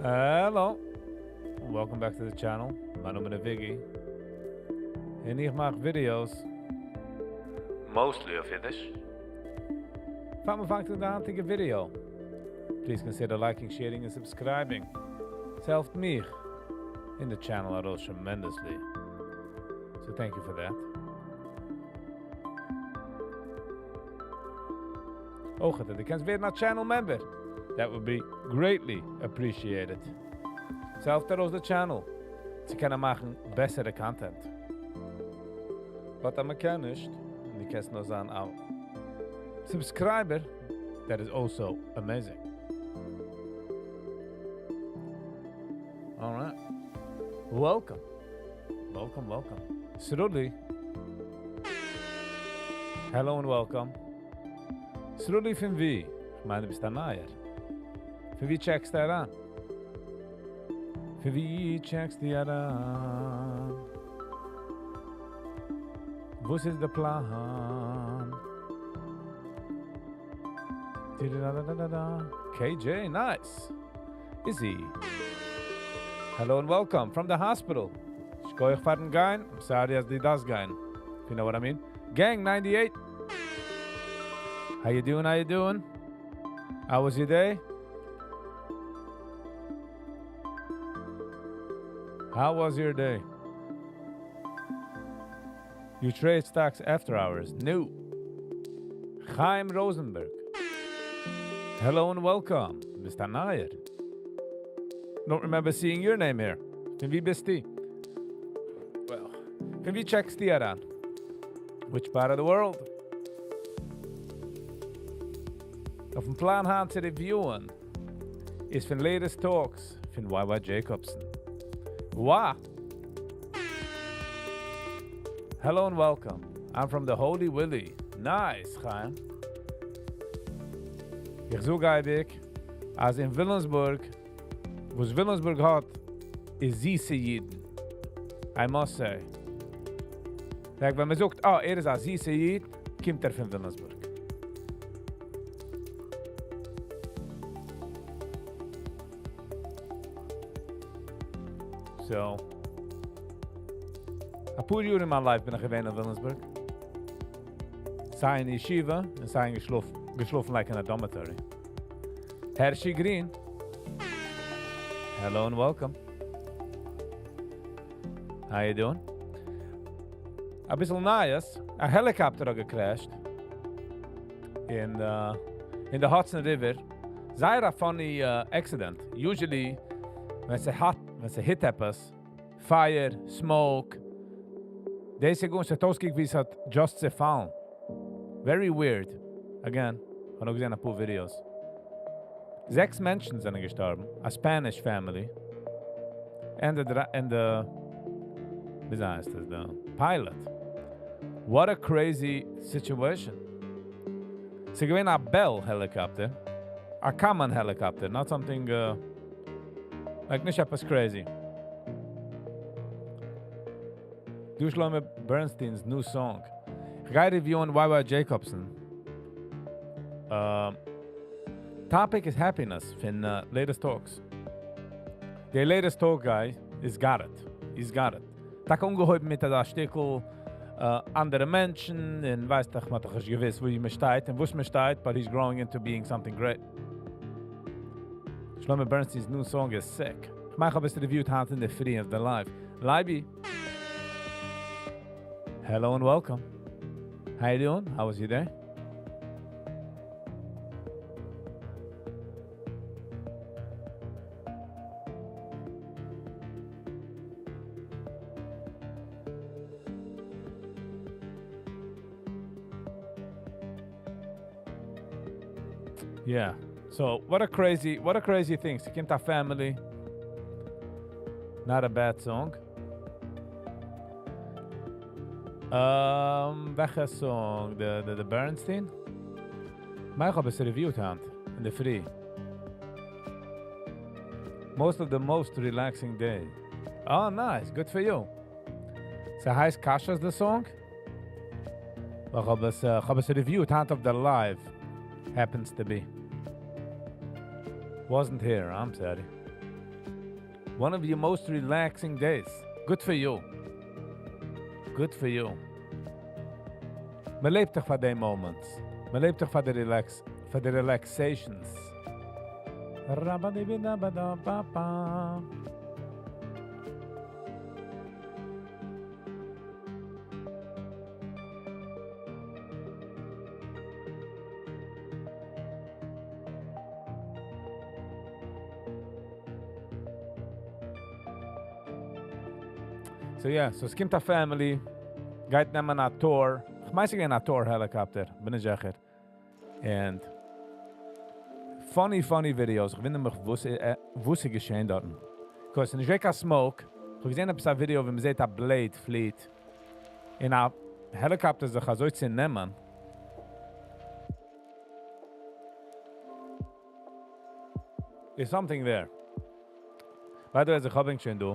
Hello! Welcome back to the channel. מיין נאמען איז Viggy. און איך מאך videos. Mostly אויף אידיש. פאר מען פאנגט אן די היינטיגע video. Please consider liking, sharing און subscribing. עס העלפט מיך און די channel ארויס tremendously. So thank you for that. אויך אז דו קענסט ווערן א channel member, that would be greatly appreciated. ס'העלפט ארויס די channel צו קענען מאכן בעסערע content. But אז מ'קען נישט, און דו קענסט נאר זיין א subscriber, that is also amazing. Alright. Welcome. Welcome, welcome. Sruli. Hello און welcome. Sruli פון ווי? כ'מיין דו ביסט א נייער. פון ווי טשעקסטו אריין? פון ווי טשעקסטו אריין? וואס איז די פלאן? KJ, nice. Izzy. Hello and welcome from the hospital. שכוח פארן גיין. I'm sorry אז דו דארפסט גיין. If you know what I mean. Gang 98. How you doing? How you doing? How was your day? How was your day? You trade stocks after hours. New. Chaim Rosenberg. Hello and welcome. ביסט א נייער. Don't remember seeing your name here. פון ווי ביסטו? Well, פון ווי טשעקסטו אריין? Which part of the world? אויפן פלאן היינט צו reviewen איז פון latest talks פון YY Jacobson. Wow! Hello and welcome. I'm from the Holy Willy. Nice, Chaim. איך זאג אייביג, אז אין וויליאמסבורג, וואס וויליאמסבורג האט, איז זיסע אידן. I must say. Like, ווען מען זאגט, oh, ער איז א זיסע איד, קומט ער פון וויליאמסבורג. So, אפאר יאר אין מיין life בין איך געווען אין וויליאמסבורג. סיי אין ישיבה, און סיי אין געשלאפן, געשלאפן like אין א dormitory. Hershey Green. Hello and welcome. How you doing? אביסל נייעס, א helicopter האט געקרעשט אין אין די Hudson River. זייער א funny accident. Usually ווען ס'האט, ווען ס'היט עפעס, פייער, smoke, דאס איז גארנישט, ס'האט אויסגעקוקט ווי ס'האט just צעפאלן. Very weird. Again, כ'האב נאר געזען אפאר videos. זעקס מענטשן זענען געשטארבן, א Spanish family, and the, and the, ווי הייסט עס, the pilot. What a crazy situation. ס'איז געווען א Bell helicopter, א common helicopter, not something uh, like נישט עפעס crazy. דא Shlomo Bernstein's new song. איך גיי reviewen YY Jacobson. Uh, topic is happiness פון uh, latest talks. דער latest talk guy is got it. He's got it. טאקע אנגעהויבן מיט א שטיקל uh, אנדערע מענטשן און ווייסט דאך, מ'האט דאך נישט געוואוסט, וואו מען שטייט און וואס מען שטייט, but he's growing into being something great. Shlomo Bernstein's new song is sick. איך מאך אביסל review היינט אין די פרי of the live. Leiby. Hello and welcome. How you doing? How was your day? Yeah. So what a crazy, what a crazy thing. ס'קומט א family. Not a bad song. Um, וועלכע song? The, the, the Bernstein? מיין איך האב עס reviewed היינט, אין די פרי. Most of the most relaxing day. Oh, nice. Good for you. ס'הייסט Kasha's the song? איך האב עס, איך האב עס reviewed היינט אויף the live. Happens to be. Wasn't here, I'm sorry. One of your most relaxing days. Good for you. Good for you. מען לעבט דאך פאר די moments. מען לעבט דאך פאר די relax, פאר די relaxations. Rabadibidabadababa. So yeah, so עס קומט א family, גייט נעמען א tour, איך מיין ס'איז געווען א tour helicopter, בין נישט זיכער. And funny funny videos, איך וואונדער מיך וואס וואס איז געשען דארטן. Because ס'איז נישט געווען קיין smoke, איך האב געזען עפעס א video ווי מ'זעט א blade פליעט און א helicopter זיך אזוי צונעמען. There's something there. By the way, אז איך האב ענק שוין דא,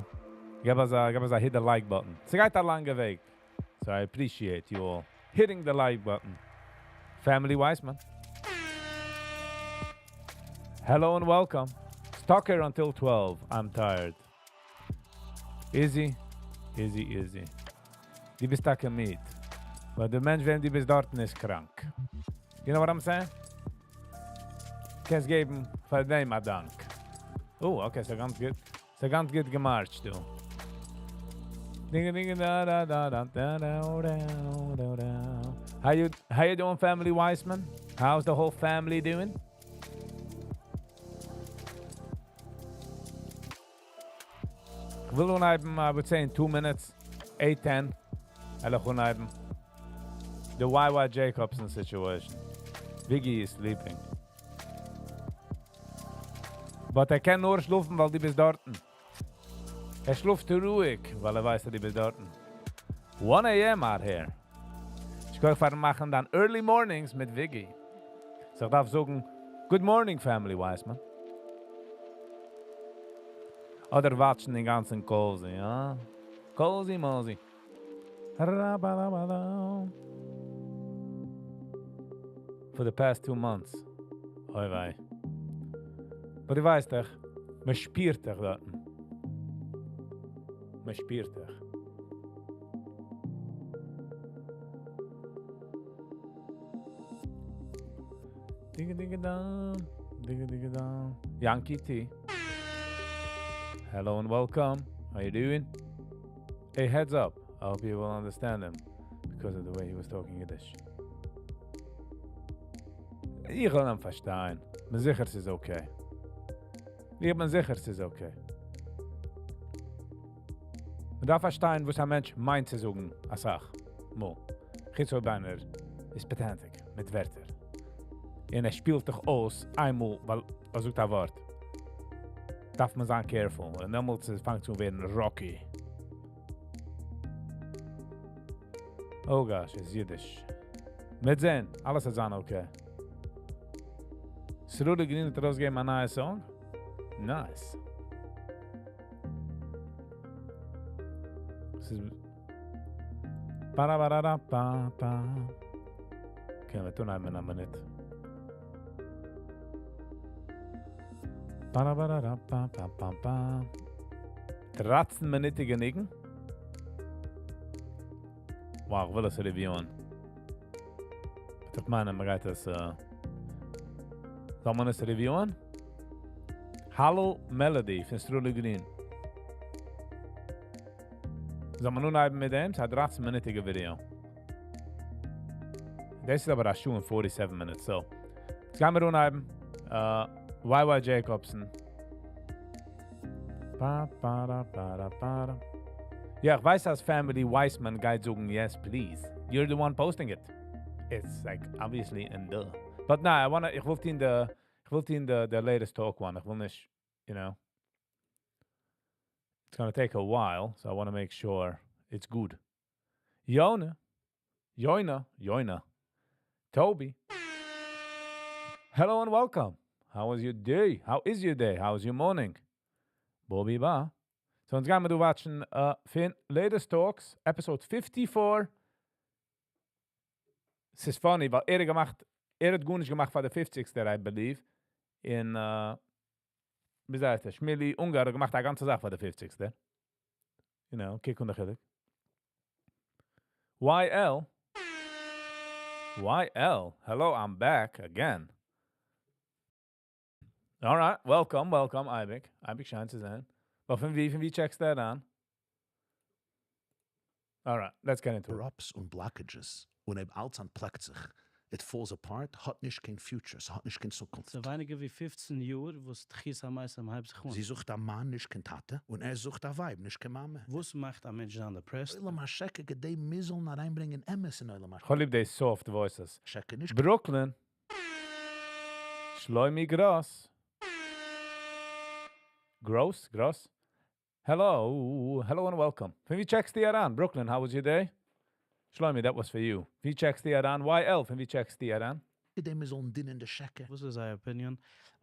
געב אזא געב אזא hit the like button. ס'גייט א לאנגע וועג. So I appreciate you all hitting the like button. Family Weissman. Hello and welcome. Stuck here until 12. I'm tired. Easy, easy, easy. דו ביסט טאקע מיד. ווייל דער מענטש וועם דו ביסט דארטן איז קראנק. You know what I'm saying? קענסט געבן פאר דעם א דאנק. Oh, okay, ס'איז גאנץ גוט. ס'איז גאנץ גוט געמארטשט דא. How you how you doing family Weissman? How's the whole family doing? כ'וויל אנהייבן I would say in two minutes, eight ten, וועל איך אנהייבן. The YY Jacobson situation. Biggie is sleeping. But ער קען נאר שלאפן ווייל דו ביסט דארטן. ער שלאפט רואיג ווייל ער ווייסט אז דו ביסט דארטן. 1 a.m. out here. שכוח פארן מאכן דיין early mornings מיט Viggy. So איך דארף זאגן, good morning family Weissman. אדער watch ן דעם גאנצן cozy, יא? Cozy mozy. For the past 2 months. אוי וויי. But דו ווייסט דאך, מען שפירט דאך דארטן. מען שפירט דאך. Digga digga dum, digga digga dum. Yankee T. Hello and welcome. How you doing? Hey, heads up. I hope you will understand him because of the way he was talking Yiddish. איך וועל אים פארשטיין. בין זיכער ס'איז okay. איך בין זיכער ס'איז okay. מען דארף פארשטיין, וואס א מענטש מיינט צו זאגן, א סאך מאל. חוץ אויב איינער איז pedantic מיט ווערטער. און ער שפילט דיך אויס איינמאל, ווייל ער זאגט א ווארט. דארף מען זיין careful. און דעמאלטס פאנגט אן ווערן rocky. Oh gosh, איז אידיש. מיר זען, אלעס וועט זיין okay. Sruly Green האט ארויסגעגעבן א נייע song? Nice. ס'איז Ba-da-ba-da-da-ba-ba. Okay, מיר טון איין מינוט. Ba-da-ba-da-da-ba-ba-ba-ba. 13 מינוטיגע ניגון. Wow, איך וויל עס review ען. איך מיין, מען גייט עס, זאל מען עס review ען? Hallel Melody פון Sruly Green. זאל מען אנהייבן מיט דעם? ס'איז א 13 מינוטיגע video. דאס איז אבער א שעה און 47 minutes, so. יעצט גייען מיר אנהייבן. YY Jacobson. Ba, ba, da, ba, da, ba, da. יא, איך ווייס, אז Family Weissman גייט זאגן, yes, please. You're the one posting it. It's like, obviously, in the. But nah, I wanna, איך וויל טון the, איך וויל טון the latest talk one. איך וויל נישט, you know. It's gonna take a while, so I wanna make sure it's good. Yona, Yoina, Yoina, Toby. Hello and welcome. How was your day? How is your day? How is your morning? Bobby Ba. So, אונז גייען מיר דא watch ן פון Latest Talks, episode 54. ס'איז funny, ווייל ער האט געמאכט, ער האט גארנישט געמאכט פאר די 50th, I believe. אין ווי הייסט ער? שמילי אונגאר האט געמאכט א גאנצע זאך פאר די 50סטע. קוק אן די חילוק. YL. YL. Hello, I'm back again. All right, welcome, welcome, אייביג. אייביג שיין צו זען. אבער פון וואו check סטו אריין? All right, let's get into it. Cover-ups און blockages. און אויב אלץ אנטפלעקט זיך, it falls apart, האט נישט קיין future, ס'האט נישט קיין צוקונפט. ס'איז ווייניגער ווי 15 יאר, וואס תחיית המתים הייבט זיך אן. זי זוכט א מאן, נישט קיין טאטע, און ער זוכט א ווייב, נישט קיין מאמע. וואס מאכט א מענטש זיין depressed? עולם השקר כדי מיר זאלן אריינברענגען אמת אין עולם איך האב ליב די soft voices. השקר, נישט Brooklyn. Shloimi Gross. Gross? Gross? Hello. Hello and welcome. פון וואו check סטו אריין? Brooklyn, how was your day? Shloimi, that was for you. וואו check סטו אריין? YL, פון וואו check סטו אריין? כדי מיר זאלן דינען די שקר. וואס איז אייער opinion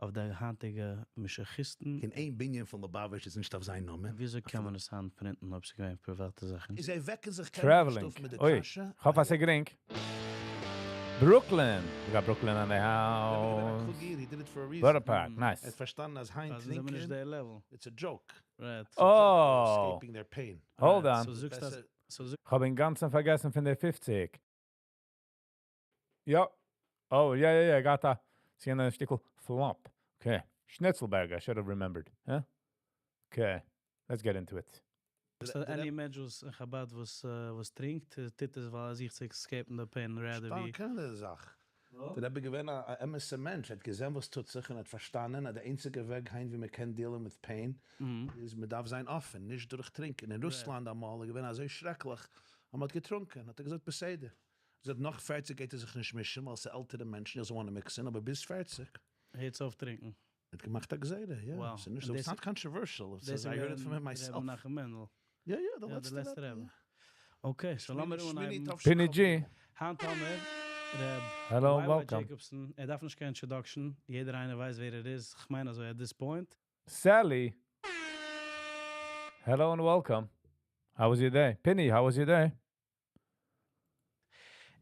אויף די היינטיגע משיחיסטן? קיין איין בנין פון Lubavitch איז נישט אויף זיין נאמען. וויאזוי קען מען עס היינט print ן, אויב ס'איז געווען פריוואטע זאכן? איז זיי וועקן זיך קיינמאל נישט Traveling. אויף מיט די אוי, קשיא. איך האף אז ס'איז גרינג. Brooklyn. We got Brooklyn on the house. He did it for a reason. Borough Park, Er nice. האט פארשטאנען אז היינט אז זיי זענען נישט טרינקען, דער level. it's a joke. Right. It's a joke. Oh. Escaping their pain. Hold Right. on. So זאגסט אז בעסער- so זאג איך האב אינגאנצן פארגעסן פון די 50. יא. Oh, yeah, got that. ס'איז א שטיקל flop. Okay. Schnitzelberger, I should have remembered. Huh? Okay. Let's get into it. So any מענטש וואס אין חב"ד וואס טרינקט, טוט עס, ווייל ער זוכט צו escape ן the pain rather ווי שטארקע זאך. דער רבי געווען א אמת'ער מענטש, האט געזען וואס טוט זיך און האט פארשטאנען, אז דער איינציגער וועג היינט ווי מען קען deal ן מיט pain, איז מען דארף זיין אפן, נישט דורך טרינקען. אין רוסלאנד אמאל איז געווען אזוי שרעקליך, אז מען האט געטרונקען, האט ער געזאגט בסדר. ער זאגט, נאך 40 גייט ער זיך נישט מישן, ווייל ס'איז עלטערע מענטשן, die זאלן mix ן, אבער ביז 40. הערטס אויף טרינקען. האט געמאכט א גזירה, יא. Wow. ס'איז נישט און so, it's not controversial. It's דאס I heard it from him איז myself. רבי מנחם מענדל. Yeah, the יא, לעצטע דער לעצטער רבי. רבי. Okay, so לאמיר שמיני אנהייבן. תף Pinny שכב. G. היינט האבן מיר רב Hello, YY welcome. Jacobson. ער דארף נישט קיין introduction. יעדער איינער ווייסט, ווער ער איז. איך מיין אזוי at this point. Sally. Hello and welcome. How was your day? Pinny, how was your day?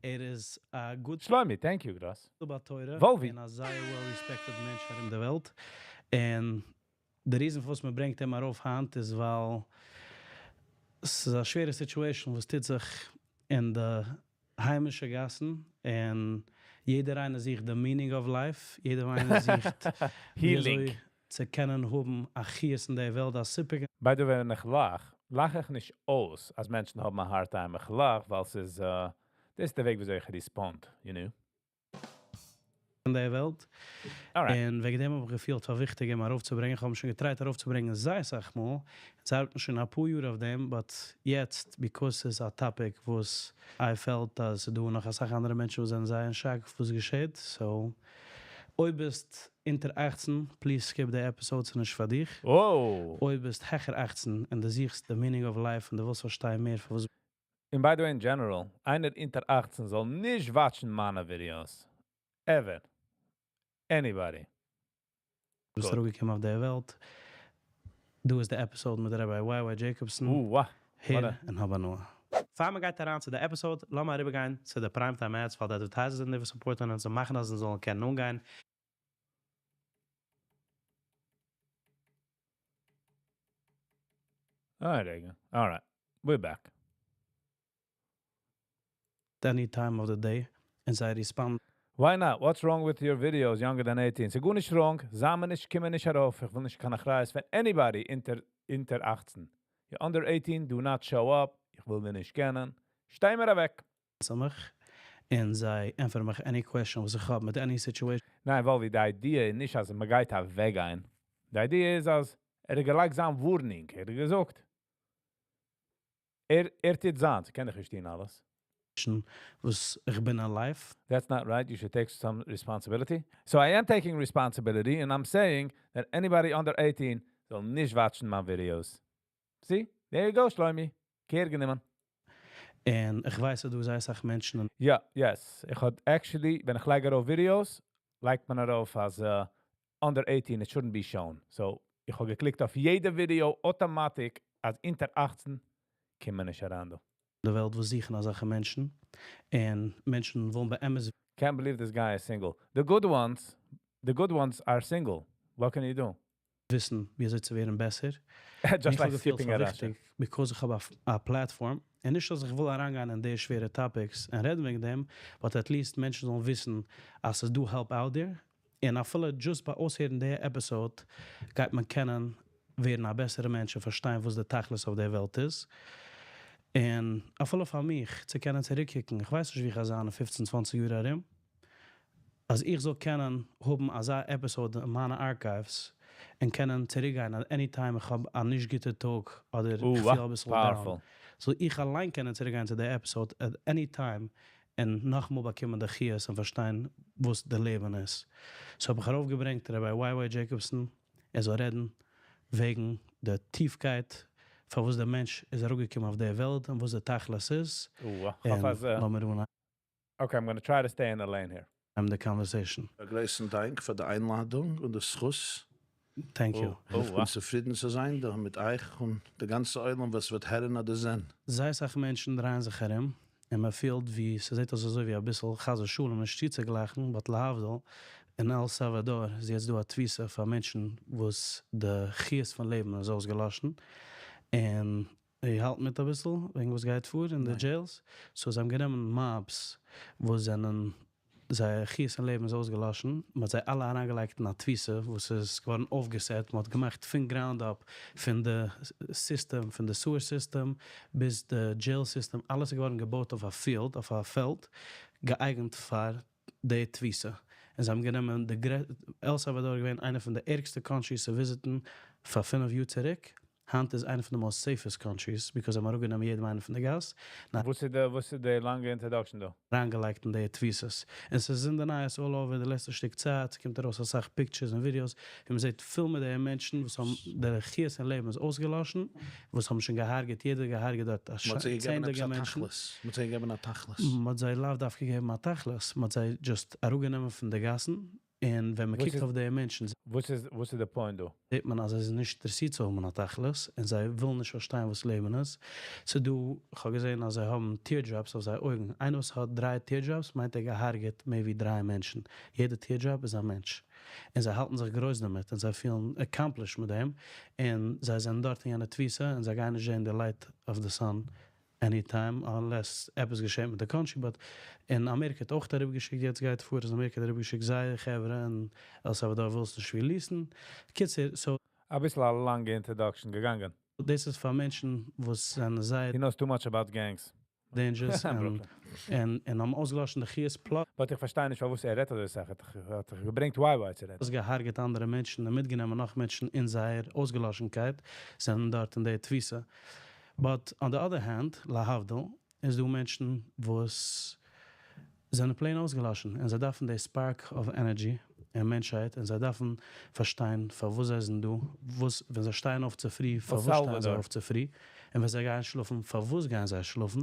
ער איז א גוט Shlomi, thank you, Gross. בעל תורה. Wolvi. און א זייער well-respected מענטש ארום דער וועלט. און דער reason פארוואס מען ברענגט אים ארויף היינט איז, ווייל עס איז א שווערע situation, וואס טוט זיך אין די היימישע גאסן. און יעדער איינער זוכט the meaning of life. יעדער איינער זוכט ווי Healing. אזוי צו קענען האבן א חיות אין דער וועלט, א סיפוק. By the way, ווען איך לאך, לאך איך נישט אויס, אז מענטשן האבן א hard time. איך לאך, ווייל עס איז, דאס איז דער וועג, ווי איך respond, you know? אין דער וועלט. Alright. און וועגן דעם האב איך געפילט, פאר וויכטיג, אים ארויפצוברענגען. איך האב שוין גע try ט ארויפצוברענגען זייער אסאך מאל. עס ארבעט שוין א פאר יאר אויף דעם, but יעצט, because ס'איז א topic, וואס I felt, אז ס'דא נאך אסאך אנדערע מענטשן, וואס זענען זייער אין shock, וואס געשעט. So, אויב ביסט אונטער 18, please skip the episode, ס'איז נישט פאר דיך. Oh. אויב ביסט העכער 18 און דו זוכסט the meaning of life און דו ווילסט פארשטיין מער, פון וואס And by the way, in general, איינער אונטער 18 זאל נישט watch ן מיינע videos. Ever. Anybody. ביסט Good. אראפגעקומען אויף דער וועלט. דא איז דער episode מיט Rabbi YY Jacobson. וואו. הער ווארט. און האב הנאה. פאר מיר גייט אריין צו דער episode, לאמיר אריבערגיין צו די Primetime Ads, ווייל די advertisers זענען די וואס support ן אונז און מאכן, אז מיר זאלן קענען אנגיין. All right, there you go. All right, we're back. Any time of the day. און זיי respond. Why not? What's wrong with your videos younger than 18? ס'איז גארנישט wrong. זיי מיר נישט, קומען נישט ארויף. איך וויל נישט קיין אחריות פון anybody אונטער 18. You're under 18, do not show up. איך וויל דיר נישט קענען. שטיי מיר אוועק. צו מיך. און זיי ענטפערן מיך any question וואס איך האב מיט any situation. ניין, ווייל די idea איז נישט, אז מען גייט אוועקגיין. די idea איז, אז ער האט געלייגט זיין warning. ער האט געזאגט. ער טוט זיין. קען איך פארשטיין אלעס. וואס איך בין alive. That's not right. You should take some responsibility. So I am taking responsibility and I'm saying that anybody under 18 זאל נישט watch ן my videos. See? There you go, Shloimi. Care גענומען. און איך ווייס, אז דא זייער אסאך מענטשן יא, yes. איך האב actually, ווען איך לייג ארויף videos, לייגט מען ארויף אז under 18, it shouldn't be shown. So, איך האב גע click ט אויף יעדע video automatic, אז אונטער 18 קומט מען נישט אריין דא. די וועלט וואס זוכן אזעלכע מענטשן. און מענטשן ווילן באמת Can't believe this guy is single. The good ones are single. What can you do? וויסן ווי אזוי צו ווערן בעסער. Just איך האב like געפילט skipping פאר a Russia. וויכטיג, because איך האב א platform, און נישט אז איך וויל אריינגיין אין די שווערע topics און רעדן וועגן דעם, but at least מענטשן זאלן וויסן אז ס'איז דא help out there, און אפילו just ביי אויסהערן די episode גייט מען קענען ווערן א בעסערע מענטש און פארשטיין וואס די תכלית אויף די וועלט איז. און אפילו פאר מיך צו קענען צוריקקוקן, איך ווייס נישט ווי איך גיי זיין אין 15 20 יאר ארום, אז איך זאל קענען האבן אזא episode אין מיינע archives און קענען צוריקגיין at any time איך האב א נישט גוטע טאג אדער איך פיל אביסל down. Powerful. זאל איך אליין קענען צוריקגיין צו די episode at any time און נאכאמאל באקומען די חיות און פארשטיין וואס די לעבן איז. So האב איך ארויפגעברענגט Rabbi YY Jacobson, ער זאל רעדן וועגן די טיפקייט פאר וואס דער מענטש איז אראפגעקומען אויף דער וועלט און וואס די תכלית איז. איך האף אז, לאמיר אנהייבן. Okay, I'm going to try to stay in the lane here. The conversation. א גרויסן דאנק פאר די איינלאדונג און די זכות. Thank you. איך בין צופרידן צו זיין דא מיט אייך און די גאנצע עולם וואס וועט הערן אדער זען. זייער אסאך מענטשן דרייען זיך ארום און מען פילט ווי ס'זעט אויס אזוי ווי אביסל חס ושלום נישט צוצוגלייכן, but להבדיל, אין El Salvador איז יעצט דא א תפיסה פאר מענטשן וואס די חיות פון לעבן איז אויסגעלאשן, און איר האלט מיט אביסל וועגן וואס גייט פאר אין די jails, so זיי האבן גענומען mobs וואס זענען זייער חיות אין לעבן איז אויסגעלאשן, מען האט זיי אלע אריינגעלייגט אין א תפיסה וואס איז געווארן אויפגעסעט, מען האט געמאכט פון ground up, פון די system, פון די sewer system ביז די jail system, אלעס איז געווארן געבויט אויף א field, אויף א פעלד, געאייגנט פאר די תפיסה. און זיי האבן גענומען די גרע, El Salvador איז געווען איינע פון די ערגסטע countries צו וויזיטן פאר 5 יאר צוריק, היינט איז איינע פון די most safest countries, because זיי האבן אראפגענומען יעדעם איינעם פון די גאס. וואס איז די לאנגע introduction דא? אריינגעלייגט אין די תפיסות. און ס'איז אין די נייעס all over די לעצטע שטיק צייט, ס'קומט ארויס אסאך pictures און videos, ווי מ'זעט פיל מיט די מענטשן וואס האבן די חיות אין לעבן איז אויסגעלאשן, וואס האבן שוין געהארגעט, יעדער געהארגעט דארט א מ'האט זיי געגעבן צענדליגע עפעס א מענטשן. תכלית. מ'האט זיי געגעבן א תכלית. מ'האט זיי לאו דווקא געגעבן א תכלית, מ'האט זיי just אראפגענומען פון די גאסן, און ווען מען קוקט אויף די מענטשן, וואס איז די point דא? זעט מען אז זיי זענען נישט אינטערעסירט צו האבן א תכלית, און זיי ווילן נישט פארשטיין וואס לעבן איז. ס'איז דא, איך האב געזען אז זיי האבן teardrops אויף זייער אויגן. איינער וואס האט דריי teardrops מיינט ער געהארגעט מער ווי דריי מענטשן. יעדע teardrop איז א מענטש. און זיי האלטן זיך גרויס דערמיט, און זיי פילן accomplished מיט דעם, און זיי זענען דארט אין יענע תפיסה, און זיי גייען נישט זען די light of the sun anytime, unless עפעס געשעט מיט די country, but אין אמעריקע האט אויך אריבערגעשיקט, יעצט גייט פאר אז אמעריקע האט אריבערגעשיקט זייער חברה, און El Salvador וויל עס נישט release ן. קיצור, so אביסל א לאנגע introduction געגאנגען. דאס איז פאר מענטשן וואס זענען זייער He knows too much about gangs. dangerous Brooklyn. און האבן אויסגעלאשן די חיות plus. But איך פארשטיי נישט פארוואס ער רעדט אזוי סאך. ער האט זיך געברענגט YY צו רעדן. וואס געהארגעט אנדערע מענטשן און מיטגענומען נאך מענטשן אין זייער אויסגעלאשנקייט, זענען דארט אין די תפיסה. But on the other hand, להבדיל, איז דא מענטשן וואס זענען plain אויסגעלאשן און זיי דארפן די spark of energy אין מענטשהייט, און זיי דארפן פארשטיין פארוואס זיי זענען דא, וואס ווען זיי שטייען אויף צופרי, פארוואס שטייען זיי אויף צופרי, און ווען זיי גייען שלאפן, פארוואס גייען זיי שלאפן,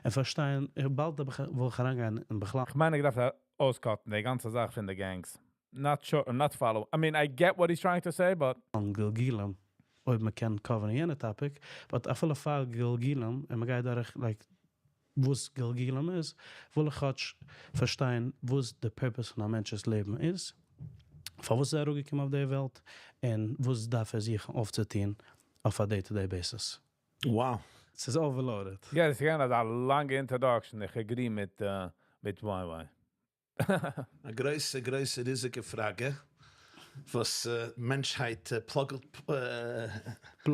און פארשטיין, באלד וויל איך אריינגיין אין בכלל. איך מיין, איך דארף אויסקאטן די גאנצע זאך פון די gangs. Not sure, I'm not follow. I mean, I get what he's trying to say, but גלגולים, אויב מען קען cover ן יענע topic, but אפילו פאר גלגולים, און מען גייט דורך, like, וואס גלגולים איז, וויל איך כאטש פארשטיין וואס די purpose פון א מענטש'ס לעבן איז, פארוואס איז ער אראפגעקומען אויף דער וועלט, און וואס דארף ער זיך אויפצוטון אויף א day-to-day basis. Wow. ס'איז overloaded. יא, דאס איז געווען אזא לאנגע introduction. איך agree מיט YY. א גרויסע, גרויסע, ריזיגע פראגע, וואס מענטשהייט פלאגט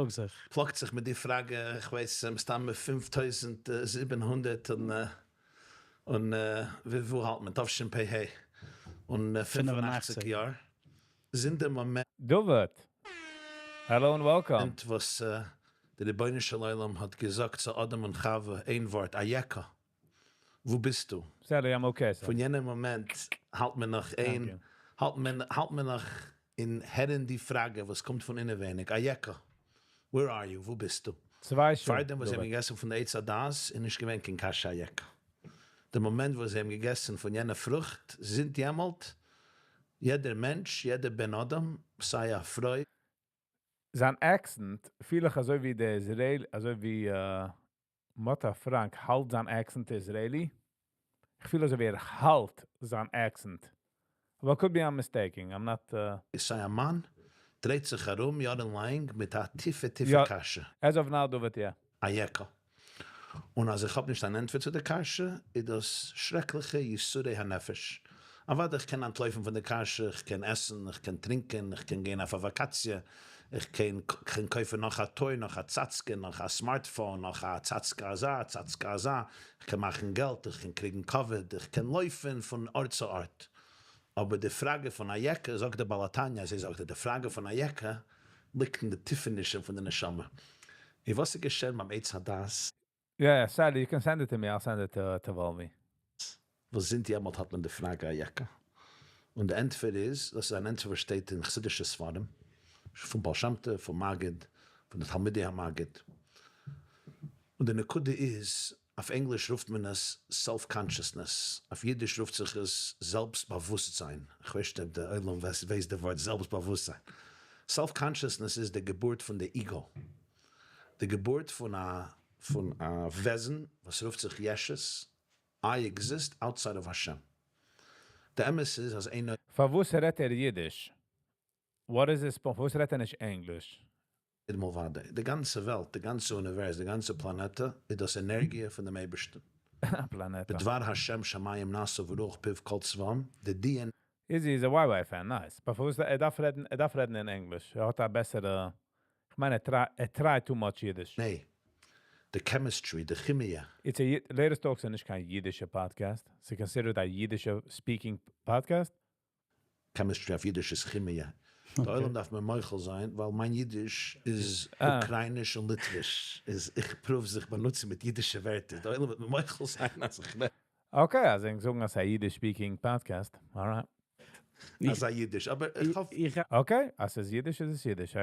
זיך. פלאגט זיך מיט די פראגע, איך ווייס, מסתמא 5700 און ווי האלט מען? תשפ"ה און 85 יאר. זינט דעם מאמענט David. Hello and welcome. וואס דער רבונו של עולם האט געזאגט צו אדם און חווה איין ווארט, אייכה, וואו ביסטו? Sally, I'm okay, sir. פון יענעם מאמענט האלט מען נאך איין, Thank you. האלט מען נאך אין הערן די פראגע, וואס קומט פון אינעווייניג, אייכה, where are you, וואו ביסטו? צוויי שעה. פאר דעם וואס זיי האבן געגעסן פון די עץ הדעת, איז נישט געווען קיין קשיא אייכה. דער מאמענט וואס זיי האבן געגעסן פון יענע פרוכט, זינט יעמאלט, יעדער מענטש, יעדער בן אדם, סיי א פרוי. זיין accent פיל איך אזוי ווי דער Israel, אזוי ווי Motta Frank האלט זיין accent Israeli. איך פיל אזוי ווי ער האלט זיין accent. But could be I'm mistaking. I'm not סיי א מאן, דרייט זיך ארום יארן לאנג מיט א טיפע טיפע קשיא. As of now דוד יא. אייכה. און אז איך האב נישט אן ענטפער צו די קשיא, איז דאס שרעקליכע יסורי הנפש. אוודאי איך קען אנטלויפן פון די קשיא, איך קען עסן, איך קען טרינקען, איך קען גיין אויף א וואקאציע, איך קען קען קויפן נאך א toy, נאך א צאצקע, נאך א smartphone, נאך א צאצקע אזא, צאצקע אזא, איך קען מאכן געלט, איך קען קריגן כבוד, איך קען לויפן פון ארט צו ארט. אבער די פראגע פון אייכה, זאגט דער בעל התניא, אזוי זאגט ער, די פראגע פון אייכה ליגט אין די טיפענישן פון די נשמה. און וואס איז געשען ביים עץ הדעת? Yeah, Sally, you can send it to me. I'll send it to Volvi. וואס זינט יעמאלט האט מען די פראגע אייכה? און די ענטפער איז, דאס איז אן ענטפער וואס שטייט אין חסידישע ספרים, פון בעל שם טוב, פון מגיד, פון די תלמידי המגיד. און די נקודה איז, אויף ענגליש רופט מען עס self consciousness, אויף אידיש רופט זיך עס זעלבסט-באוואוסטזיין, איך ווייס נישט אויב די עולם ווייסט די ווארט זעלבסט-באוואוסטזיין. Self consciousness איז די געבורט פון די ego, די געבורט פון א פון א וועזן וואס רופט זיך ישות, I exist outside of השם. די אמת איז אז איינער. פארוואס רעדט ער אידיש? What is this? פארוואס רעדט ער נישט ענגליש? מלבדו. די גאנצע וועלט, די גאנצע אוניווערס, די גאנצע פלאנעטע איז דאס ענערגיע פון דעם אייבערשטן. פלאנעטע. בדבר השם שמים נעשו ורוח פיו כל צבאם, די DNA. Izzy איז א YY fan, nice. But פארוואס ער דארף רעדן, ער דארף רעדן אין ענגליש. ער האט א בעסערע, איך מיין ער try, ער try too much אידיש. ניין. די chemistry, די כעמיע. It's a Latest Talks איז נישט קיין אידישע podcast. ס'איז considered א אידישע speaking podcast. Chemistry אויף אידיש איז כעמיע. די עולם דארף מיר מוחל זיין, ווייל מיין אידיש איז אוקרייניש און ליטוויש. איז איך פרואוו זיך באנוצן מיט אידישע ווערטער. די עולם וועט מיר מוחל זיין אז איך רעד. Okay, אז ענק זאגן אז ס'איז א אידיש speaking podcast. Alright. אזא אידיש, אבער איך האף. Okay, אז ס'איז אידיש איז עס אידיש.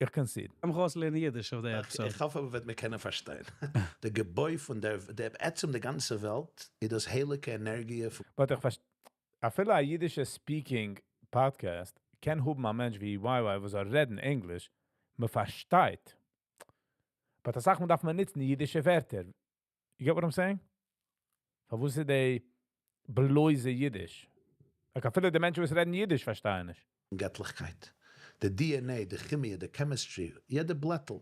איך concede. איך מיך אויסלערנען אידיש אויף די episode. איך האף אבער וועט מיר קענען פארשטיין. די געבוי פון דער, דער עצם די גאנצע וועלט איז דאס הייליגע ענערגיע פון. But איך פארשטיי, אפילו א אידישע speaking podcast קען האבן א מענטש ווי YY וואס זאל רעדן ענגליש, מען פארשטייט. But אסאך מאל דארף מען נוצן אידישע ווערטער. You get what I'm saying? פארוואס איז די בלויזע אידיש? Like אפילו די מענטשן וואס רעדן אידיש פארשטייען נישט. געטליכקייט. די DNA, די כעמיע, די chemistry, יעדע בלעטל,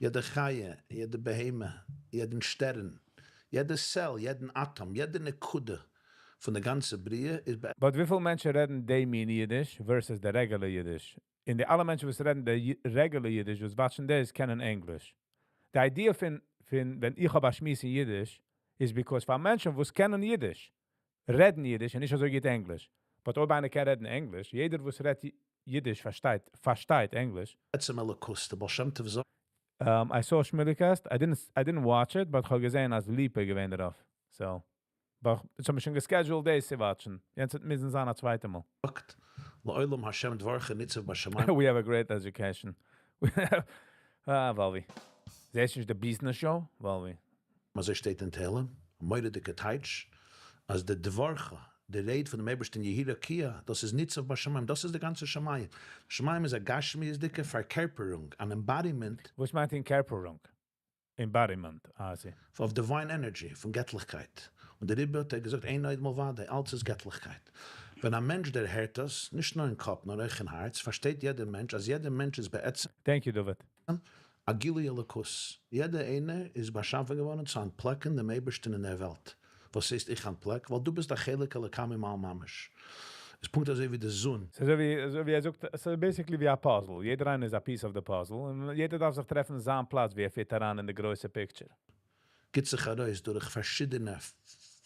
יעדע חיה, יעדע בהמה, יעדן שטערן, יעדע cell, יעדן אטאם, יעדע נקודה פון די גאנצע בריאה איז ב. But וויפיל מענטשן רעדן די מין אידיש versus די regular אידיש? און די אלע מענטשן וואס רעדן די regular אידיש וואס watch ן דאס קענען ענגליש. די idea פון פון ווען איך האב א שמועס אין אידיש איז because פאר מענטשן וואס קענען אידיש, רעדן אידיש און נישט אזוי גוט ענגליש. But אויב איינער קען רעדן ענגליש, יעדער וואס רעדט אידיש פארשטייט פארשטייט ענגליש. עצם אלוקות, דער בעל שם טוב זאגט. I saw Shmulikast, I didn't watch it, but כ'האב געזען אז ליפא איז געווען דערויף. So, but אונז האבן שוין גע scheduled דאס צו watch ן. יענץ וועט מוזן זיין א צווייטע מאל. זאגט, לעולם השם דברך ניצב בשמים. We have a great education. אה, וואלווי. זעסט נישט די business show, וואלווי? אזוי שטייט אין תהלים, א מורא'דיגע טייטש, אז די דברך, די רייד פונעם אייבערשטען יהי רקיע, דאס איז ניצב בשמים, דאס איז די גאנצע שמים. שמים איז א גשמיות'דיגע פארקערפערונג, אן embodiment. וואס מיינט אינקערפערונג? Embodiment, אה, זי. Of divine energy, פון געטליכקייט. און דעריבער האט ער געזאגט אין עוד מלבדו, אלץ איז געטליכקייט. ווען א מענטש דערהערט דאס, נישט נאר אין קאפ, נאר אויך אין הארץ, פארשטייט יעדער מענטש אז יעדער מענטש איז בעצם. Thank you דוד. א גילוי אלוקות. יעדער איינער איז באשאפן געווארן צו אנטפלעקן דעם אייבערשטן אין דער וועלט. וואס הייסט איך אנטפלעק? ווייל דו ביסט א חלק אלוקה ממעל ממש. איז פונקט אזוי ווי די זון. ס'איז אזוי ווי, אזוי ווי ער זאגט, ס'איז basically ווי א puzzle. יעדער איינער איז א piece of the puzzle, און יעדער דארף זיך טרעפן זיין פלאץ ווי ער fit אריין אין די גרויסע picture. גיט זיך ארויס דורך פארשידענע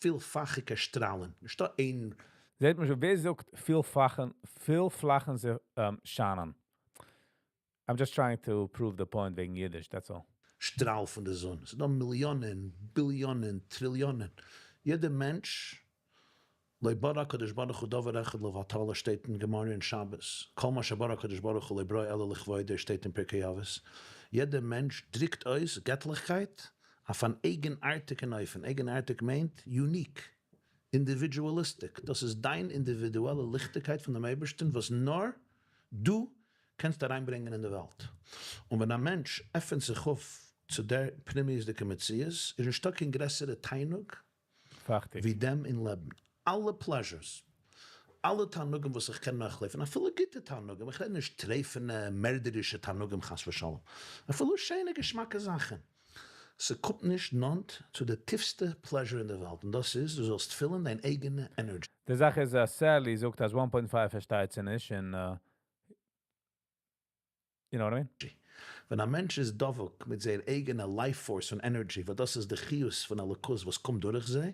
פילפאכיגע שטראלן. נישטא איין. זעט מען שוין, ווער זאגט פילפאכן, פילפלאכן זיך שיינען? I'm just trying to prove the point וועגן אידיש, that's all. שטראל פון די זון. ס'איז דא מיליאנען, ביליאנען, טריליאנען. יעדער מענטש, לא ברא הקדוש ברוך הוא דבר אחד לבטלה שטייט אין גמרא אין שבת, כל מה שברא הקדוש ברוך הוא לא ברא אלא לכבודו שטייט אין פרקי אבות. יעדער מענטש דריקט אויס געטליכקייט אויף אן אייגנארטיגן אופן, אייגנארטיג מיינט unique, individualistic, דאס איז דיין אינדיווידועלע ליכטיגקייט פון דעם אייבערשטן וואס נאר דו קענסט אריינברענגען אין די וועלט. און ווען א מענטש עפענט זיך אויף צו דער פנימיות'דיגע מציאות, איז נישטא קיין גרעסערע תענוג פארטיג. ווי דעם אין לעבן. אלע pleasures, אלע תענוגים וואס איך קען נאכלויפן, אפילו גוטע תענוגים, איך רעד נישט טרייפענע מערדערישע תענוגים חס ושלום, אפילו שיינע געשמאקע זאכן, ס'קומט נישט נאנט צו די טיפסטע pleasure אין די וועלט, און דאס איז, דו זאלסט פילן דיין אייגענע energy. די זאך איז אז Sally זאגט אז 1.5 פארשטייט זי נישט און you know what I mean? ווען א מענטש איז דבוק מיט זייער אייגענע life force און energy, וואס דאס איז די חיות פון אלוקות וואס קומט דורך זיי,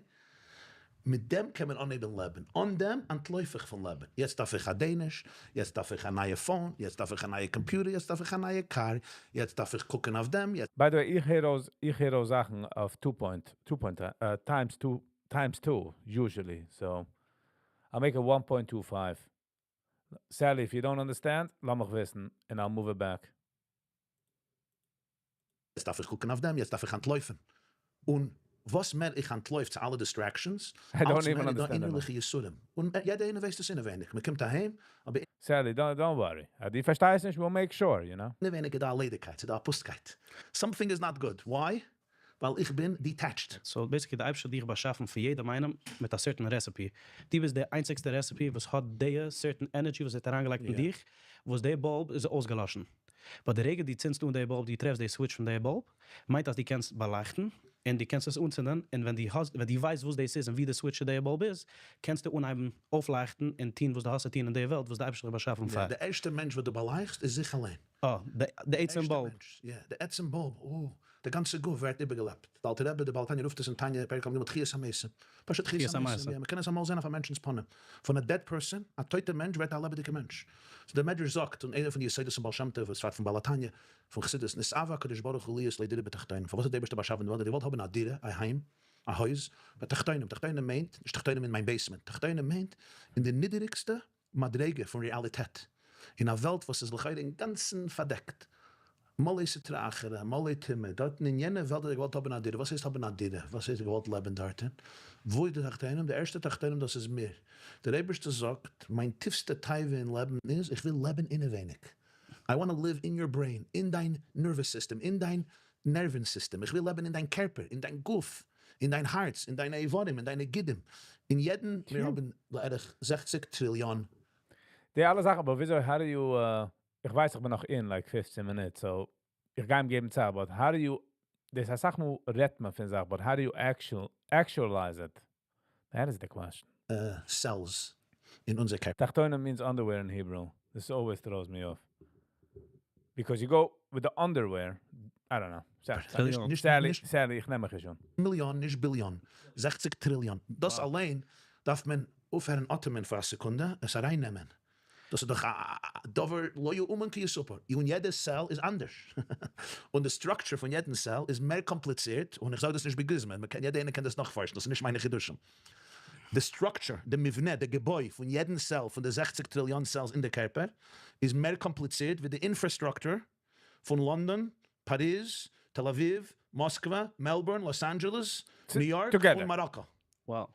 מיט דעם קען מען אנהייבן לעבן, אן דעם אנטלויף איך פון לעבן, יעצט דארף איך א Danish, יעצט דארף איך א נייע phone, יעצט דארף איך א נייע קאמפיוטער, יעצט דארף איך א נייע קאר, יעצט דארף איך קוקן אויף דעם, יעצט. By the way, איך הער אויס, איך הער אויס זאכן אויף two point, two point, times two, times two, usually, so I'll make it 1.25. Sally, if you don't understand, לאז מיך וויסן, and I'll move it back. יעצט דארף איך קוקן אויף דעם, יעצט דארף איך אנטלויפן. און וואס מער איך אנטלויף צו אלע distractions, אלץ מער איז דא אינערליכע יסורים. און יעדער איינער ווייסט עס אינעווייניג. מען קומט אהיים, אבער. Sally, don't, don't worry. אז דו פארשטייסט נישט, we'll make sure, you know. אינעווייניג איז דא א ליידיגקייט, ס'איז דא א פוסטקייט. Something is not good. Why? ווייל איך בין detached. So basically די אייבערשטער האט דיך באשאפן פאר יעדעם איינעם מיט א certain recipe. דו ביסט די איינציגסטע recipe וואס האט די certain energy וואס ער האט אריינגעלייגט אין דיך, וואס די bulb איז אויסגעלאשן. But די רגע דו צינדסט אן די bulb, דו טרעפסט די switch פון די bulb, מיינט אז דו קענסט באלייכטן, און דו קענסט עס אנצינדן, און ווען דו האסט, ווען דו ווייסט וואס דאס איז און ווי די switch צו די bulb איז, קענסטו אנהייבן אויפלייכטן און טון וואס דו האסט צו טון אין די וועלט וואס די אייבערשטער האט באשאפן פאר. די ערשטע מענטש וואס דו באלייכסט איז זיך אליין. אה, די עצם bulb. יא, די עצם bulb, אה, די גאנצע גוף ווערט איבערגעלעבט. די אלטע רבי, די בעל תניא רופט עס אין תניא פרק לג תחיית המתים. פשוט תחיית המתים, יא, מ'קען עס אמאל זען אויף א מענטשנ'ס פנים. פון א dead person, א טויטע מענטש ווערט א לעבעדיגע מענטש. So דער מדרש זאגט, און איינער פון די יסודות פון בעל שם טוב, וואס פארט פון בעל התניא, פון חסידות, נתאווה הקדוש ברוך הוא להיות לו דירה בתחתונים. פארוואס האט דער אייבערשטער באשאפן די וועלט? ער האט געוואלט האבן א דירה, א היים, א הויז, בתחתונים. תחתונים מיינט, נישט תחתונים אין מיין basement. תחתונים מיינט, אין די נידעריגסטע מדריגה פון רעאליטעט, אין א וועלט וואס איז לכאורה אינגאנצן פארדעקט, מלא סטרא אחרא, מלא טומאה, דארטן אין יענע וועלט האט ער געוואלט האבן א דירה, וואס הייסט האבן א דירה? וואס הייסט געוואלט לעבן דארטן? וואו איז די תחתונים? די ערשטע תחתונים דאס איז מיר. דער אייבערשטער זאגט, מיין טיפסטע תאווה אין לעבן איז, איך וויל לעבן אינעווייניג. I want to live in your brain, אין דיין nervous system, אין דיין נערוון סיסטעם, איך וויל לעבן אין דיין קערפער, אין דיין גוף, אין דיין הארץ, אין דיינע איברים, אין דיינע גידים, אין יעדן, מיר האבן לערך 60 טריליאן. די אלע זאכן, אבער וויאזוי, how do you, איך ווייס איך בין נאך אין like 15 מינוט, so איך גיי אים געבן צייט, but how do you, דאס אסאך מאל רעדט מען פון זאך, but how do you actualize it? That is the question. Cells אין אונזער קערפער. תחתונים means underwear in Hebrew. This always throws me off. Because you go with the underwear, I don't know. Sally, Sally, איך נעם מיך נישט אן. מיליאן, נישט ביליאן, 60 טריליאן. דאס אליין דארף מען אויפהערן אטעמען פאר א סעקונדע, עס ארייננעמען. דאס איז דאך א דבר לא יאומן כי יסופר. און יעדע cell איז אנדערש. און די structure פון יעדן cell איז מער קאמפליצירט, און איך זאג דאס נישט בגוזמא, יעדער איינער קען דאס נאכפארשן, דאס איז נישט מיינע חידושים. די structure, די מבנה, די געבוי פון יעדן cell פון די 60 טריליאן cells אין די קערפער, איז מער קאמפליצירט ווי די אינפראסטרוקטור פון לאנדאן, פאריז, תל אביב, מאסקווע, מעלבורן, לאס אנדזשעלעס, ניו יארק און מאראקא.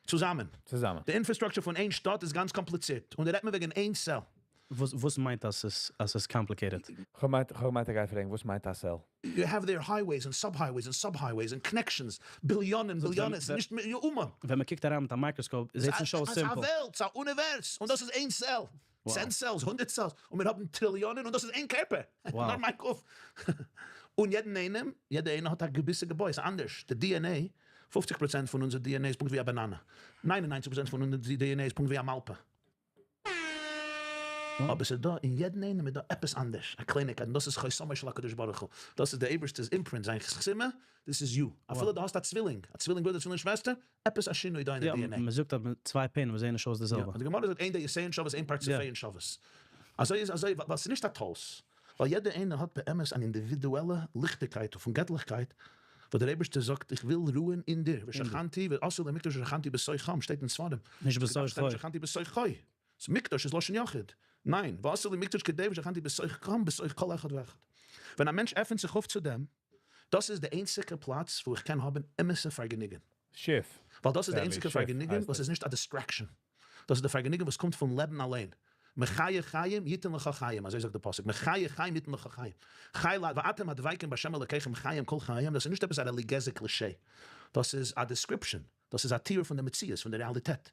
צוזאמען. צוזאמען. די אינפראסטרוקטור פון איין שטאט איז גאנץ קאמפליצירט, און דא רעדט מען וועגן איין cell. וואס מיינט אז ס'איז complicated? כ'האב געמיינט ער גייט פרעגן וואס מיינט א cell. You have there highways און sub-highways און sub-highways און connections, ביליאנען, ביליאנען, ס'איז נישט יאומן. ווען מ'קוקט אריין מיט א מיקראסקאופ זעט עס נישט אויס simple. ס'איז א וועלט, ס'איז א אוניווערס, און דאס איז איין cell. 10 cells, 100 cells, און מיר האבן טריליאנען, און דאס איז איין קערפער, נאר מיין גוף. און יעדן איינעם, יעדער איינער האט א געוויסע געבוי, ס'איז אנדערש, די DNA, 50% פון אונזער DNA איז פונקט ווי א באנאנע, 99% פון אונזער DNA איז פונקט ווי א מאלפע. אבער ס'איז דא, אין יעדן איינעם איז דא עפעס אנדערש, א קלייניגקייט, און דאס איז חותמו של הקדוש ברוך הוא, דאס איז דער אייבערשטער'ס imprint, זיין חתימה, this is you. אפילו דו האסט א צווילינג, א צווילינג ברודער, צווילינג שוועסטער, עפעס א שינוי דא אין די DNA. יא, מען זאגט אז צוויי פענער זעען נישט אויס די זעלבע. יא, די גמרא זאגט אין דעותיהן שוות אין פרצופיהן שוות. אזוי איז אזוי, ווייל ס'איז נישט א טעות. ווייל יעדער איינער האט באמת אן אינדיווידועלע ליכטיגקייט פון געטליכקייט, וואס דער אייבערשטער זאגט איך וויל רוען אין דיר, ושכנתי ועשו לי מקדש ושכנתי בתוכם, שטייט אין ספרים. נישט בתוכו. ושכנתי בתוכו. מקדש איז לשון יחיד. ניין, ועשו לי מקדש כדי ושכנתי בתוכם בתוך כל אחד ואחד. ווען א מענטש עפענט זיך אויף צו דעם, דאס איז די איינציגע פלאץ וואו איך קען האבן אמת'ע פארגעניגן. שיף. ווייל דאס איז די איינציגע פארגעניגן וואס איז נישט א distraction. דאס איז די פארגעניגן וואס קומט פון לעבן אליין. מחיה חיים יתן לך חיים, אזוי זאגט די פסוק, מחיה חיים יתן לך חיים. חי לעד ואתם הדבקים בהשם אלוקיכם חיים כל חייהם, דאס איז נישט עפעס א רעליגיעזע cliché. דאס איז א description, דאס איז א תיאור פון די מציאות, פון די רעאליטעט.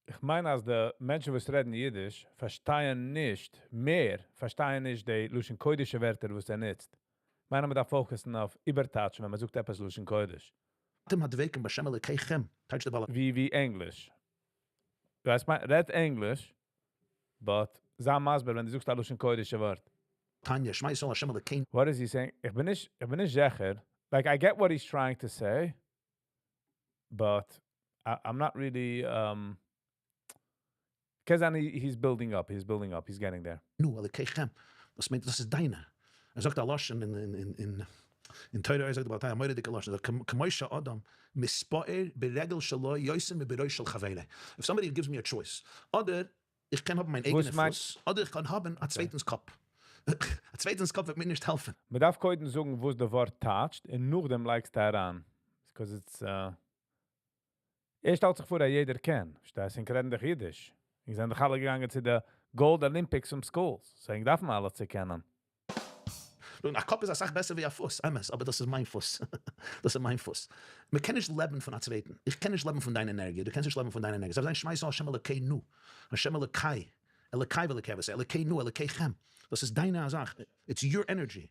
איך מיין אז די מענטשן וואס רעדן אידיש פארשטייען נישט מער, פארשטייען נישט די לשון קודש'ע ווערטער וואס ער נוצט. מיין אז מ'דארף focus ן אויף איבערטייטשן ווען מ'זאגט עפעס לשון קודש. אתם הדבקים בשם אלקיכם, טייטשט דער בעל. ווי ענגליש. דו ווייסט מיין, רעד ענגליש, but זיי מסביר ווען דו זאגסט א לשון קודש'ע ווארט. תניא, שמע ישראל השם אלקינו. What is he saying? איך בין נישט זיכער. Like, I get what he's trying to say, but I'm not really, because he's building up, he's building up, he's getting there. נו, אלקיכם. דאס מיינט, דאס איז דיינע. ער זאגט א לשון אין תורה, ער זאגט דער בעל מורא'דיגע לשון, ער זאגט, כמו שאדם מתפאר ברגל שלו יותר מבראש של חברו. If somebody gives me a choice, אדער איך קען האבן מיין אייגענע פוס, אדער איך קען האבן א צווייטנס קאפ. א צווייטנס קאפ וועט מיר נישט העלפן. מען דארף קודם זאגן, וואס דער ווארט טייטשט, און נאכדעם לייגסטו אריין. Because it's, ער שטעלט זיך פאר, אז יעדער קען. פארשטייסט? ענק רעדן דאך אידיש. מיר זענען דאך אלע געגאנגען צו די Gold Olympics אין schools. So ענק דארפן אלע צו קענען. און א קאפ איז א סאך בעסער ווי א פוס, אמת, אבער דאס איז מיין פוס. דאס איז מיין פוס. מען קען נישט לעבן פון א צווייטן. איך קען נישט לעבן פון דיין ענערגיע, דו קענסט נישט לעבן פון דיין ענערגיע. ס'דארף זיין שמע ישראל השם אלקינו, השם אלקי, אלקי ואלקי אבותי, אלקינו, אלקיכם. דאס איז דיינע זאך. It's your energy.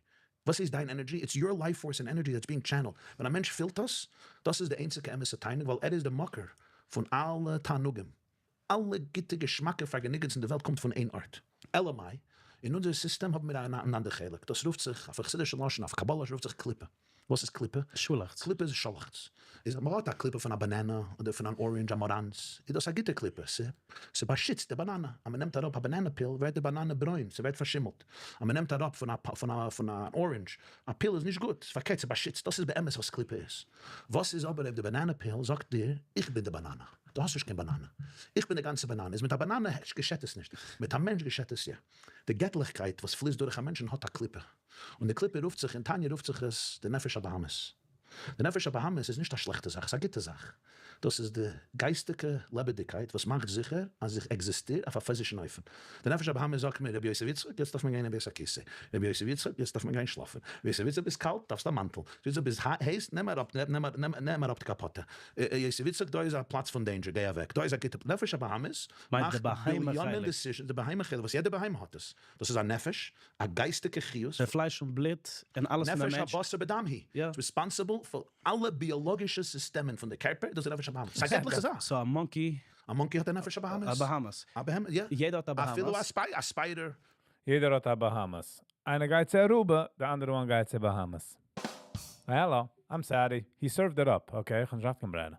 וואס איז דיין energy? It's your life force and energy that's being channeled. ווען א מענטש פילט דאס, דאס איז די איינציגע אמת'ע תענוג, ווייל ער איז דער מקור פון אלע תענוגים. אלע גוטע געשמאקע פארגעניגנס אין די וועלט קומט פון איין ארט. אלא מאי, אין אונזער סיסטעם האבן מיר אן אנדער חלק, דאס רופט זיך, אויף א חסידישע לשון, אויף קבלה רופט זיך קליפה. וואס איז קליפה? שאלעכץ. קליפה איז שאלעכץ. איז אז מ'האט א קליפה פון א banana אדער פון אן orange, א מאראנץ, איז דאס א גוטע קליפה, ס'באשיצט די banana. אז מ'נעמט אראפ א banana peel ווערט די banana ברוין, ס'ווערט פארשימלט. אז מ'נעמט אראפ פון א orange א peel איז נישט גוט, פארקערט ס'באשיצט. דאס איז באמת וואס קליפה איז. וואס איז אבער אויב די banana peel זאגט דיר, איך בין די banana, דו האסט נישט קיין banana, איך בין די גאנצע banana, איז מיט א banana געשעט עס נישט, מיט א מענטש געשעט עס יא. די געטליכקייט וואס פליסט דורך א מענטשן האט א קליפה, און די קליפה רופט זיך, אין תניא רופט זיך עס די נפש הבהמית. די נפש הבהמית איז נישט א שלעכטע זאך, ס'איז א גוטע זאך. דאס איז די גייסטיגע לעבעדיגקייט וואס מאכט זיכער אז איך עקזיסטיר אויף א פיזישן אופן. די נפש הבהמית זאגט מיר, רבי יוסף יצחק, יעצט דארף מען גיין אין בית הכסא. רבי יוסף יצחק, יעצט דארף מען גיין שלאפן. רבי יוסף יצחק, ביסט קאלט, דארפסט א מאנטל. יוסף יצחק, ביסט הייס, נעם אראפ, נעם אראפ די קאפאטע. יוסף יצחק, דא איז א פלאץ פון danger, גיי אוועק. דא איז א גוטע פלאץ. נפש הבהמית מאכט ביליאנען decisions, די בהמה חלק, וואס יעדע בהמה האט עס. דאס איז א נפש, א גייסטיגע חיות. די פלייש און בלוט און אלעס פון די מענטש. נפש הבשר בדם היא. איז responsible פאר אלע ביאלאגישע סיסטעמען פון די קערפער, דאס איז נפש הבהמית. ס'איז א געטליכע זאך. So א monkey. א monkey האט א נפש הבהמית. א בהמית. א בהמה, יא. יעדער האט א בהמית. אפילו א spider. יעדער האט א בהמית. איינער גייט צו ארובה, די אנדערע one גייט צו בהמות. Hello, I'm sorry. He served it up, okay? איך האב נישט געהאט קיין ברירה.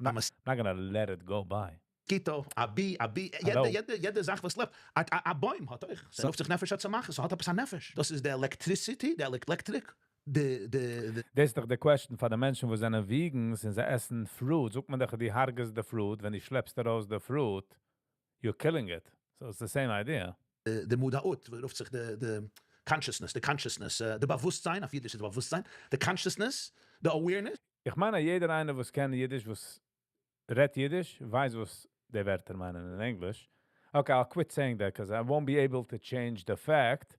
I'm not gonna let it go by. mosquito, א bee, א bee, יעדע, יעדע זאך וואס לעבט, א בוים האט אויך, ס'רופט זיך נפש הצומחת, ס'האט עפעס א נפש, דאס איז די electricity, די electric, די, די, די. דאס איז דאך די question פאר די מענטשן וואס זענען vegans און זיי עסן fruit, זאגט מען דאך דו הרג'סט די fruit, ווען דו שלעפסט ארויס די fruit, you're killing it. So it's the same idea. די מודעות, וואס רופט זיך די, די consciousness, די consciousness, די באוואוסטזיין, אויף אידיש איז באוואוסטזיין, די consciousness, די awareness. איך מיין אז יעדער איינער וואס קען אידיש, וואס רעדט אידיש, ווייסט וואס די ווערטער מיינען אין ענגליש. Okay, I'll quit saying that because I won't be able to change the fact.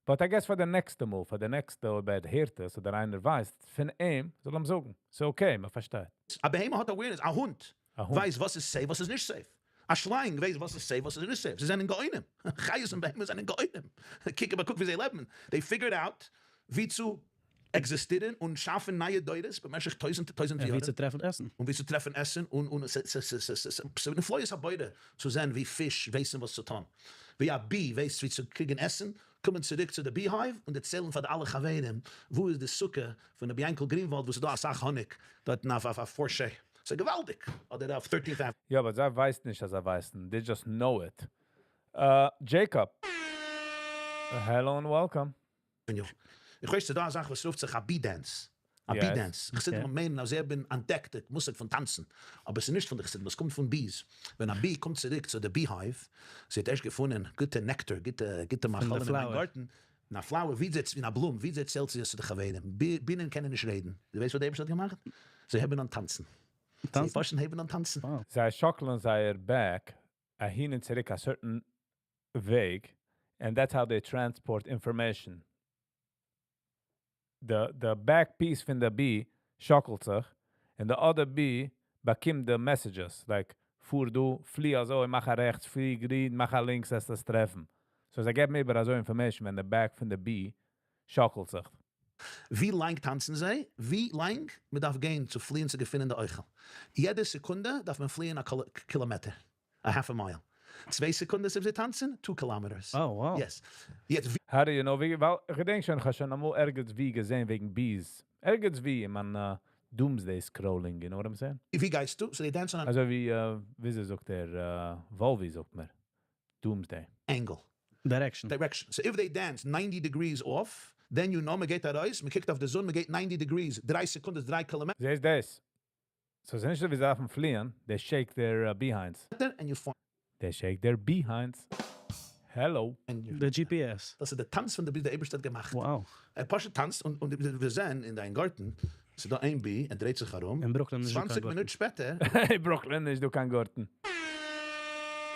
But I guess for the next מאל, for the next אויב ער הערט עס אדער איינער ווייסט פון אים, זאל אים זאגן. It's okay, מען פארשטייט. א בהמה האט awareness, א הונט א הונט. ווייסט וואס איז safe, וואס איז נישט safe. א שלאנג ווייסט וואס איז safe, וואס איז נישט safe. זיי זענען גאונים. חיות און בהמות זענען גאונים. קוק אבער קוק ווי זיי לעבן. They figured out ווי צו עקזיסטירן און שאפן נייע דורות במשך טויזנטער טויזנטער און ווי יארן. צו טרעפן עסן. און ווי צו טרעפן עסן, און ס'איז נפלאות הבורא צו זען ווי פיש ווייסן וואס צו טון. ווי א bee ווייסט ווי צו קריגן עסן, קומען צוריק צו די beehive און דערציילן פאר די אלע חברים וואו איז די סוכה פון רבי יענקל גרינוואלד וואס איז דא אסאך האניג דארטן אויף פארשעי. ס'איז געוואלדיג! אדער אויף 13th Avenue. יא, but זיי ווייסן נישט אז זיי ווייסן, they just know it. Jacob. Hello and welcome. איך ווייס ס'איז דא א זאך וואס רופט זיך א bee dance. א bee dance. חסידים מיינען אז זיי האבן אנטדעקט די מושג פון טאנצן. אבער ס'איז נישט פון די חסידים, עס קומט פון bees. ווען א bee קומט צוריק צו די beehive, זי האט ערשט געפונען גוטע nectar, גוטע מאכלים אין מיין גארטן, אין א flower, ווי זי, אין א בלום, ווי זי ציילט זי עס צו די חברים. בינען קענען נישט רעדן. דו ווייסט וואס דער אייבערשטער האט געמאכט? זיי הייבן אן טאנצן. זיי פשוט הייבן אן טאנצן. זיי שאקלען זייער back אהין און צוריק א certain וועג, and that's how they transport information. The back piece פון די bee שאקלט זיך, and the other bee באקומט די messages, like. פאר דא, פלי אזוי, מאך א רעכטס, פלי גראד, מאך א לינקס, וועסט עס טרעפן. So זיי געבן איבער אזוי information ווען די back פון די bee שאקלט זיך. ווי לאנג טאנצן זיי? ווי לאנג מען דארף גיין צו פליען צו געפינען די אוכל. יעדע סעקונדע דארף מען פליען א קילאמעטער, א half a mile. 2 סעקונדעס אויב זיי טאנצן, 2 kilometers. Oh, wow. Yes. יעצט How do you know? ווייל איך געדענק שוין, איך האב שוין אמאל ערגעץ ווי געזען וועגן bees. ערגעץ ווי אין מיין doomsday scrolling, you know what I'm saying? ווי גייסטו? So they dance on an אזוי ווי, ווי זאגט ער, Volvi זאגט מיר. Doomsday. angle. Direction. Direction. So if they dance 90 degrees off, then you know, מען גייט ארויס, מען קוקט אויף די זון, מען גייט 90 degrees, 3 סעקונדעס, 3 קילאמעטער, זעסט דאס? So ס'איז נישט אזוי ווי זיי דארפן פליען, they shake their behinds. And you find They shake their behinds. Hello. your The GPS. דאס איז דער טאנץ פון די bee, דער אייבערשטער האט געמאכט. ער פשוט טאנצט און מיר זעען אין דיין גארטן, ס'איז דא איין bee, ער דרייט זיך ארום. אין Brooklyn איז 20 מינוט שפעטער, אין Brooklyn איז דא קיין גארטן.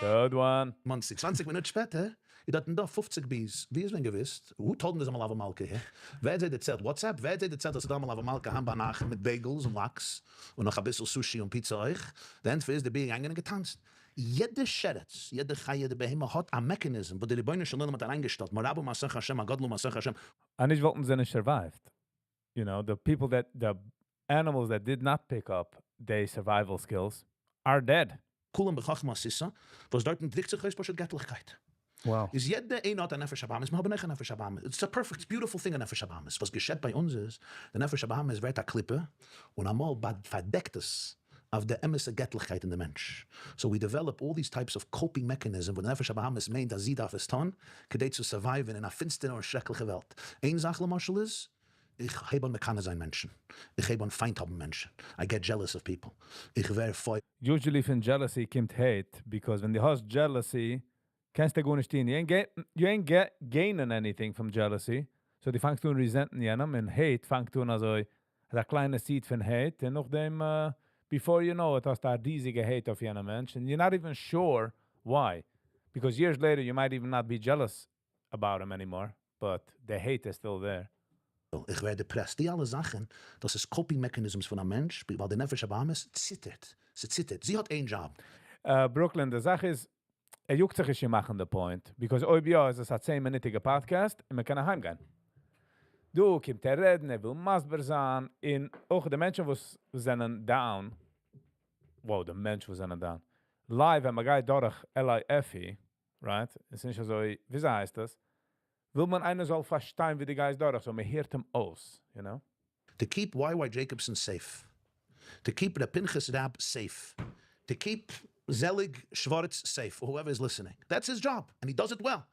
Good one. Monsey, 20 מינוט שפעטער, איז דארט דא 50 bees. ווי איז מען געוואוסט? Who told them there's a מלוה מלכה here? ווער האט זיי דערציילט? WhatsApp? ווער האט זיי דערציילט, אז ס'איז דא א מלוה מלכה היינט ביינאכט מיט bagels און lox און נאך א ביסל sushi און פיצא אויך? דער ענטפער איז, די bee געגאנגען און געטאנצט. יעדע שרץ, יעדע חיה, יעדע בהמה האט א mechanism, וואו דער רבונו של עולם האט אריינגעשטעלט. מה רבו מעשיך השם, מה גדלו מעשיך השם. אנישט וואלטן זיי נישט survived. The people that, the animals that did not pick up their survival skills are dead. כולם בחכמה עשית, וואס דארטן דריקט זיך אויס פשוט געטליכקייט. איז יעדע איינער האט א נפש הבהמית, מיר האבן אויך א נפש הבהמית. It's a perfect, beautiful thing, א נפש הבהמית. וואס געשעט ביי אונז איז, די נפש הבהמית ווערט א קליפה און אמאל פארדעקט עס אויף די אמת'ע געטליכקייט אין דעם מענטש. So we develop all these types of coping mechanism, וואו די נפש הבהמית מיינט, אז זי דארף עס טון, כדי צו survive ן אין א פינסטערע און שרעקליכע וועלט. איין זאך למשל איז, איך הייב אן מקנא זיין מענטשן. איך הייב אן פיינט האבן מענטשן. I get jealous of people. איך ווער פוי. Usually פון jealousy קומט hate, because when דו האסט jealousy, קענסטו גארנישט טון. You ain't gaining anything from jealousy. So דו פאנגסט אן resent ן יענעם, און hate פאנגט אן אזוי, א קליינע seed פון hate, און נאכדעם, before you know it, האסטו א ריזיגע hate אויף יענעם מענטש, and you're not even sure why. Because years later, you might even not be jealous about him anymore, but the hate is still there. איך ווער depressed. די אלע זאכן, דאס איז coping mechanisms פון א מענטש, ווייל די נפש הבהמית ציטערט. זי ציטערט. זי האט איין job. Brooklyn, די זאך איז, ער יאגט זיך נישט מאכן די point, because אויב יא, איז עס א 10-מינוטיגע podcast און מען קען אהיימגיין. דא קומט ער רעדן, ער וויל מסביר זיין, און אויך די מענטשן וואס זענען down, wow, די מענטשן וואס זענען down, live, ווען מען גייט דורך LIFE, right? עס איז נישט אזוי, ווי הייסט דאס? וויל מען איינער זאל פארשטיין, ווי דו גייסט דורך, so מען הערט אים אויס, you know? To keep YY Jacobson safe, to keep the Pinchas Rab safe, to keep Zelig Schwartz safe, or whoever is listening. That's his job, and he does it well.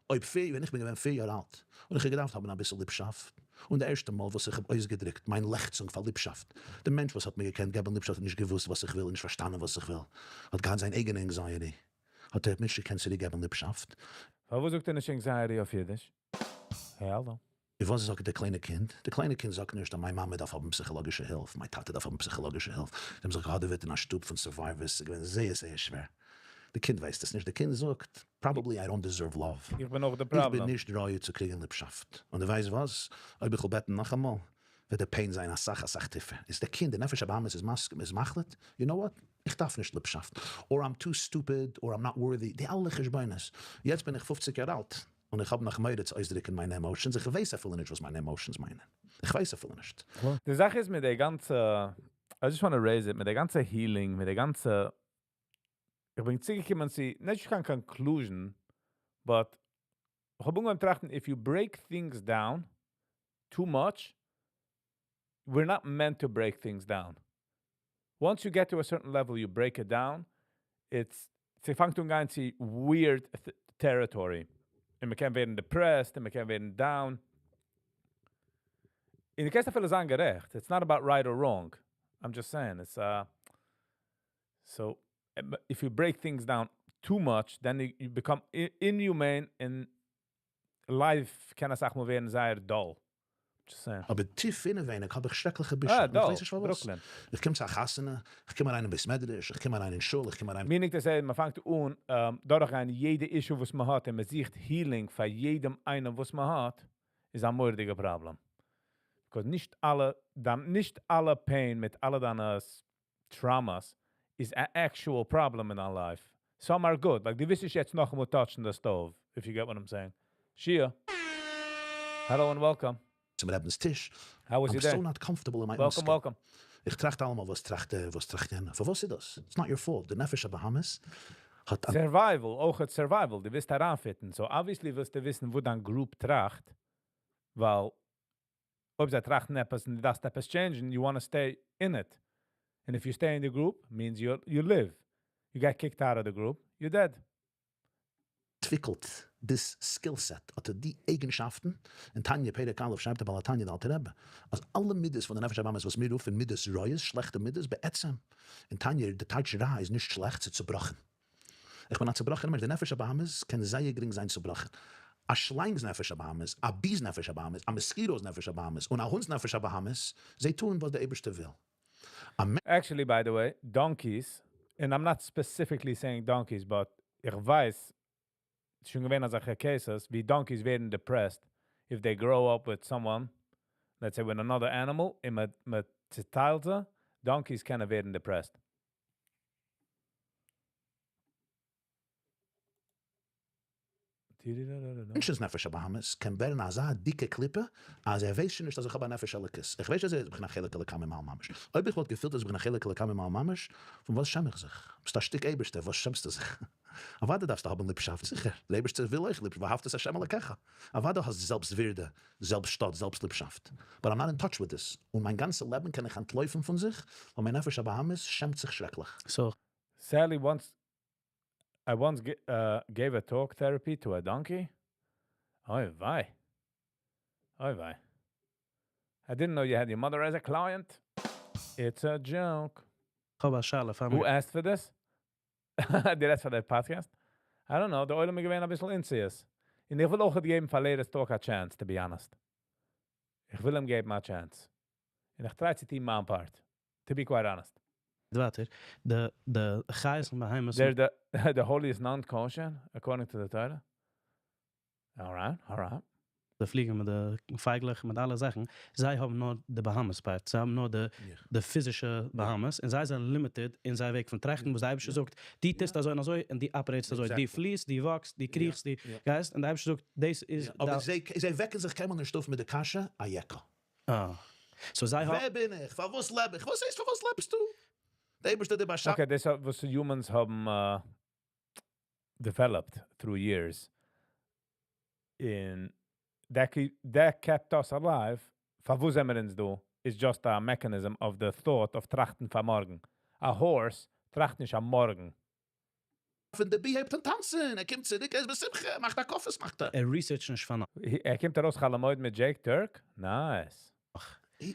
אויב 4, ווען איך בין געווען 4 יאר אלט, און איך האב געדארפט האבן א ביסל ליבשאפט, און דער ערשטע מאל, וואס איך האב אויסגעדריקט, מיין לעכצונג פאר ליבשאפט, דער מענטש, וואס האט מיר געקענט געבן ליבשאפט, האט נישט געוואוסט, וואס איך וויל, און נישט פארשטאנען, וואס איך וויל. האט געהאט זיין אייגענע anxiety. האט ער נישט געקענט צוריקגעבן ליבשאפט. פארוואס זאגט ער נישט anxiety אויף אידיש? Hello. וואס זאגט דער קליינע קינד? דער קליינע קינד זאגט נישט, אז מיין מאמע דארף האבן פסיכאלאגישע הילף, מיין טאטע דארף האבן פסיכאלאגישע הילף. זיי האבן זיך געהאדעוועט אין א שטוב פון survivors, ס'איז געווען זייער, זייער שווער. דער קינד ווייסט עס נישט. דער קינד זאגט, "Probably I don't deserve love." איך בין אויך די איך בין problem. נישט ראוי צו קריגן ליבשאפט. און דו ווייסט וואס? אויב איך וועל בעטן נאכאמאל, וועט דער pain זיין א סאך, א סאך טיפער. איז דער קינד, דער נפש הבהמית איז מסכים, איז מחליט, you know what? איך דארף נישט ליבשאפט. Or I'm too stupid, or I'm not worthy. די אלע חשבונות. יעצט בין איך 50 יאר אלט. און איך האב נאך מורא צו אויסדריקן מיינע emotions. איך ווייס אפילו נישט, וואס מיינע emotions מיינען. איך ווייס אפילו נישט. די זאך איז מיט דער גאנצע, I just want to raise it, מיט דער גאנצע healing, מיט דער גאנצע, איך בין צוגעקומען צו, נישט קיין conclusion, but איך האב אנגעהויבן טראכטן, if you break things down too much, we're not meant to break things down. Once you get to a certain level, you break it down, ס'פאנגט אן גיין צו weird territory. און מען קען ווערן depressed, און מען קען ווערן down. און דו קענסט אפילו זיין גערעכט. It's not about right or wrong. I'm just saying, it's, so, if you break things down too much, then you become inhumane and life קען א סאך מאל ווערן זייער dull. Just saying. אבער טיף אינעווייניג האב איך שרעקליכע בושה. Ah, איך dull. ווייס נישט פארוואס. Brooklyn. איך קום צו א חתונה, איך קום אריין אין בית מדרש, איך קום אריין אין שול, איך קום אריין Meaning to say, מען פאנגט אן, דורכגיין יעדע issue, וואס מען האט, און מען זוכט healing פאר יעדעם איינעם, וואס מען האט, איז א מורא'דיגע problem. Because נישט אלע, דאן, נישט אלע pain מיט אלע דיינע traumas איז א actual problem in our life. Some are good, like דו ווילסט נישט יעצט נאכאמאל touch ן the stove, if you get what I'm saying. Shia. Hello and welcome. צום רבינ'ס טיש. How was I'm your day? so not comfortable in my own Welcome, skin. welcome. איך טראכט אלעמאל וואס טראכט ער, וואס טראכט יענער, פארוואס איז דאס? It's not your fault, די נפש הבהמית האט א. Survival, אויך survival, דו ווילסט אריינ fit ן, so obviously ווילסטו וויסן וואס דיין group טראכט, ווייל אויב זיי טראכטן עפעס און דו דארפסט עפעס change ן, you want to stay in it. And if you stay in the group, means you live. You get kicked out of the group, you're dead. אנטוויקלט this skill set, אט די אייגנשאפטן, אין תניא פרק א' שרייבט דער בעל התניא דער אלטער רבי, אז אלע מידות פון די נפש הבהמית וואס מיר רופן מידות רעות, שלעכטע מידות, בעצם, אין תניא די טייטש רע איז נישט שלעכט, ס'איז צובראכן. איך בין א צובראכענער מענטש, די נפש הבהמית קען זייער גרינג זיין צובראכן. א שליינג'ס נפש הבהמית, א bee's נפש הבהמית, א mosquito's נפש הבהמית, און א הונט'ס נפש הבהמית, זיי טוען וואס דער אייבערשטער וויל. א Actually, by the way, donkeys, and I'm not specifically saying donkeys, but איך ווייס, שוין געווען אזעלכע cases, ווי donkeys ווערן depressed if they grow up with someone, let's say with another animal, און מען צעטיילט זיי, donkeys קענען ווערן depressed. מענטשנ'ס נפש הבהמית קען ווערן אזא דיקע קליפה אז ער ווייסט שוין נישט אז איך האב א נפש אלוקית, איך ווייס אז איך בין א חלק אלוקה ממעל ממש, אויב איך וואלט געפילט אז איך בין א חלק אלוקה ממעל ממש, פון וואס שעם איך זיך? ביסט א שטיק אייבערשטער, וואס שעמסטו זיך? אוודאי דארפסטו האבן ליבשאפט, זיכער, דער אייבערשטער וויל אויך ליבשאפט, ואהבת את ה' אלקיך, אוודאי האסט זעלבסט ווירדע, זעלבסט שטאט, זעלבסט ליבשאפט, but I'm not in touch with this, און מיין גאנצע לעבן קען איך אנטלויפן פון זיך, ווייל מיין נפש הבהמית שעמט זיך שרעקליך. So Sally once I once gave a talk therapy to a donkey. אוי וויי. אוי וויי. I didn't know you had your mother as a client. It's a joke. כ'האב א שאלה פאר Who מיר. asked for this? די רעדסט פאר די podcast? I don't know, די עולם איז געווען אביסל אינציעס. און איך וויל אויך געבן פאר לעדערס talk א chance, to be honest. איך וויל אים געבן א chance. און איך try צו טון מיין part, to be quite honest. ווייטער, די די חיות און בהמות. They're the, the holiest non-kosher, according to the Torah. Alright, alright. די פליגן מיט די פייגלעך מיט אלע זאכן, זיי האבן נאר די בהמות part, זיי האבן נאר די די פיזישע בהמות, און זיי זענען limited אין זייער וועג פון טראכטן, וואס די אייבערשטער זאגט, דו טוסט אזוי און אזוי, און דו operate סט אזוי, דו פליסט, דו walk סט, דו קריכסט, דו גייסט, און די אייבערשטער זאגט, דאס איז אבער זיי זיי וועקן זיך קיינמאל נישט אויף מיט די קשיא, אייכה. אה. So זיי ווער בין איך? פארוואס לעב איך? וואס הייסט פארוואס לעבסטו? דער אייבערשטער האט דיר באשאפן. Okay, דאס איז וואס humans האבן developed through years. און that kept us alive, פארוואס זעמיר אונז דא, is just a mechanism of the thought of טראכטן פאר מארגן. א horse טראכט נישט א מארגן. פון די bee הייבט אן טאנצן, ער קומט צוריק, ער איז בשמחה, ער מאכט הקפות מאכט ער. ער research ט נישט פאר. ער קומט ארויס חול המועד מיט Jake Turk? Nice. ער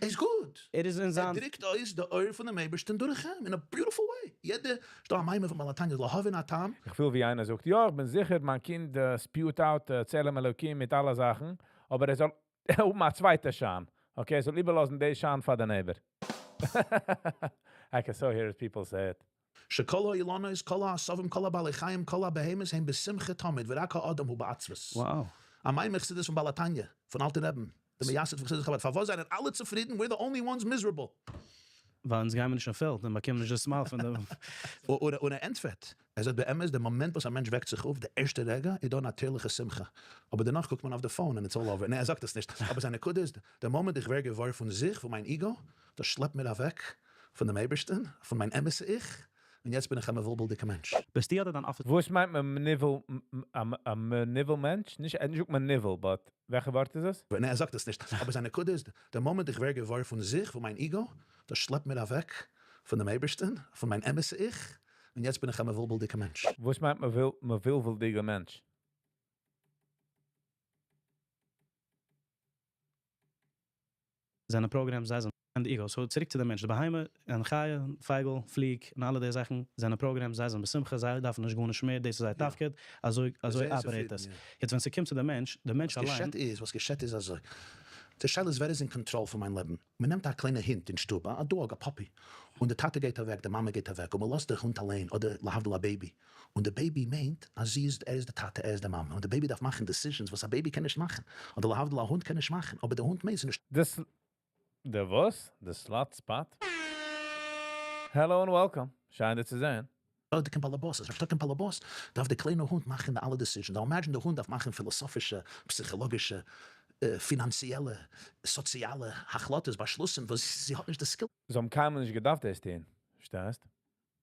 איז גוט. ער איז אין זיין. ער דריקט אויס די אור פונעם אייבערשטען דורך אים, אין א beautiful way. יעדע, ס'דא א מאמר פון בעל התניא, להבין הטעם. איך פיל ווי איינער זאגט, יא איך בין זיכער מיין קינד spew ט out צלם אלוקים מיט אלע זאכן, אבער ער זאל האבן א צווייטע שיין, okay, ער זאל איבערלאזן די שיין פאר די neighbor. I can so hear people say it. שכל האילנות כל העשבים כל הבעלי חיים כל הבהמות הם בשמחה תמיד ורק האדם הוא בעצבות. Wow. א מאמר חסידות פון בעל התניא, פון אלטן רעבן, דער מייסד פון חסידות חבד, פארוואס זענען אלע צופרידן, we're the only ones miserable. ווייל אונז גיימער נישט אין פעלד און באקומען נישט די smell פון די. און ער ענטפערט, ער זאגט באמת די מאמענט וואס א מענטש וועקט זיך אויף, די ערשטע רגע איז דא נאטירליכע שמחה, אבער דערנאך קוקט מען אויף די phone און it's all over, נע ער זאגט עס נישט, אבער זיין נקודה איז, די מאמענט איך ווער געוואר פון זיך, פון מיין ego, דאס שלעפט מיר אוועק פון דעם אייבערשטען, פון מיין אמת'ע איך, און יעצט בין איך א מבולבל'דיגע מענטש. ביסטו אדער דיין אפיס? וואס מיינט מען מנוול, א מנוול מענטש? נישט, ער האט נישט געזאגט מנוול, but וועלכע ווארט איז עס? נע ער זאגט עס נישט, אבער זיין נקודה איז, די מאמענט איך ווער געוואר פון זיך, פון מיין ego, דאס שלעפט מיר אוועק פון דעם אייבערשטען, פון מיין אמת'ע איך, און יעצט בין איך א מבולבל'דיגע מענטש. וואס מיינט מבולבל'דיגע מענטש? זענען programmed, זיי זענען די ego. So צוריק צו די מענטש, די בהמה און חיה, פייגל, פליג, און אלע די זאכן זענען programmed, זיי זענען בשמחה, זיי דארפן נישט גארנישט מער, דאס איז זייער תפקיד, אזוי אזוי operate עס. יעצט ווען ס'קומט צו די מענטש, די מענטש וואס אליין. געשעט איז, וואס געשעט איז אזוי, די שאלה איז ווער איז אין קאנטראל פון מיין לעבן? מען נעמט א קליינע הונט אין שטוב, א dog, א puppy, און די טאטע גייט אוועק, די מאמע גייט אוועק, און מען לאזט די הונט אליין, אדער להבדיל א baby, און די baby מיינט אז זי איז, ער איז די טאטע, ער איז די מאמע, און די baby דארף מאכן decisions וואס א baby קען נישט מאכן, אדער להבדיל א הונט קען נישט מאכן, אבער די הונט מיינט ס'איז נישט. די די וואס? די slot spot? Hello and welcome. שיין דיר צו זען. נישטא קיין באלעבאס, אז נישטא קיין באלעבאס דארף די קליינע הונט מאכן די אלע decisions, now imagine די הונט דארף מאכן פילאסאפישע, פסיכאלאגישע, פינאנציעלע, סאציאלע החלטות, באשלוסן וואס זי האט נישט די skill זיי האבן קיינמאל נישט געדארפט דאס טון, פארשטייסט?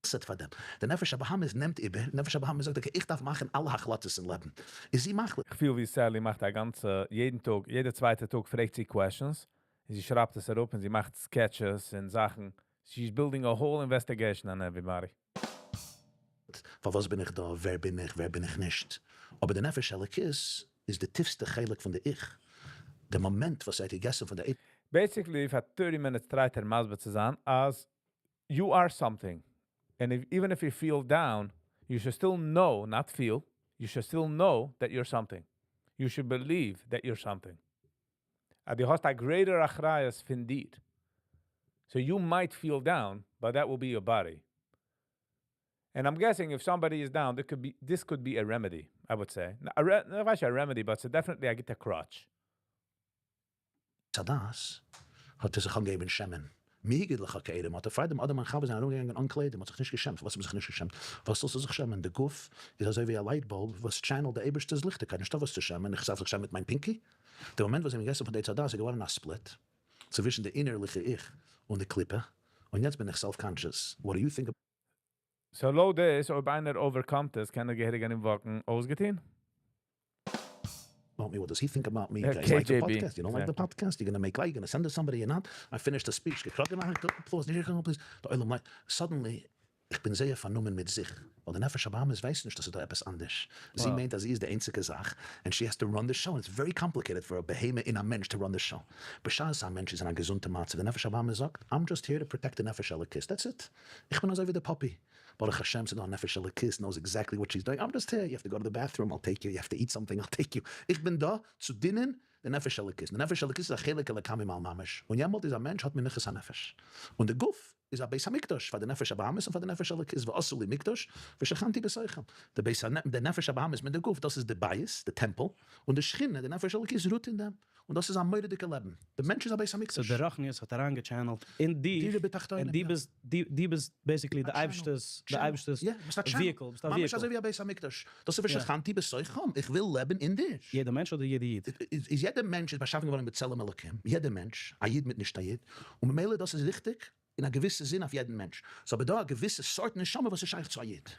set פאר דעם. די נפש הבהמית נעמט איבער, נפש הבהמית זאגט okay איך דארף מאכן אלע החלטות אין לעבן, איז זי מחליט. איך פיל ווי Sally מאכט א גאנצע, יעדן טאג, יעדע צווייטע טאג פרעגט זי questions, און זי שרייבט עס אראפ און זי מאכט sketches און זאכן, she's building a whole investigation on everybody. פארוואס בין איך דא, ווער בין איך, ווער בין איך נישט, אבער די נפש אלוקית איז די טיפסטע חלק פון די איך, די מאמענט וואס ער האט געגעסן פון די עץ. Basically פאר thirty minutes try ט ער מסביר צו זיין אז you are something, and if even if you feel down, you should still know, not feel, you should still know that you're something, you should believe that you're something, אז דו האסט א greater אחריות פון דיר, so you might feel down, but that will be your body. And I'm guessing if somebody is down, there could be, this could be a remedy, I would say. A re, איך ווייס נישט א remedy, but ס'איז definitely א גוטע crutch. הדעת האט ער זיך אנגעהויבן שעמען. מי הגיד לך כערם האט ער פאר דעם אדם און חווה זענען ארומגעגאנגען אן קליידער, מ'האט זיך נישט געשעמט. פארוואס האט מען זיך נישט געשעמט? וואס זאלסטו זיך שעמען? די גוף איז אזוי ווי א light bulb וואס channel ט די אייבערשטער'ס ליכטיגקייט, נישטא וואס צו שעמען, איך דארף זיך שעמען מיט מיין pinky? די מאמענט וואס זיי האבן געגעסן פון די עץ הדעת איז געווארן א split צווישן די אינערליכע איך און די קליפה, און יעצט בין איך self conscious, what do you think So לויט דאס, אויב איינער overcome ט עס, קען ער געהעריג ארומוואקן אויסגעטון? about me, what does he think about me, guys like the podcast, you don't like the podcast, you gonna make like, you gonna send it somebody, you not, I finished the speech, געקראגן א applause, נישט געקראגן applause, די עולם לייק, suddenly, איך בין זייער פארנומען מיט זיך, ווייל די נפש הבהמית ווייסט נישט אז ס'איז דא עפעס אנדערש, זי מיינט אז זי איז די איינציגע זאך, and she has to run the show, it's very complicated פאר א בהמה און א מענטש to run the show, בשעת א מענטש איז אין א געזונטע מצב, די נפש הבהמית זאגט, I'm just here to protect די נפש אלוקית, that's it, איך בין אזוי ווי די puppy, ברוך השם ס'דא א נפש אלוקית knows exactly what she's doing, I'm just here, you have to go to the bathroom, I'll take you, you have to eat something, I'll take you, איך בין דא צו דינען די נפש אלוקית, די נפש אלוקית איז א חלק אלוקה ממעל ממש, און יעמאלט איז א מענטש האט מנוחת הנפש, און די גוף איז א בית המקדש פאר די נפש הבהמית און פאר די נפש אלוקית, ועשו לי מקדש ושכנתי בתוכם, די בית די נפש הבהמית מיט די גוף דאס איז די בית, די temple, און די שכינה, די נפש אלוקית רוט אין דעם. און דאס איז א מורא'דיגע לעבן, די מענטש איז א בית המקדש. So די רוחניות האט אריינגע channel ט אין דיך, און דו ביסט, דו ביסט basically די אייבערשטער'ס, די אייבערשטער'ס vehicle, ביסט א vehicle. ממש אזוי ווי א בית המקדש, דאס איז ושכנתי בתוכם, איך וויל לעבן אין דיר. יעדע מענטש אדער יעדע איד? איז יעדע מענטש איז באשאפן געווארן בצלם אלוקים, יעדע מענטש, א איד מיט נישט א איד, און ממילא דאס איז ריכטיג אין א געוויסע זין אויף יעדן מענטש, ס'איז אבער דא א געוויסע סארט נשמה וואס איז שייך צו א איד.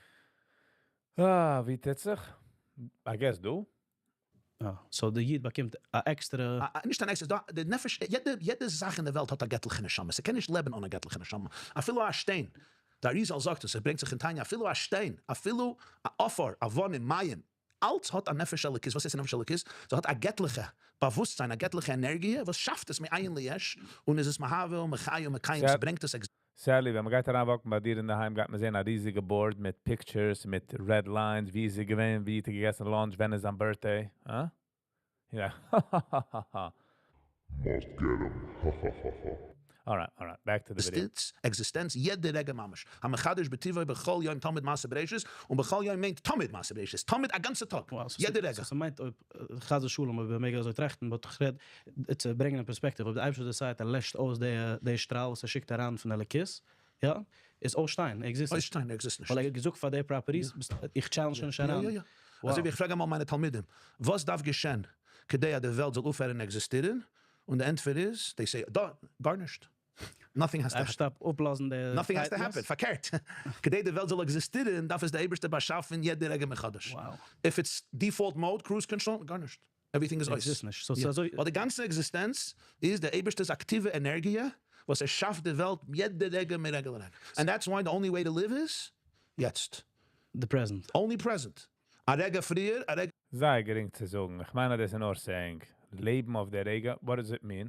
אה, ווי טוט זיך? I guess דא. אה, so די איד באקומט א עקסטערע. נישט אן עקסטערע, ס'דא די נפש, יעדע יעדע זאך אין די וועלט האט א געטליכע נשמה, ס'קען נישט לעבן אן א געטליכע נשמה, אפילו א שטיין, די אריזל זאגט עס, עס ברענגט זיך אין תניא, אפילו א שטיין, אפילו א עפר, אבנים, מים, אלץ האט א נפש אלוקית, וואס הייסט א נפש אלוקית? ס'האט א געטליכע באוואוסטזיין, א געטליכע ענערגיע וואס שאפט עס מאין ליש, און איז עס מהווה ומחיה ומקיים, ס'ברענגט עס. Sally, ווען מ'גייט אריין walk ן ביי דיר אינדערהיים גייט מען זען א ריזיגע board מיט pictures מיט red lines, ווי איז זי געווען, ווי האט ער געגעסן lunch, ווען איז זיין birthday, הא? יא, האהאהאהא. Must get 'em, hahahaha. Alright alright, back to the video. עקזיסטענץ יעדע רגע ממש, המחדש בטובו בכל יום תמיד מעשה בראשית, און בכל יום מיינט תמיד מעשה בראשית, תמיד א גאנצע טאג, יעדע רגע. סאו ס'מיינט אויב חס ושלום אויב מ'מעג אזוי טראכטן, but כ'רעד צו ברענגען אין perspective, אויב די אייבערשטער decide ט ער לעשט אויס די שטראל וואס ער שיקט אריין פון אלוקות, יא, איז אויסשטיין, ער exist נישט. אויסשטיין, ער exist נישט. ווייל ער האט געזאגט פאר די properties, איך challenge נישט אריין. יא יא יא. אזוי ווי איך פרעג אמאל מיינע תלמידים, וואס דארף געשען כדי אז די וועלט זאל אויפהערן עקזיסטירן? און די ענטפער איז, they say, גארנישט. Nothing has to happen. אפשר אפלאזן די Nothing has to happen. פארקערט, כדי די וועלט זאל עקזיסטירן דארף עס די אייבערשטער באשאפן יעדע רגע מחדש. If it's default mode, cruise control, גארנישט. Everything איז אויס. Exist נישט. So ס'איז אזוי. ווייל די גאנצע עקזיסטענץ איז די אייבערשטער'ס אקטיווע ענערגיע וואס ער שאפט די וועלט יעדע רגע מרגע לרגע. And that's why the only way to live איז יעצט. The present. Only present. א רגע פריער, א רגע. זייער גרינג צו זאגן. איך מיין אז דאס איז נאר saying. לעבן אויף די רגע, what does it mean?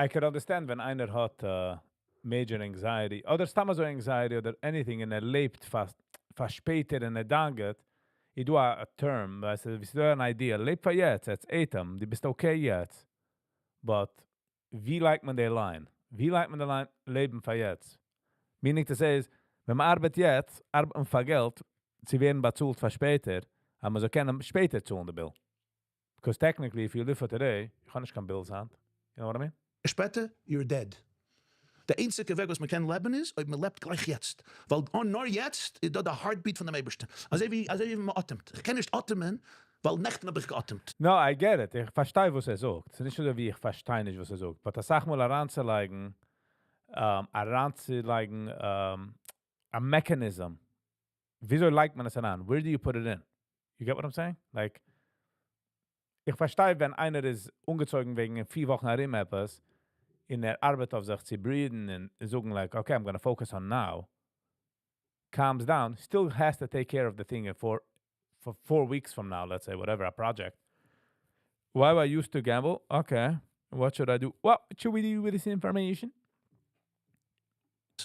I can understand ווען איינער האט major anxiety, אדער סתם אזוי anxiety אדער anything און ער לעבט פאר שפעטער און ער דאגה'ט, איז דא א term, ווייסטו, ווי ס'איז דא אן idea, לעב פאר יעצט, יעצט אטעם, דו ביסט okay יעצט, but ווי לייגט מען די line? ווי לייגט מען די line לעבן פאר יעצט? Meaning to say איז, ווען מען ארבעט יעצט, ארבעט מען פאר געלט צו ווערן באצאלט פאר שפעטער, אז מען זאל קענען שפעטער צאלן די bill. Because technically if you live for today, איך האב נישט קיין bills היינט. You know what I mean? שפעטער, you're dead. די איינציגע וועג וואס מען קען לעבן איז אויב מען לעבט גלייך יעצט, ווייל נאר יעצט איז דא די heartbeat פון דעם אייבערשטען, אזוי ווי מען אטעמט, איך קען נישט אטעמען ווייל נעכטן האב איך געאטעמט. No, I get it. איך פארשטיי וואס ער זאגט. ס'איז נישט אזוי ווי איך פארשטיי נישט וואס ער זאגט. But אסאך מאל אריינצולייגן א mechanism. וויאזוי לייגט מען עס אריין? Where do you put it in? You get what I'm saying? Like, איך פארשטיי, ווען איינער איז אנגעצויגן וועגן אין 4 וואכן ארום עפעס, און ער ארבעט אויף זיך צו breathe ן און זאגן like, "Okay, I'm gonna focus on now." Calms down, still has to take care of the thing in four, for 4 weeks from now, let's say, whatever, a project. Why I used to gamble? Okay. What should I do? What should we do with this information?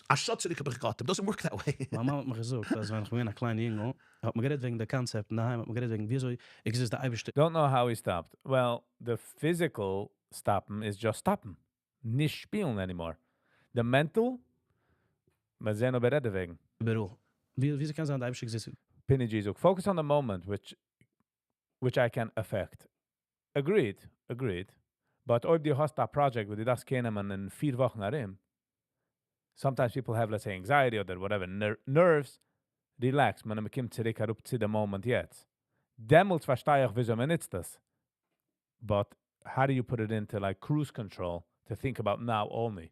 א שעה צוריק האב איך געאטעמט. Doesn't work that way. מיין מאמע האט מיר געזאגט, אז ווען איך בין א קליינער יונגל, האט מען גערעדט וועגן דער concept, אין דער היים האט מען גערעדט וועגן, וויאזוי exist דער אייבערשטער. Don't know how he stopped. Well, the physical stoppen is just stoppen. נישט שפילן anymore. The mental, מיר זעען אבער רעדן וועגן. איבעראל. וויאזוי קען זיין, דער אייבערשטער exist? Pini G זאגט, "Focus on the moment which I can affect." Agreed. But אויב דו האסט א project, וואו דו דארפסט care נעמען אין 4 וואכן ארום, sometimes people have, let's say, anxiety אדער whatever, nerves, relax, מען קומט צוריק אראפ צו the moment יעצט. דעמאלטס פארשטיי איך, וויאזוי מען נוצט דאס. But how do you put it into like cruise control to think about now only?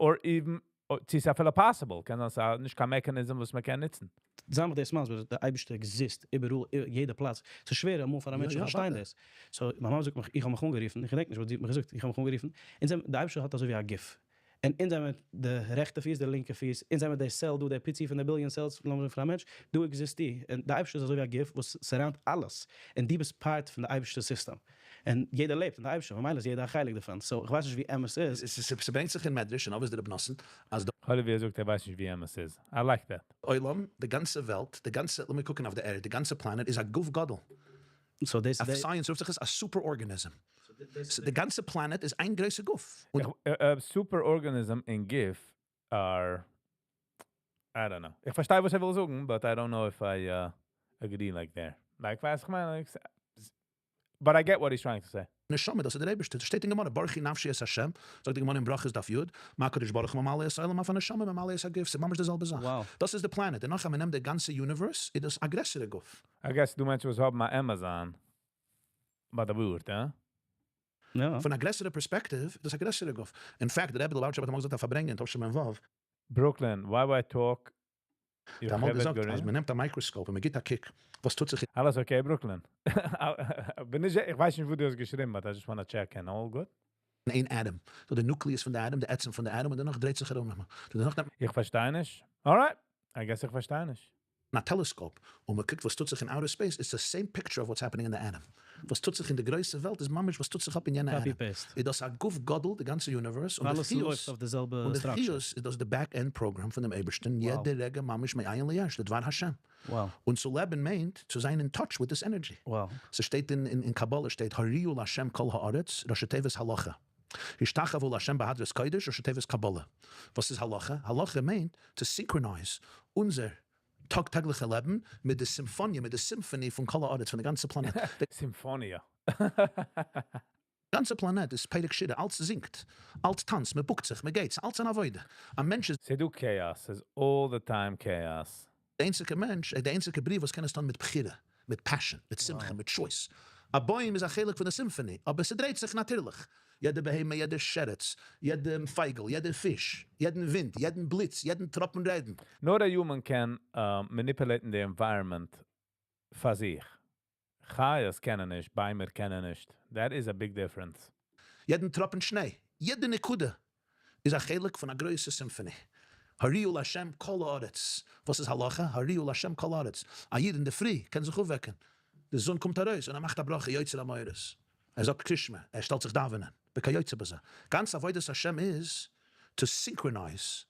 Or even, or, ס'איז אפילו possible, קען זיין, נישט קיין mechanism, וואס מען קען נוצן. זאג מיר דאס מאל, דער אייבערשטער exist איבעראל, יעדער פלאץ. ס'איז שווער, אמאל פאר א מענטש צו פארשטיין ווארט. דאס. So, מיין מאמע זאגט מיך, איך האב מיך אנגערופן, איך געדענק נישט, וואס זי האט מיר געזאגט, איך האב מיך אנגערופן. און זיי, דער אייבערשטער האט אזוי ווי א גוף. און אין זיין די רעכטע פיס, די לינקע פיס, אין זיין די cell, דא, דער פיצי פון די billion cells, לאמיר זאגן, פון א מענטש, דא exist די. און דער אייבערשטער איז אזוי ווי א גוף, וואס surround אלעס. און די ביסט part פון דער אייבערשטער system. און יעדער לעבט אין דער אייבערשטער, ממילא איז יעדער א חלק דערפון. So, איך ווייס נישט ווי אמת איז. עס ברענגט זיך אין מדרש, אין אבות דרבי נתן, אז דער האט ווי ער זאגט, ער ווייסט נישט ווי אמת איז. I like that. עולם, די גאנצע וועלט, די גאנצע, לאמיר קוקן אויף די ערד, די גאנצע planet איז א גוף גדול. So, דאס, אויף science רופט זיך עס א superorganism. So, די גאנצע planet איז איין גרויסע גוף. און Superorganism און גוף are, I don't know. איך פארשטיי, וואס ער וויל זאגן, but I don't know if I agree like there. Like, ווייסט איך מיין, like, but I get what he's trying to say. נשמה, דאס איז דער אייבערשטער. דאס שטייט אין גמרא, ברכי נפשי את השם. זאגט די גמרא אין ברכות דף י', מה הקדוש ברוך הוא ממלא את העולם, אף הנשמה ממלא את הגוף. ס'איז ממש די זעלבע זאך. דאס איז די planet. און נאכדעם, מען נעמט די גאנצע universe, איז דאס א גרעסערע גוף. I guess דו מיינסט, וואס האבן מיר Amazon ביי די ווארט, אה? יא. פון א גרעסערע perspective, דאס איז א גרעסערע גוף. In fact, דער רבי דער לאטשער האט אמאל געזאגט א פארברענגען, תשמ"ו. Brooklyn, why why talk? דער האט אמאל געזאגט, אז מען נעמט א microscope און מען גיט א קוק, וואס טוט זיך אלעס okay, Brooklyn? בין איך, איך ווייס נישט, וואו דו האסט געשריבן, but I just wanna check in. All good? אין atom. So the nucleus פון דער atom, די עצם פון דער atom, און דערנאך דרייט זיך ארום. דערנאך נעמט איך פארשטיי נישט. Alright. I guess איך פארשטיי נישט. מען א telescope און מען קוקט, וואס טוט זיך אין outer space, it's the same picture of what's happening in the atom. וואס טוט זיך אין דער גרויסער וועלט, איז ממש וואס טוט זיך אפ אין יענע Copy atom. paste. איז דאס א גוף גדול, די גאנצע universe, און אלעס די לויפט חיות, אויף די זעלבע און די structure. חיות איז דאס די back-end program פון דעם אייבערשטן, יעדע רגע ממש מאין ליש, דער דבר השם. און צו לעבן מיינט, צו זיין in touch with this energy. ס'שטייט אין קבלה, שטייט, הריעו להשם כל הארץ, ראשי תיבות הלכה. השתחוו להשם בהדרת קודש, ראשי תיבות קבלה. וואס איז הלכה? הלכה מיינט, to synchronize אונזער טאג-טעגליכע לעבן מיט די סימפאניע, מיט די symphony פון כל הארץ, פון די גאנצע planet. די סימפאניע. גאנצע planet איז פרק שירה, אלץ זינגט, אלץ טאנצט, מען בוקט זיך, מען גייט, אלץ אן עבודה. א מענטש איז ס'דא chaos, ס'איז all the time chaos. דער איינציגער מענטש, דער איינציגער בריאה, וואס קען עס טון מיט בחירה, מיט passion, מיט שמחה, מיט choice. א בוים איז א חלק פון דער symphony, אבער עס דרייט זיך נאטירליך. יעדע בהמה, יעדע שרץ, יעדע פייגל, יעדע פיש, יעדן ווינט, יעדן בליץ, יעדן טראפן רעגן. נאר א human קען manipulate the environment פאר זיך. חיות קענען נישט, ביימער קענען נישט. That is a big difference. יעדן טראפן שניי, יעדע נקודה איז א חלק פון א גרויסע symphony. הריעו להשם כל הארץ. וואס איז הלכה? הריעו להשם כל הארץ. א איד אין דער פרי קען זיך אויפוועקן. די זון קומט ארויס און ער מאכט א ברכה יוצר המאורות. ער זאגט קריאת שמע, ער שטעלט זיך דאווענען. וכיוצא בזה. גאנץ עבודת השם איז to synchronize,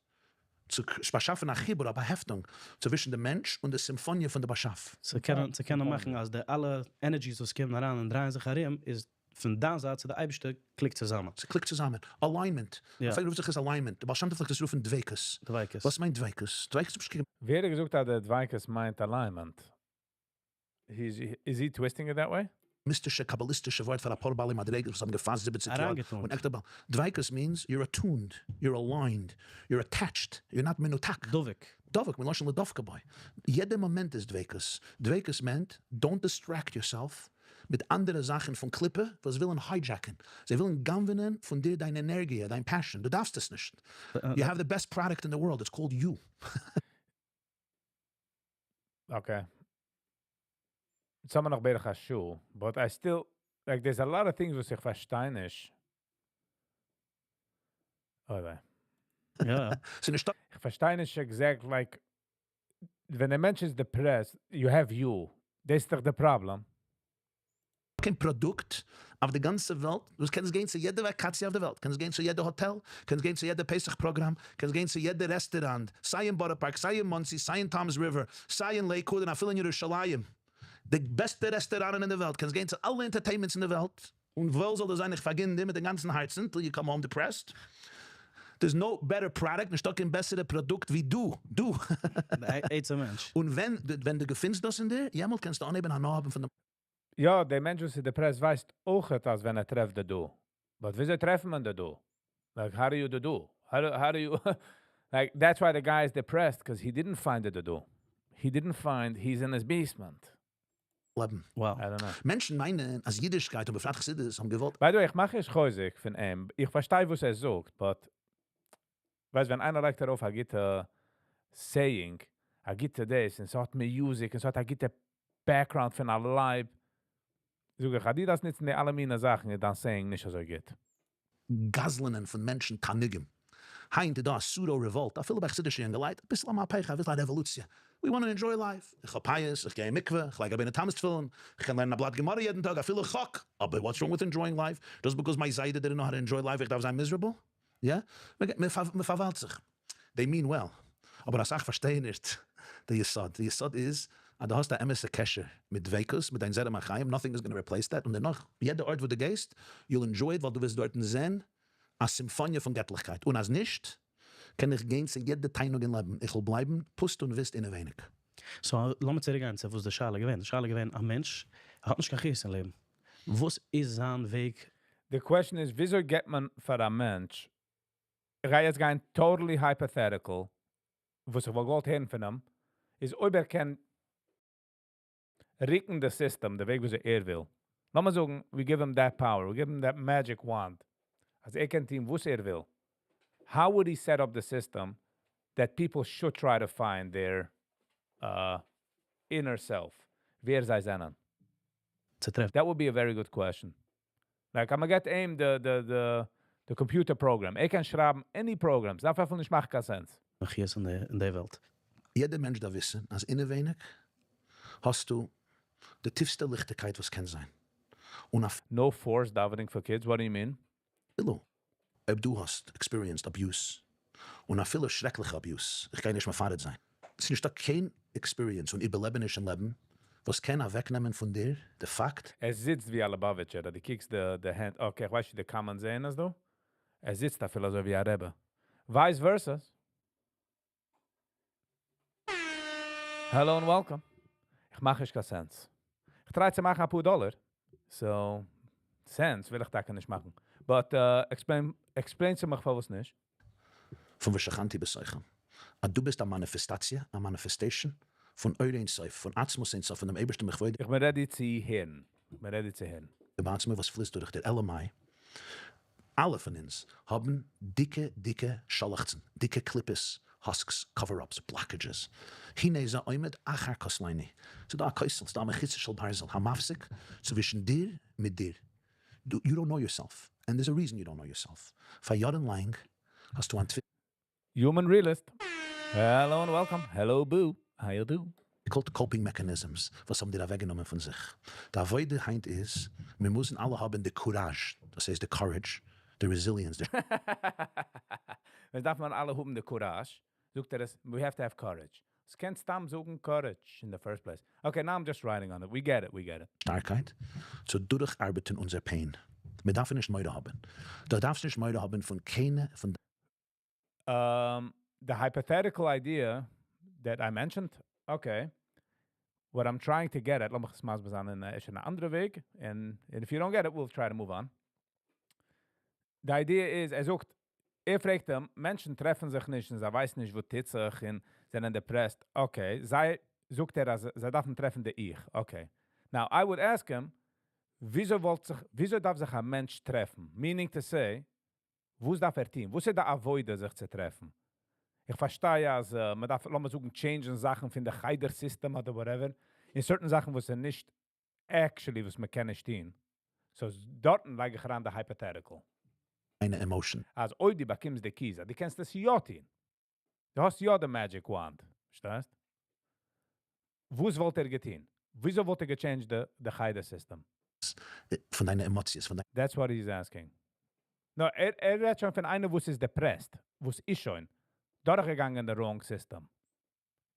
צו באשאפן א חיבור, א באהעפטונג צווישן דעם מענטש און די סימפאניע פון דער באשאף. צו קענען מאכן, אז די אלע energies, וואס קומען אריין און דרייען זיך ארום, איז פון דיין זייט צו דער אייבערשטער קליקט צוזאמען. ס'קליקט צוזאמען. Alignment. אויף רופט זיך עס alignment. דער בעל שם טוב פלעגט עס רופן דביקות. דביקות. וואס מיינט דביקות? דביקות איז ווער האט געזאגט, אז דער דביקות מיינט alignment? Is he twisting it that way? מיסטישע קאבאליסטישע ווארט פאר אפאר בעלי מדריגות וואס האבן געפאסט זיבעציק יאר אריינגעטונט. און עכטע בעל דביקות means you're attuned, you're aligned, you're attached, you're not מנותק. דבוק. דבוק מלשון לדבקה בו. יעדע מאמענט איז דביקות. דביקות מיינט don't distract yourself מיט אנדערע זאכן פון קליפה וואס ווילן hijack ען. זיי ווילן גנב'נען פון דיר דיין ענערגיע, דיין passion. דו דארפסט עס נישט. You have the best product in the world, it's called you. Okay. יעצט האבן מיר נאך בערך א שעה, but I still, like there's a lot of things וואס איך פארשטיי נישט. אוי וויי. יא. ס'איז נישטא. איך פארשטיי נישט exact like, ווען דער מענטש איז depressed, you have you, דאס איז דאך די פראבלעם. קיין פראדוקט אויף די גאנצע וועלט, דו קענסט גיין צו יעדע וואקאציע אויף די וועלט, קענסט גיין צו יעדע האטעל, קענסט גיין צו יעדע פסח פראגראם, קענסט גיין צו יעדע רעסטעראנט, סיי אין בארא פארק, סיי אין מאנסי, סיי אין טאמס ריווער, סיי אין לעיקוואד און אפילו אין ירושלים, די בעסטע רעסטעראנען אין די וועלט, קענסט גיין צו אלע entertainments אין די וועלט, און וואויל זאל דיר זיין איך פארגין דיר מיט דעם גאנצן הארצן, till you come home depressed, there's no better product, נישטא קיין בעסערע פראדוקט ווי דו, דו. די עצם מענטש. און ווען ווען דו געפינסט דאס אין דיר, יעמאלט קענסטו אנהייבן הנאה האבן פון דעם. יא, דער מענטש וואס איז depressed ווייסט אויכעט אז ווען ער טרעפט די דו. But וויאזוי טרעפט מען די דו? Like how do you the דו? How do you like that's why the guy is depressed because he didn't find the דו. He didn't find he's in his basement. לעבן. Wow. I don't know. מענטשן מיינען אז אידישקייט און בפרט חסידות האבן געוואלט. By the way, איך מאך נישט חוזק פון אים. איך פארשטיי וואס ער זאגט, but ווייסט ווען איינער לייגט ארויף א גוטע saying, א גוטע דאס, און ס'האט music, און ס'האט א גוטע background פון א live, זאג איך, אז דו דארפסט נוצן די אלע מיני זאכן, איז דיין saying נישט אזוי גוט. גזל'נען פון מענטשן תענוגים. היינט איז דא א pseudo revolt, אפילו ביי חסידישע יונגעלייט, אביסל א מהפכה, אביסל א רעוואלוציע. We want to enjoy life. איך האב פיאות, איך גיי אין מקווה, איך לייג רבינו תם'ס תפילין, איך קען לערנען א בלאט גמרא יעדן טאג, אפילו חק. אבער what's wrong with enjoying life? Just because my זיידע didn't know how to enjoy life איך דארף זיין miserable? יא? מען פארוויילט זיך. They mean well. אבער אסאך פארשטייען נישט די יסוד. די יסוד איז אז דו האסט א אמת'ע קשר מיט דביקות, מיט דיין זרם החיים, nothing is gonna replace that, און דערנאך יעדע ארט וואו דו גייסט, you'll enjoy it ווייל דו וועסט דארטן זען א סימפאניע פון געטליכקייט, און אז נישט, קען איך גיין צו יעדע תענוג אין לעבן, איך וועל בלייבן פוסט און וויסט אינעווייניג. So לאמיר צוריק גיין צו וואס די שאלה איז געווען. די שאלה איז געווען, א מענטש האט נישט קיין חיות אין לעבן. וואס איז זיין וועג? די question איז, וויאזוי געבט מען פאר א מענטש, איך גיי יעצט גיין totally hypothetical, וואס איך וואלט געוואלט הערן פון אים, איז אויב ער קען רוקן די סיסטעם די וועג וויאזוי ער וויל. לאמיר זאגן, we give him that power, we give him that magic wand, אז ער קען טון וואס ער וויל. How would he set up the system that people should try to find their inner self, ווער זיי זענען? צו טרעפן. That would be a very good question. Like, אז מ'געט אים די די די די computer program, ער קען שרייבן any program, ס'דארף אפילו נישט מאכן קיין sense. חיות אין די וועלט. יעדער מענטש דארף וויסן אז אינעווייניג האסטו די טיפסטע ליכטיגקייט וואס קען זיין, און No forced davening for kids? What do you mean? אפילו אויב דו האסט experienced abuse, און אפילו שרעקליכע abuse, איך גיי נישט מפרט זיין, ס'איז נישטא קיין experience און איבערלעבעניש אין לעבן וואס קען אוועקנעמען פון דיר די פאקט. ער זיצט ווי א ליובאוויטשער, אז דו קוקסט די די הענט, okay איך ווייס נישט די comments זעהן עס דא, ער זיצט אפילו אזוי ווי א רבי, vice versa. Hello and welcome. איך מאך נישט קיין sense. איך try צו מאכן אפאר דאלער, so sense וויל איך טאקע נישט מאכן. But explain explain צו מיך פארוואס נישט. פון ושכנתי בתוכם. אז דו ביסט א מאניפעסטאציע, א manifestation, פון אור אין סוף, פון עצמות אין סוף, פון דעם אייבערשטן בכבודו. איך בין ready צו הערן. איך בין ready צו הערן. ובעצמו וואס פליסט דורך דיר, אלא מאי, אלע פון אונז האבן דיקע דיקע שאלעכצן, דיקע קליפות, husks, cover-ups, blockages. הנה זה עומד אחר כתלנו. ס'איז דא א כותל, ס'איז דא א מחיצה של ברזל, המפסיק צווישן דיר מיט דיר. דו, you don't know yourself, and there's a reason you don't know yourself. פאר יארן לאנג האסטו אנטוויקלט. Human realist. Hello and welcome. Hello boo. How you do? Coping mechanisms וואס האבן דיר אוועקגענומען פון זיך. די עבודה היינט איז, מיר מוזן אלע האבן די קוראזש, דאס הייסט די courage, די resilience, די. ווען דארף מען אלע האבן די קוראזש? זאגט ער עס, we have to have courage. עס קען סתם זאגן courage in the first place. Okay, now I'm just riding on it. We get it, we get it. שטארקייט צו דורכארבעטן אונזער pain. מיר דארפן נישט מורא האבן. דו דארפסט נישט מורא האבן פון קיינע פון. The hypothetical idea that I mentioned, okay. What I'm trying to get at, לאמיך עס מסביר זיין אין א אן אנדערע וועג, and if you don't get it, we'll try to move on. The idea is, ער זאגט, ער פרעגט אים, מענטשן טרעפן זיך נישט און זיי ווייסן נישט, וואס טוט זיך און זענען depressed. Okay, זיי, זאגט ער, אז זיי דארפן טרעפן די איך. Okay. Now, I would ask him, וויאזוי וואלט זיך, וויאזוי דארף זיך א מענטש טרעפן? Meaning to say, וואס דארף ער טון? וואס איז די עבודה זיך צו טרעפן? איך פארשטיי, אז מען דארף, לאמיר זאגן, change ן זאכן פון די חדר system אדער whatever. אין certain זאכן, וואס איז נישט actually, וואס מען קען נישט טון. So, דארט לייג איך אריין די hypothetical. דיינע emotion. אז אויב דו באקומסט די keys, דו קענסט עס יא טון. דו האסט יא די magic wand. פארשטייסט? וואס וואלט ער געטון? וויאזוי וואלט ער גע change ט די חדר system? פון דיינע עמאציעס, פון That's what he's asking. No, ער רעדט שוין פון איינער, וואס איז depressed, וואס איז שוין דורכגעגאנגען the wrong system.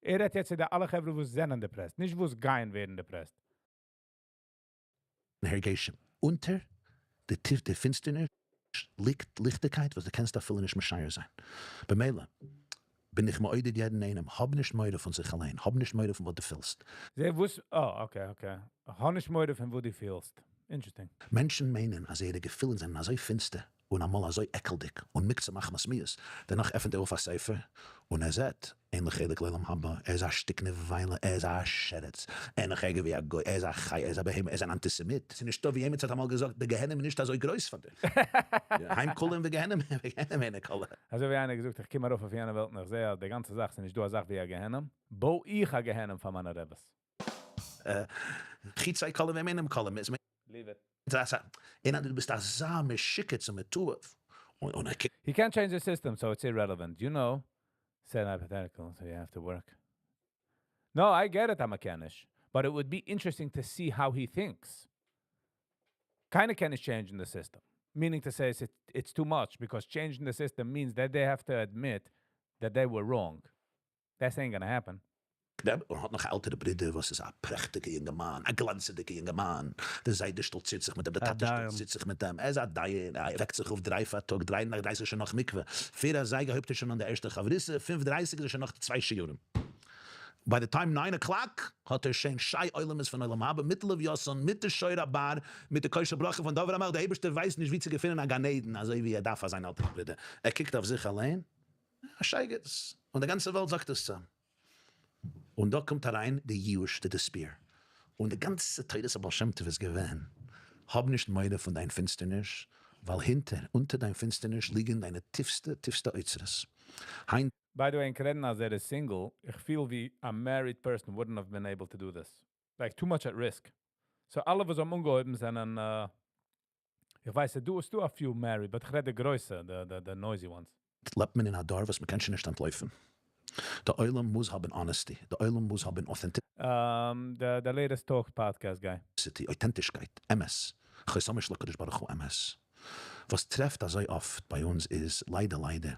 ער רעדט יעצט צו די אלע חברה, וואס זענען depressed, נישט וואס גייען ווערן depressed. הרגשים. אונטער די טיף די פינסטערניש ליגט ליכטיגקייט, וואס דו קענסט אפילו נישט משער זיין. במילא בין איך מעודד יעדן איינעם, האב נישט מורא פון זיך אליין, האב נישט מורא פון וואס דו פילסט. זע, וואס, oh, okay. האב נישט מורא פון וואס דו פילסט. Interesting. מענטשן מיינען, אז זייערע געפילן זענען אזוי פינסטער און אמאל אזוי עקלדיג און מוקצה מחמת מיאוס. דערנאך עפנט ער אויף א ספר און ער זעט, אין לו חלק לעולם הבא, ער איז א שטיק נבילה, ער איז א שרץ, ער נאך ערגער ווי א גוי, ער איז א חיה, ער איז א בהמה, ער איז אן אנטיסעמיט. ס'איז נישטא, ווי עמיצער האט אמאל געזאגט, די גיהנום איז נישט אזוי גרויס פאר דיר. היים כולם וגיהנום, וגיהנום אינה כלה. אזוי ווי איינער געזאגט, איך קום ארויף אויף יענע וועלט און איך זע, אז די גאנצע זאך איז נישט דא א זאך ווי א גיהנום, בוי איך א גיהנום פאר מיינע רביס. חיצי כלים והם אינם כלים. איז Leave it. און אז דו ביסט אזא משוקץ און מתועב. און ער קוקט He can't change the system, so it's irrelevant. Said hypothetical, so you have to work. No, I get it, I'm a קעניש. But it would be interesting to see how he thinks. קיינער קען נישט change in the system. Meaning to say it's too much because changing the system means that they have to admit that they were wrong. That ain't gonna happen. און האט נאך עלטערע ברודער, וואס איז א פרעכטיגער יונגערמאן, א גלאנצעדיגער יונגערמאן. דער זיידע שטאלצירט זיך מיט אים, דער א טאטע דיין. שטאלצירט זיך מיט אים. ער איז א דיין, ער וועקט זיך אויף 3 פארטאג, 3 נאך 30 שוין נאך מקווה. 4 אזייגער הויבט ער שוין אן די ערשטע חברותא, 5:30 איז ער שוין נאך צוויי שיעורים. By the time 9 o'clock האט ער שוין שי עולמות פון עולם הבא, מיט לוויתן, מיט די שור הבר, מיט די כוס של ברכה פון דוד המלך. דער אייבערשטער ווייסט נישט, ווי צו געפינען א גן עדן, אזוי ווי ער דארף פאר זיין אלטער ברודער. ער קוקט אויף זיך אליין, א שייגעץ. און די גאנצע וועלט זאגט עס צו אים. און דא קומט אריין די ייאוש, די despair. און די גאנצע תורת הבעל שם טוב איז געווען, האב נישט מורא פון דיין פינסטערניש, ווייל הינטער, אונטער דיין פינסטערניש ליגן דיינע טיפסטע, טיפסטע אוצרות. היינט By the way, אין רעדן אז ער איז single, איך feel ווי a married person wouldn't have been able to do this. Like, too much at risk. So אלע, וואס האבן אנגעהויבן זענען, איך ווייס, דו האסט דא a few married, but איך רעד די גרויסע, the noisy ones. לעבט מען אין א דור, וואס מען קען שוין נישט אנטלויפן. דער עולם מוז האבן honesty. דער עולם מוז האבן authenticity. The latest talk podcast guy. אויטענטישקייט, אמת. חותמו של הקדוש ברוך הוא אמת. וואס טרעפט אזוי אפט ביי אונז איז, ליידער, ליידער,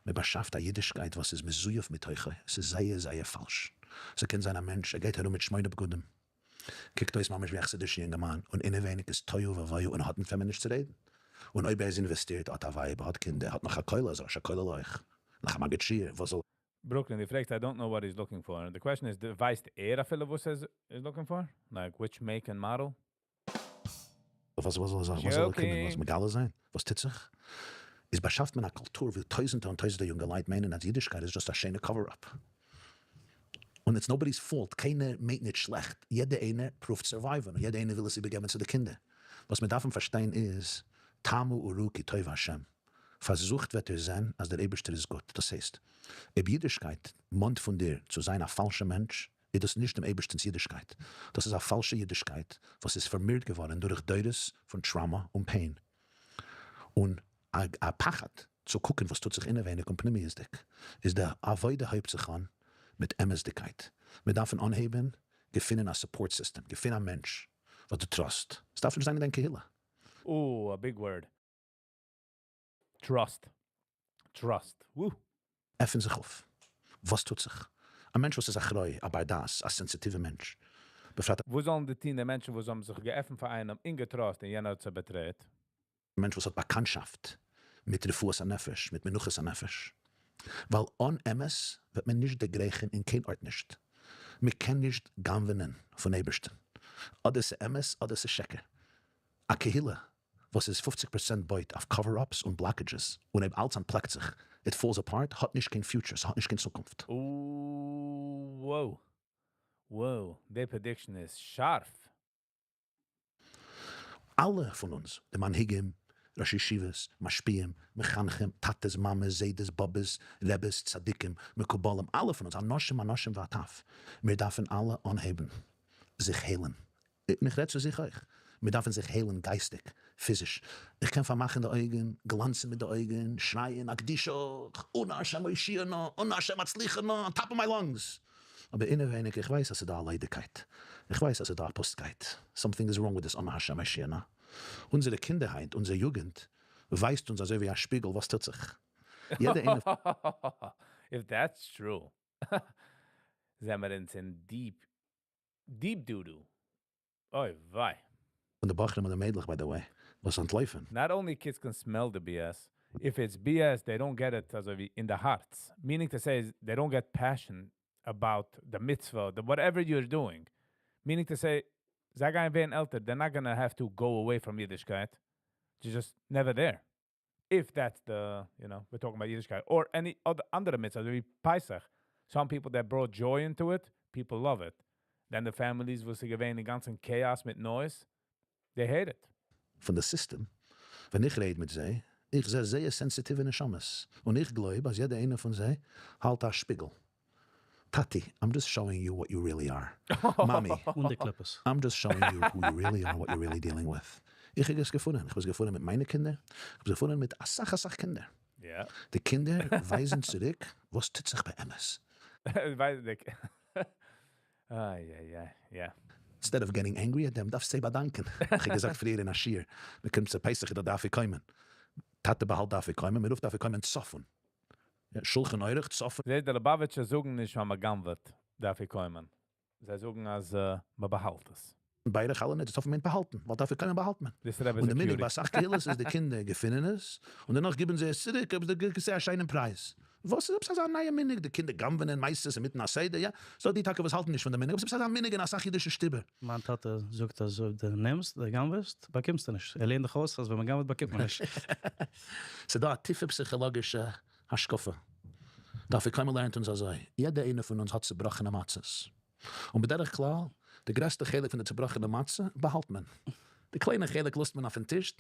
מען באשאפט א אידישקייט, וואס איז מזויף מתוכו. עס איז זייער, זייער פאלש. ס'קען זיין א מענטש, ער גייט ארום מיט שמונה בגדים. קוקט אויס ממש ווי א חסידישער יונגערמאן און אינעווייניג איז תוהו ובוהו און האט מיט וועמען נישט צו רעדן. און אויב ער איז אינוועסטירט, האט א ווייב, האט קינדער, האט נאך א כולל, אזא כולל אויך. נאך א מגיד שיעור, וואס זאל Brooklyn, דו פרעגסט, I don't know what he's looking for. The question is, ווייסט ער אפילו וואס ער is looking for? Like, which make and model? וואס זאל ער זאגן? וואס זאל ער קומען? וואס Joking. מגלה זיין? וואס טוט זיך? איז באשאפט מען א קולטור, ווי טויזנטער און טויזנטער יונגע לייט מיינען, אז אידישקייט איז just א שיינע cover-up. און it's nobody's fault, קיינער מיינט נישט שלעכט. יעדער איינער פרואווט survive ן, און יעדער איינער וויל עס איבערגעבן צו די קינדער. וואס מיר דארפן פארשטיין איז, טעמו וראו כי טוב השם. פארזוכט וועט איר זען, אז דער אייבערשטער איז גוט. דאס הייסט, אויב אידישקייט מאנט פון דיר צו זיין א פאלשער מענטש, איז דאס נישט דעם אייבערשטנ'ס אידישקייט. דאס איז א פאלשע אידישקייט, וואס איז פארמירט געווארן דורך דורות פון trauma און pain. און א פחד צו קוקן, וואס טוט זיך אינעווייניג און פנימיות'דיג, איז די עבודה הויבט זיך אן מיט אמת'דיגקייט. מיר דארפן אנהייבן געפינען א support system, געפין א מענטש, וואס דו trust. עס דארף נישט זיין אין דיין קהילה. Oh, a big word. Trust. Trust. Woo. עפן זיך אויף. וואס טוט זיך? א מענטש, וואס איז אחראי, א בר דעת, א סענסיטיווער מענטש. בפרט וואס זאלן די טון די מענטשן, וואס האבן זיך געעפנט פאר איינעם, אים גע trust און יענער האט זיי betrayed? א מענטש, וואס האט באקאנטשאפט מיט רפואת הנפש, מיט מנוחת הנפש. ווייל אן אמת וועט מען נישט דערגרייכן אין קיין ארט נישט. מען קען נישט גנב'נען פון אייבערשטן. אדער ס'אמת אדער ס'שקר. א קהילה וואס איז 50% בויט אויף cover ups און blockages, און אויב אלץ אנטפלעקט זיך, it falls apart, האט נישט קיין future, ס'האט נישט קיין צוקונפט. Wow. Wow, די prediction איז שארף. אלע פון אונז, די מנהיגים, ראשי ישיבות, משפיעים, מחנכים, טאטעס, מאמעס, זיידעס, באבעס, רעבעס, צדיקים, מקובלים, אלע פון אונז, אנשים הנשים והטף, מיר דארפן אלע אנהייבן זיך היילן. און איך רעד צו זיך אויך. מיר דארפן זיך היילן גייסטיג, פיזיש. איך קען פארמאכן די אויגן, גלאנצן מיט די אויגן, שרייען אקדישך, אנא השם הושיעה נא, אנא השם הצליחה נא, on top of my lungs. אבער אינעווייניג, איך ווייס אז ס'איז דא א ליידיגקייט. איך ווייס אז ס'איז דא א פוסטקייט. Something is wrong with this אנא השם הושיעה נא. אונזערע קינדער היינט, אונזער יוגענט, ווייזט אונז אזוי ווי א שפיגל וואס טוט זיך. יעדער איינער. If that's true, זעמער אונז אין deep deep doo-doo. אוי וויי. פון די בחורים און די מיידלעך by the way, וואס אנטלויפן. Not only kids can smell the BS, if it's BS, they don't get it אזוי ווי אין די הארץ. Meaning to say is they don't get passion about the mitzvah, the whatever you're doing. Meaning to say, זיי גייען ווערן עלטער, they're not gonna have to go away from Yiddishkeit. They're just never there. If that's the, we're talking about Yiddishkeit. Or any other אנדערע מצוה, אזוי ווי Pesach. Some people that brought joy into it, people love it. Then the families וואס איז געווען אין גאנצן chaos מיט noise, they hate it. פון די סיסטעם, ווען איך רעד מיט זיי, איך זע זייער סענסיטיווע נשמות, און איך גלויב אז יעדער איינער פון זיי האלט א שפיגל. טאטי, I'm just showing you what you really are. מאמי, און די קליפות. I'm just showing you who you really are, what you're really dealing with. איך האב עס געפונען, איך האב עס געפונען מיט מיינע קינדער, איך האב עס געפונען מיט אסאך אסאך קינדער. די קינדער ווייזן צוריק וואס טוט זיך באמת. איי איי איי, יא. Instead of getting angry at them, דארפסט זיי באדאנקען. איך האב געזאגט פריער אין א שיעור, מען קומט צו פסח איז דא די אפיקומן. טאטע באהאלט די אפיקומן, מען רופט די אפיקומן צפון. שולחן עורך צפון. זיי די ליובאוויטשער זאגן נישט אז מען גנב'עט די אפיקומן. זיי זאגן אז מען באהאלט עס. ביידע חלה נישט, צפון מיינט באהאלטן, ווייל די אפיקומן באהאלט מען. דאס רבי און די מנהג security. ביי אסאך קהילות איז די קינדער געפינען עס, און דערנאך גיבן זיי עס צוריק אויב זיי גיבן זיי א שיינעם פרייז. וואס איז עפעס אזא נייע מנהג, די קינדער גנב'נען מעשה'ס אינמיטן א סדר, יא, ס'דא די טאקע וואס האלטן נישט פון די מנהג, אבער ס'איז עפעס אזא מנהג אין אסאך אידישע שטובער. מיין טאטע זאגט אז אויב דו נעמסט, דו גנב'סט, באקומסטו נישט. ער לערנט דיך אויס אז ווען מען גנב'ט באקומט מען נישט. ס'דא א טיפע פסיכאלאגישע השקפה. די אפיקומן לערנט אונז אזוי, יעדער איינער פון אונז האט צובראכענע מצות. און בדרך כלל, די גרעסטע חלק פון די צובראכענע מצה באהאלט מען. די קליינע חלק לאזט מען אויפן טיש,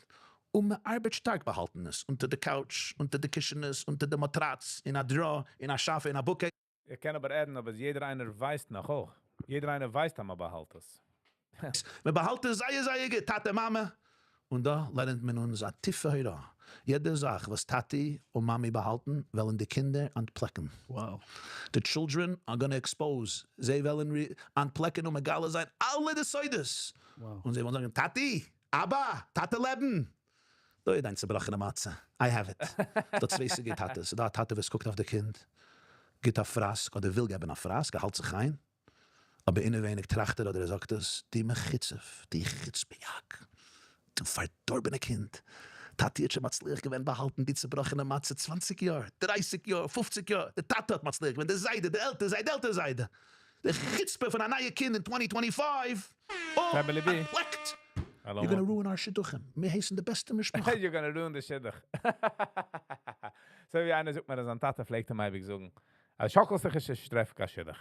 און מען ארבעט שטארק באהאלטן עס, אונטער די couch, אונטער די קישענעס, אונטער די מאטראץ, אין א drawer, אין א שאפע, אין א bookcase. איך קען אבער רעדן, אבער יעדער איינער ווייסט נאך אויך. יעדער איינער ווייסט אז מען באהאלט עס. מען באהאלט עס זייער זייער גוט, טאטע מאמע. און דא לערנט מען אונז א טיפע הוראה, יעדע זאך וואס טאטי און מאמי באהאלטן, וועלן די קינדער אנטפלעקן. The children are gonna expose, זיי וועלן אנטפלעקן און מגלה זיין אלע די סודות. און זיי וועלן זאגן, טאטי! אבא! טאטע לעבן! דא איז דיין צובראכענע מצה, I have it. ס'דא צוויי סוגי טאטעס, ס'דא א טאטע וואס קוקט אויף די קינד, גיבט א פראסק אדער וויל געבן א פראסק, ער האלט זיך איין, אבער אינעווייניג טראכט ער אדער ער זאגט עס, דו מחוצף, דו חוצפה'יאק, דו פארדארבענע קינד, טאטי האט שוין מצליח געווען באהאלטן די צובראכענע מצה 20 יאר, 30 יאר, 50 יאר, די טאטע האט מצליח געווען, די זיידע, די עלטער זיידע, עלטער זיידע, די חוצפה פון א נייע קינד אין 2025, אוי, אנטפלעקט! You're gonna ruin our שידוכים, מיר הייסן די בעסטע משפחה. You're gonna ruin the שידוך. אזוי ווי איינער זאגט מיר אז זיין טאטע פלעגט אים אייביג זאגן, אז שאקלסט זיך נישט, איז טרעף קיין שידוך.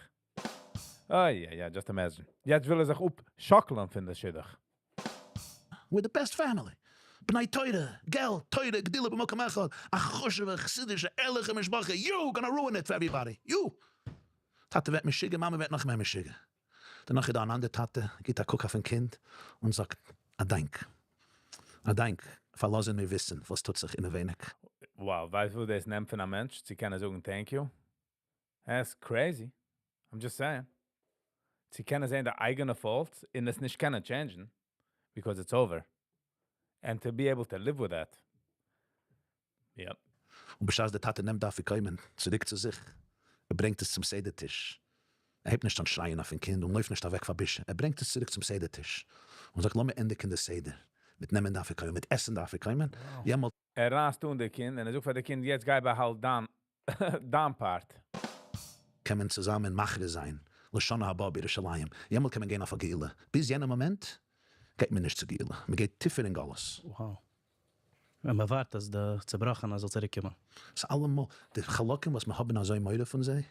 אוי, יא, יא, just imagine. יעצט וויל ער זיך אפשאקלען פון די שידוך. We're the best family. בני תורה, געלט, תורה, גדילה במקום אחד, א חשוב'ע, חסידישע, ערליכע משפחה, you gonna ruin it for everybody, you! טאטע ווערט משוגע, מאמע ווערט נאך מער משוגע. דערנאך איז דא אן אנדער טאטע, גיט א קוק אויפן קינד און זאגט, א דאנק, א דאנק פאר לאזן מיר וויסן וואס טוט זיך אינעווייניג. Wow, ווייסט וואס דאס נעמט פון א מענטש צו קענען זאגן thank you? That's crazy. I'm just saying. צו קענען זען די אייגענע faults און עס נישט קענען change ן, because it's over. And to be able to live with that. Yep. און בשעת דער טאטע נעמט די אפיקומן צוריק צו זיך, ער ברענגט עס צום סדר טיש, ער הייבט נישט אן שרייען אויפן קינד און לויפט נישט אוועק פאר בושה, ער ברענגט עס צוריק צום סדר טיש און זאגט לאמיר ענדיגן די סדר מיט נעמען די אפיקומן, מיט עסן די אפיקומן, יעמאלט. ער רייסט אן די קינד און ער זאגט פאר די קינד יעצט גיי באהאלט דיין דיין part. קען מען צוזאמען מכריז זיין. לשנה הבאה בירושלים, יעמאלט קען מען גיין אויף א גאולה, ביז יענע מאמענט גייט מען נישט צו גאולה, מען גייט טיפער אין גלות. Wow. און מען ווארט אז די צובראכענע זאל צוריק קומען. ס'איז אלעמאל די חלקים וואס מיר האבן אזוי מורא פון זיי,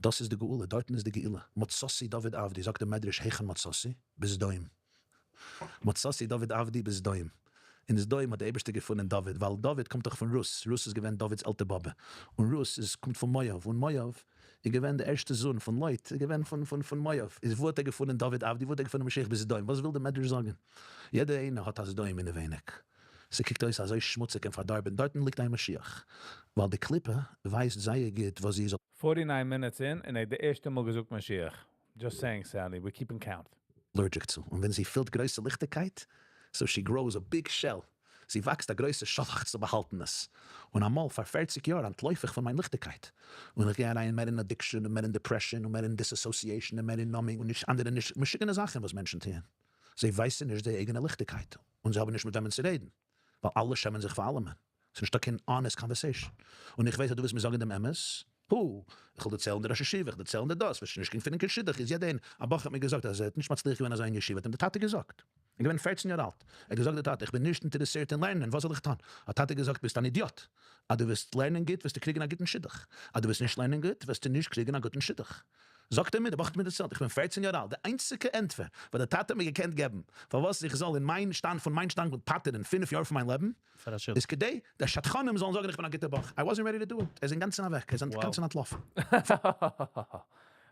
דאס איז די גאולה, דארטן איז די גאולה. מצאתי דוד עבדי, זאגט דער מדרש היכן מצאתי? בסדום. מצאתי דוד עבדי בסדום. אין סדום האט דער אייבערשטער געפונען דוד, ווייל דוד קומט דאך פון רות, רות איז געווען דוד'ס עלטער באבע, און רות איז קומט פון מואב, און מואב איז געווען די ערשטע זון פון לוט, איז געווען פון פון פון מואב, איז וואו האט ער געפונען דוד עבדי, וואו האט ער געפונען משיח בסדום, וואס וויל דער מדרש זאגן? יעדער איינער האט א סדום אינעווייניג, ס'קוקט אויס אזוי שמוציג און פארדארבען, דארטן ליגט איין משיח, ווייל די קליפה ווייסט זייער גוט וואס זי איז. 49 minutes in, און ער האט די ערשטע מאל געזאגט משיח. Just saying, Sally, we're keeping count. Allergic צו, און ווען זי פילט גרויסע ליכטיגקייט, so she grows a big shell, זי וואקסט א גרויסע שאלאכץ צו באהאלטן עס, און אמאל פאר 40 יאר אנטלויף איך פון מיין ליכטיגקייט, און איך גיי אריין מער אין addiction און מער אין depression און מער אין disassociation און מער אין numbing און נישט אנדערע נישט משוגענע זאכן וואס מענטשן טוען, זיי ווייסן נישט זייער אייגענע ליכטיגקייט, און זיי האבן נישט מיט וועמען צו רעדן, ווייל אלע שעמען זיך פאר אלעמען. ס'איז נישטא קיין honest conversation. און איך ווייס אז דו וועסט מיר זאגן דעם אמת. הו, איך וועל דערציילן די ראש ישיבה, איך דערציילן די דאס, וועסט נישט געפינען קיין שידוך, איז יעדער איינער, א בחור האט מיר געזאגט אז ער האט נישט מצליח געווען אזוי אין ישיבה, האט אים די טאטע געזאגט, ער איז געווען 14 יאר אלט, ער האט געזאגט די טאטע, איך בין נישט אינטערעסירט אין לערנען, וואס זאל איך טון? האט טאטע געזאגט, ביסט אן אידיאט, אז דו וועסט לערנען גוט וועסטו קריגן א גוטן שידוך, אז דו וועסט נישט לערנען גוט וועסטו נישט קריגן א גוטן שידוך. זאגט ער מיר, דער בחור האט מיר דערציילט, איך בין 14 יאר אלט, די איינציגע ענטפער וואס דער טאטע האט מיר געקענט געבן פארוואס איך זאל אין מיין שטאנד פון מיין שטאנדפונקט פטר'ן 5 יאר פון מיין לעבן, פאר א שידוך. איז כדי די שדכנים זאלן זאגן איך בין א גוטער בחור. I wasn't ready to do it. ער איז אינגאנצן אוועק, ער איז אינגאנצן אנטלאפן.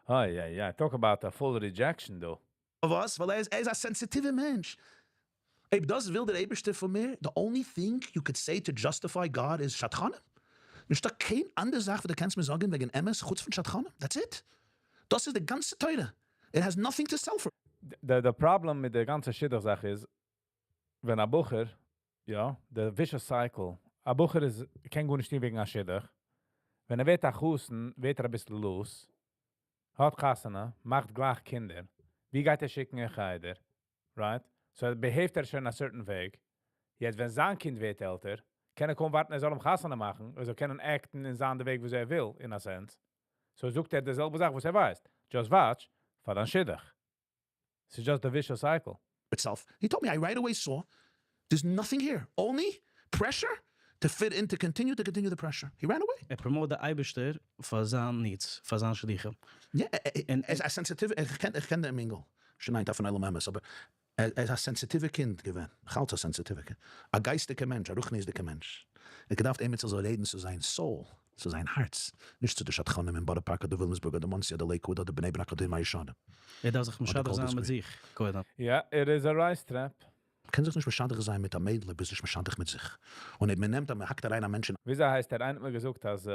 אוי איי איי, talk about a full rejection דא. פארוואס? ווייל ער איז א סענסיטיווע מענטש. אויב דאס וויל דער אייבערשטער פון מיר, the only thing you could say to justify God is שדכנים. נישטא קיין אנדערע זאך וואס דו קענסט מיר זאגן וועגן אמת חוץ פון שדכנים. That's it. דאס איז די גאנצע תורה. It has nothing to sell for. די פראבלעם מיט די גאנצע שידוך זאך איז, ווען א בחור, יא, די vicious cycle, א בחור איז, קען גארנישט טון וועגן א שידוך, ווען ער ווערט א חתן, ווערט ער אביסל loose, האט חתונה, מאכט גלייך קינדער, ווי גייט ער שיקן אין חדר, right? So behave ט ער שוין א certain וועג. יעצט ווען זיין קינד ווערט עלטער, קען ער קוים ווארטן ער זאל אים חתונה מאכן, ער זאל קענען act ן אין זיין די וועג וואס ער וויל, in a sense. So זאגט ער די זעלבע זאך וואס ער ווייסט. Just watch פאר דיין שידוך. It's just a vicious cycle. Itself. He told me, I right away saw there's nothing here. Only pressure to fit in, to continue the pressure. He ran away. ער promote די אייבערשטער פאר זיין needs, פאר זיין שידוכים. Yeah, ער איז א sensitive, איך קען דעם אינגל. שוין היינט אויפן עולם אמת, אבער ער איז א סענסיטיווע קינד געווען. נאך אלץ א סענסיטיווע קינד. א גייסטיגער מענטש, א רוחניות'דיגער מענטש. ער האט געדארפט עמיצער זאל רעדן צו זיין soul, צו זיין הארץ, נישט צו די שדכנים אין בארא פארק אדער וויליאמסבורג אדער מאנסי אדער לעיקוואוד אדער בני ברק אדער מאה שערים. ער דארף זיך משדך זיין מיט זיך, קודם. Yeah, it is a rice trap. קען זיך נישט משדך זיין מיט א מיידל, ביסט נישט משדך מיט זיך. און אויב מען נעמט אז מען האקט אריין א מענטש אין וויאזוי הייסט ער? איינער האט מיר געזאגט אז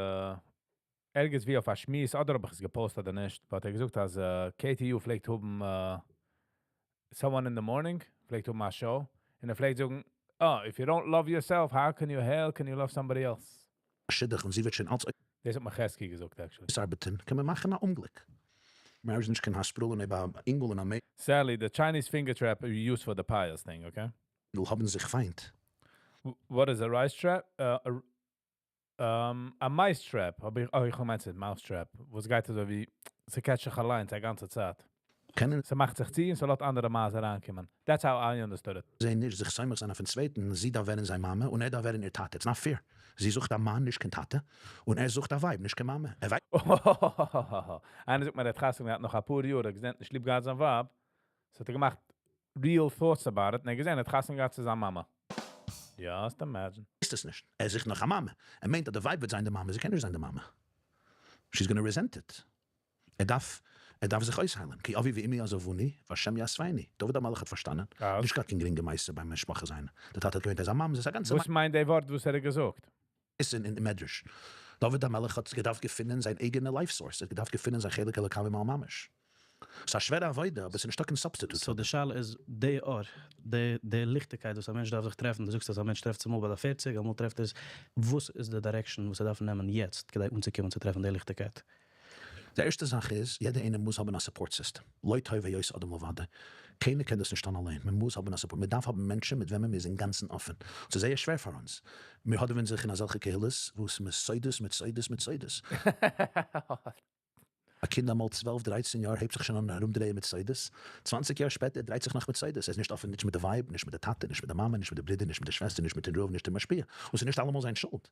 ערגעץ ווי אויף א שמועס, אדער האב איך עס גע post אדער נישט, but ער האט געזאגט אז KTU פלעגט האבן someone in the morning, פלעגט האבן א show, און ער פלעגט זאגן, "Oh, if you don't love yourself, how can you hell can you love somebody else?" שידוך און זי וועט שוין אלץ דאס האט מיר חזקי געזאגט, actually. אויסארבעטן, קען מען מאכן א אומגליק. Marriage איז נישט קיין hospital און אויב א אינגל און א מיידל Sally, the Chinese finger trap you use for the pious thing, okay? האבן זיך פיינט. What is a rice trap? A mice trap. האב איך, oh, איך מיין ס'איז mouse trap. וואס גייט אזוי ווי, ס' catch ט זיך אליין די גאנצע צייט. קענען ס'מאכט זיך צו און ס'לאזט אנדערע מייז אריינקומען. That's how I understood it. זיי נישט זיך סומך זיין אויפן צווייטן, זי דארף ווערן זיין מאמע און ער דארף ווערן איר טאטע. It's not fair. זי זוכט א מאן, נישט קיין טאטע, און ער זוכט א ווייב, נישט קיין מאמע. ער ווייסט איינער זאגט מיר, ער האט חתונה געהאט נאך א פאר יאר, ער האט געזען, נישט ליב געהאט זיין ווייב. So האט ער געמאכט real thoughts about it, און ער האט געזען, ער האט חתונה געהאט צו זיין מאמע. Just imagine. עס נישט. ער זוכט נאך א מאמע. ער מיינט אז די ווייב וועט זיין די מאמע, זי קען נישט זיין די מאמע. She's gonna resent it. ער דארף זיך אויסהיילן. כי אבי ואמי עזבוני, והשם יאספני. דוד המלך האט פארשטאנען. אז? נישט געהאט קיין גרינגע מעשה ביים משפחה זיינע. דער טאטע האט געמיינט ער איז א ממזר, ס'איז א גאנצע וואס מיינט די ווארט וואס ער האט געזאגט? מעשה אין מדרש. דוד המלך האט געדארפט געפינען זיין אייגענע life source. ער האט געדארפט געפינען זיין חלק אלוקה ממעל ממש. ס'איז א שווערע עבודה, אבער ס'איז נישטא קיין substitute. So די שאלה איז, די אור, די ליכטיגקייט וואס א מענטש דארף זיך טרעפן, דו זאגסט אז א מענטש טרעפט זיך אמאל ביי די 40, אמאל טרעפט ער עס, וואס איז די direction וואס ער דארף נעמען יעצט, כדי אנצוקומען צו טרעפן די ליכטיגקייט? די ערשטע זאך איז, יעדער איינער מוז האבן א support system. לא טוב היות אדם לבדו. קיינער קען דאס נישט טון אליין. מען מוז האבן א support. מען דארף האבן מענטשן מיט וועמען מען איז אינגאנצן אפן. ס'איז זייער שווער פאר אונז. מיר האדעווען זיך אין אזעלכע קהילות, וואו ס'איז סודות מיט סודות מיט סודות. א קינד אמאל 12 13 יאר הייבט זיך שוין אן ארומדרייען מיט סודות, 20 יאר שפעטער דרייט זיך נאך מיט סודות, ער איז נישט אפען נישט מיט די ווייב, נישט מיט די טאטע, נישט מיט די מאמע, נישט מיט די ברודער, נישט מיט די שוועסטער, נישט מיטן רב, נישט מיטן משפיע, און ס'איז נישט אלעמאל זיין שולד.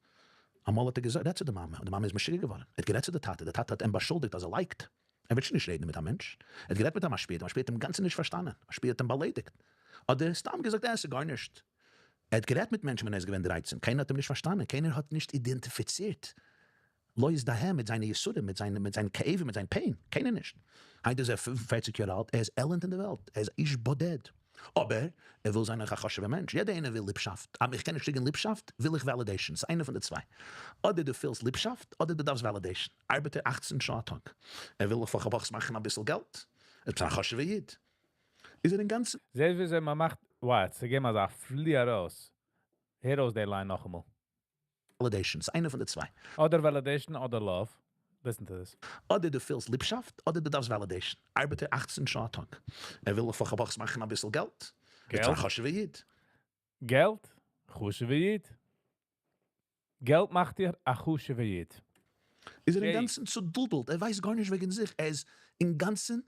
אמאל האט ער גערעדט צו די מאמע, און די מאמע איז משוגע געווארן, ער האט גערעדט צו די טאטע, די טאטע האט אים באשולדיגט אז ער לייקט, ער וויל שוין נישט רעדן מיט א מענטש, ער האט גערעדט מיט א משפיע, די משפיע האט אים גאנצן נישט פארשטאנען, משפיע האט אים באליידיגט, אדער סתם געזאגט אה ס'איז גארנישט. ער האט גערעדט מיט מענטשן ווען ער איז געווען 13, קיינער האט אים נישט פארשטאנען, קיינער האט נישט אידענטיפיצירט לא הזדהה מיט זיינע יסורים, מיט זיין מיט זיין כאבים, מיט זיין pain, קיינער נישט. היינט איז ער 45 יאר אלט, ער איז עלנד אין די וועלט, ער איז איש בודד. אבער ער וויל זיין אויך א חשוב'ער מענטש, יעדער איינער וויל ליבשאפט, אבער איך קען נישט קריגן ליבשאפט, וויל איך validation, ס'איז איינע פון די צוויי, אדער דו פילסט ליבשאפט, אדער דו דארפסט validation. ארבעט ער 18 שעה א טאג, ער וויל לכל הפחות מאכן אביסל געלט, ער איז א חשוב'ער איד, איז ער אינגאנצן. זעהסט וויאזוי מען מאכט, וואט, ס'געבן אזא פלי ארויס. הער אויס די line נאכאמאל. validation, ס'איז איינע פון די צוויי. אדער validation אדער love. Listen to this. אדער דו פילסט ליבשאפט, אדער דו דארפסט validation. ארבעט ער 18 שעה א טאג. ער וויל לכל הפחות מאכן אביסל געלט. ער איז א געלט? חשוב'ער איד. געלט? חשוב'ער איד? געלט מאכט דיר א חשוב'ער איד. איז ער Jay. אינגאנצן צודודלט, ער ווייסט גארנישט וועגן זיך, ער איז אינגאנצן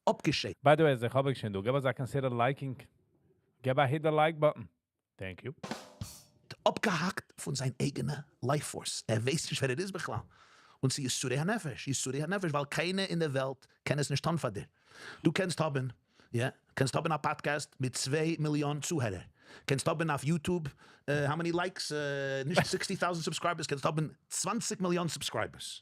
אפגעשיידט. By the way, אז איך האב איך שוין דא, געב אזא consider liking. געב א hit the like button. Thank you. אפגעהאקט פון זיין אייגענע life force, ער ווייסט נישט ווער ער איז בכלל, און ס'איז יסורי הנפש, יסורי הנפש, ווייל קיינער אין דער וועלט קען עס נישט טון פאר דיר. דו קענסט האבן, יא, קענסט האבן א פאדקעסט מיט 2 מיליאן צוהערער, קענסט האבן אויף YouTube, how many likes, נישט 60,000 subscribers, קענסט האבן 20 מיליאן subscribers.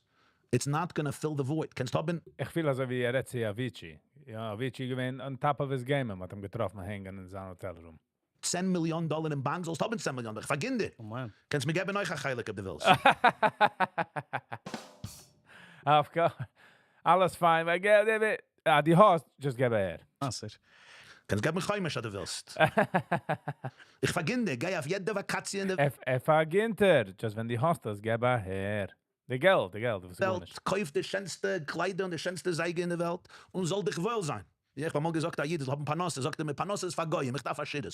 It's not gonna fill the void. קענסט האבן איך פיל אזוי ווי ער רעדט צו Avicii. יא, Avicii געווען on top of his game, מען האט אים געטראפן הענגען אין זיין hotel room. 10 מיליאן דאלאר אין באנק, זאלסט האבן 10 מיליאן דאלאר. איך פארגין דיר. Oh man. קענסט מיר געבן אויך א חלק אויב דו ווילסט. Of course. אלעס פיין, ווייל געב, אה, די האסט, just געב אהער. מעשר. קענסט געבן חומש אז דו ווילסט. איך פארגין דיר, גיי אויף יעדע וואקאציע אין דער ער פארגינט דיר, just ווען די האסט עס, געב אהער. די געלט, די געלט, וואס איז וועלט, גארנישט. קויף די שענסטע קליידער און די שענסטע זייגער אין דער וועלט און זאל דיך וואויל זיין. איך האב אמאל געזאגט א איד זאל האבן פרנסה, זאגט ער מיר פרנסה איז פאר גויים, איך דארף עשירות.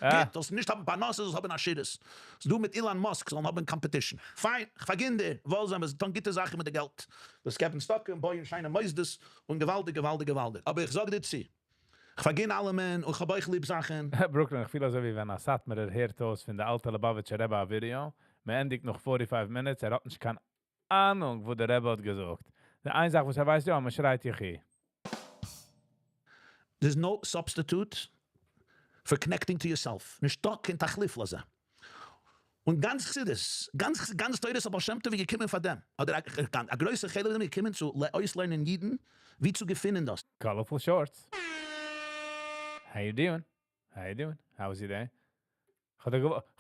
גוט, זאלסט נישט האבן פרנסה, זאלסט האבן עשירות. דו מיט Elon Musk זאלן האבן competition. פיין, איך פארגין דיר, וואויל זיין, וועסט טון גוטע זאכן מיט די געלט. וועסט געבן צדקה און בויען שיינע מוסדות, און געוואלדיג, געוואלדיג, געוואלדיג. אבער איך זאג דיר צו, איך פארגין אלעמען און איך האב אויך ליב זאכן. Brooklyn, איך פיל אזוי ווי ווען א סאטמארער הערט אויס פון די אלטע ליובאוויטשער רבי א ווידעא, מען ענדיגט נאך 45 minutes, ער האט נישט קיין אהנונג, וואס דער רבי האט געזאגט. די איין זאך, וואס ער ווייסט, יא, מען שרייט יחי. There's no substitute for connecting to yourself. נישטא קיין תחליף לזה. און גאנץ חסידות, גאנץ גאנץ תורת הבעל שם טוב איז געקומען פאר דעם. אדער א גרויסער חלק זענען געקומען צו אויסלערנען אידן ווי צו געפינען דאס. Colorful shorts. How you doing? How you doing? How was your day? איך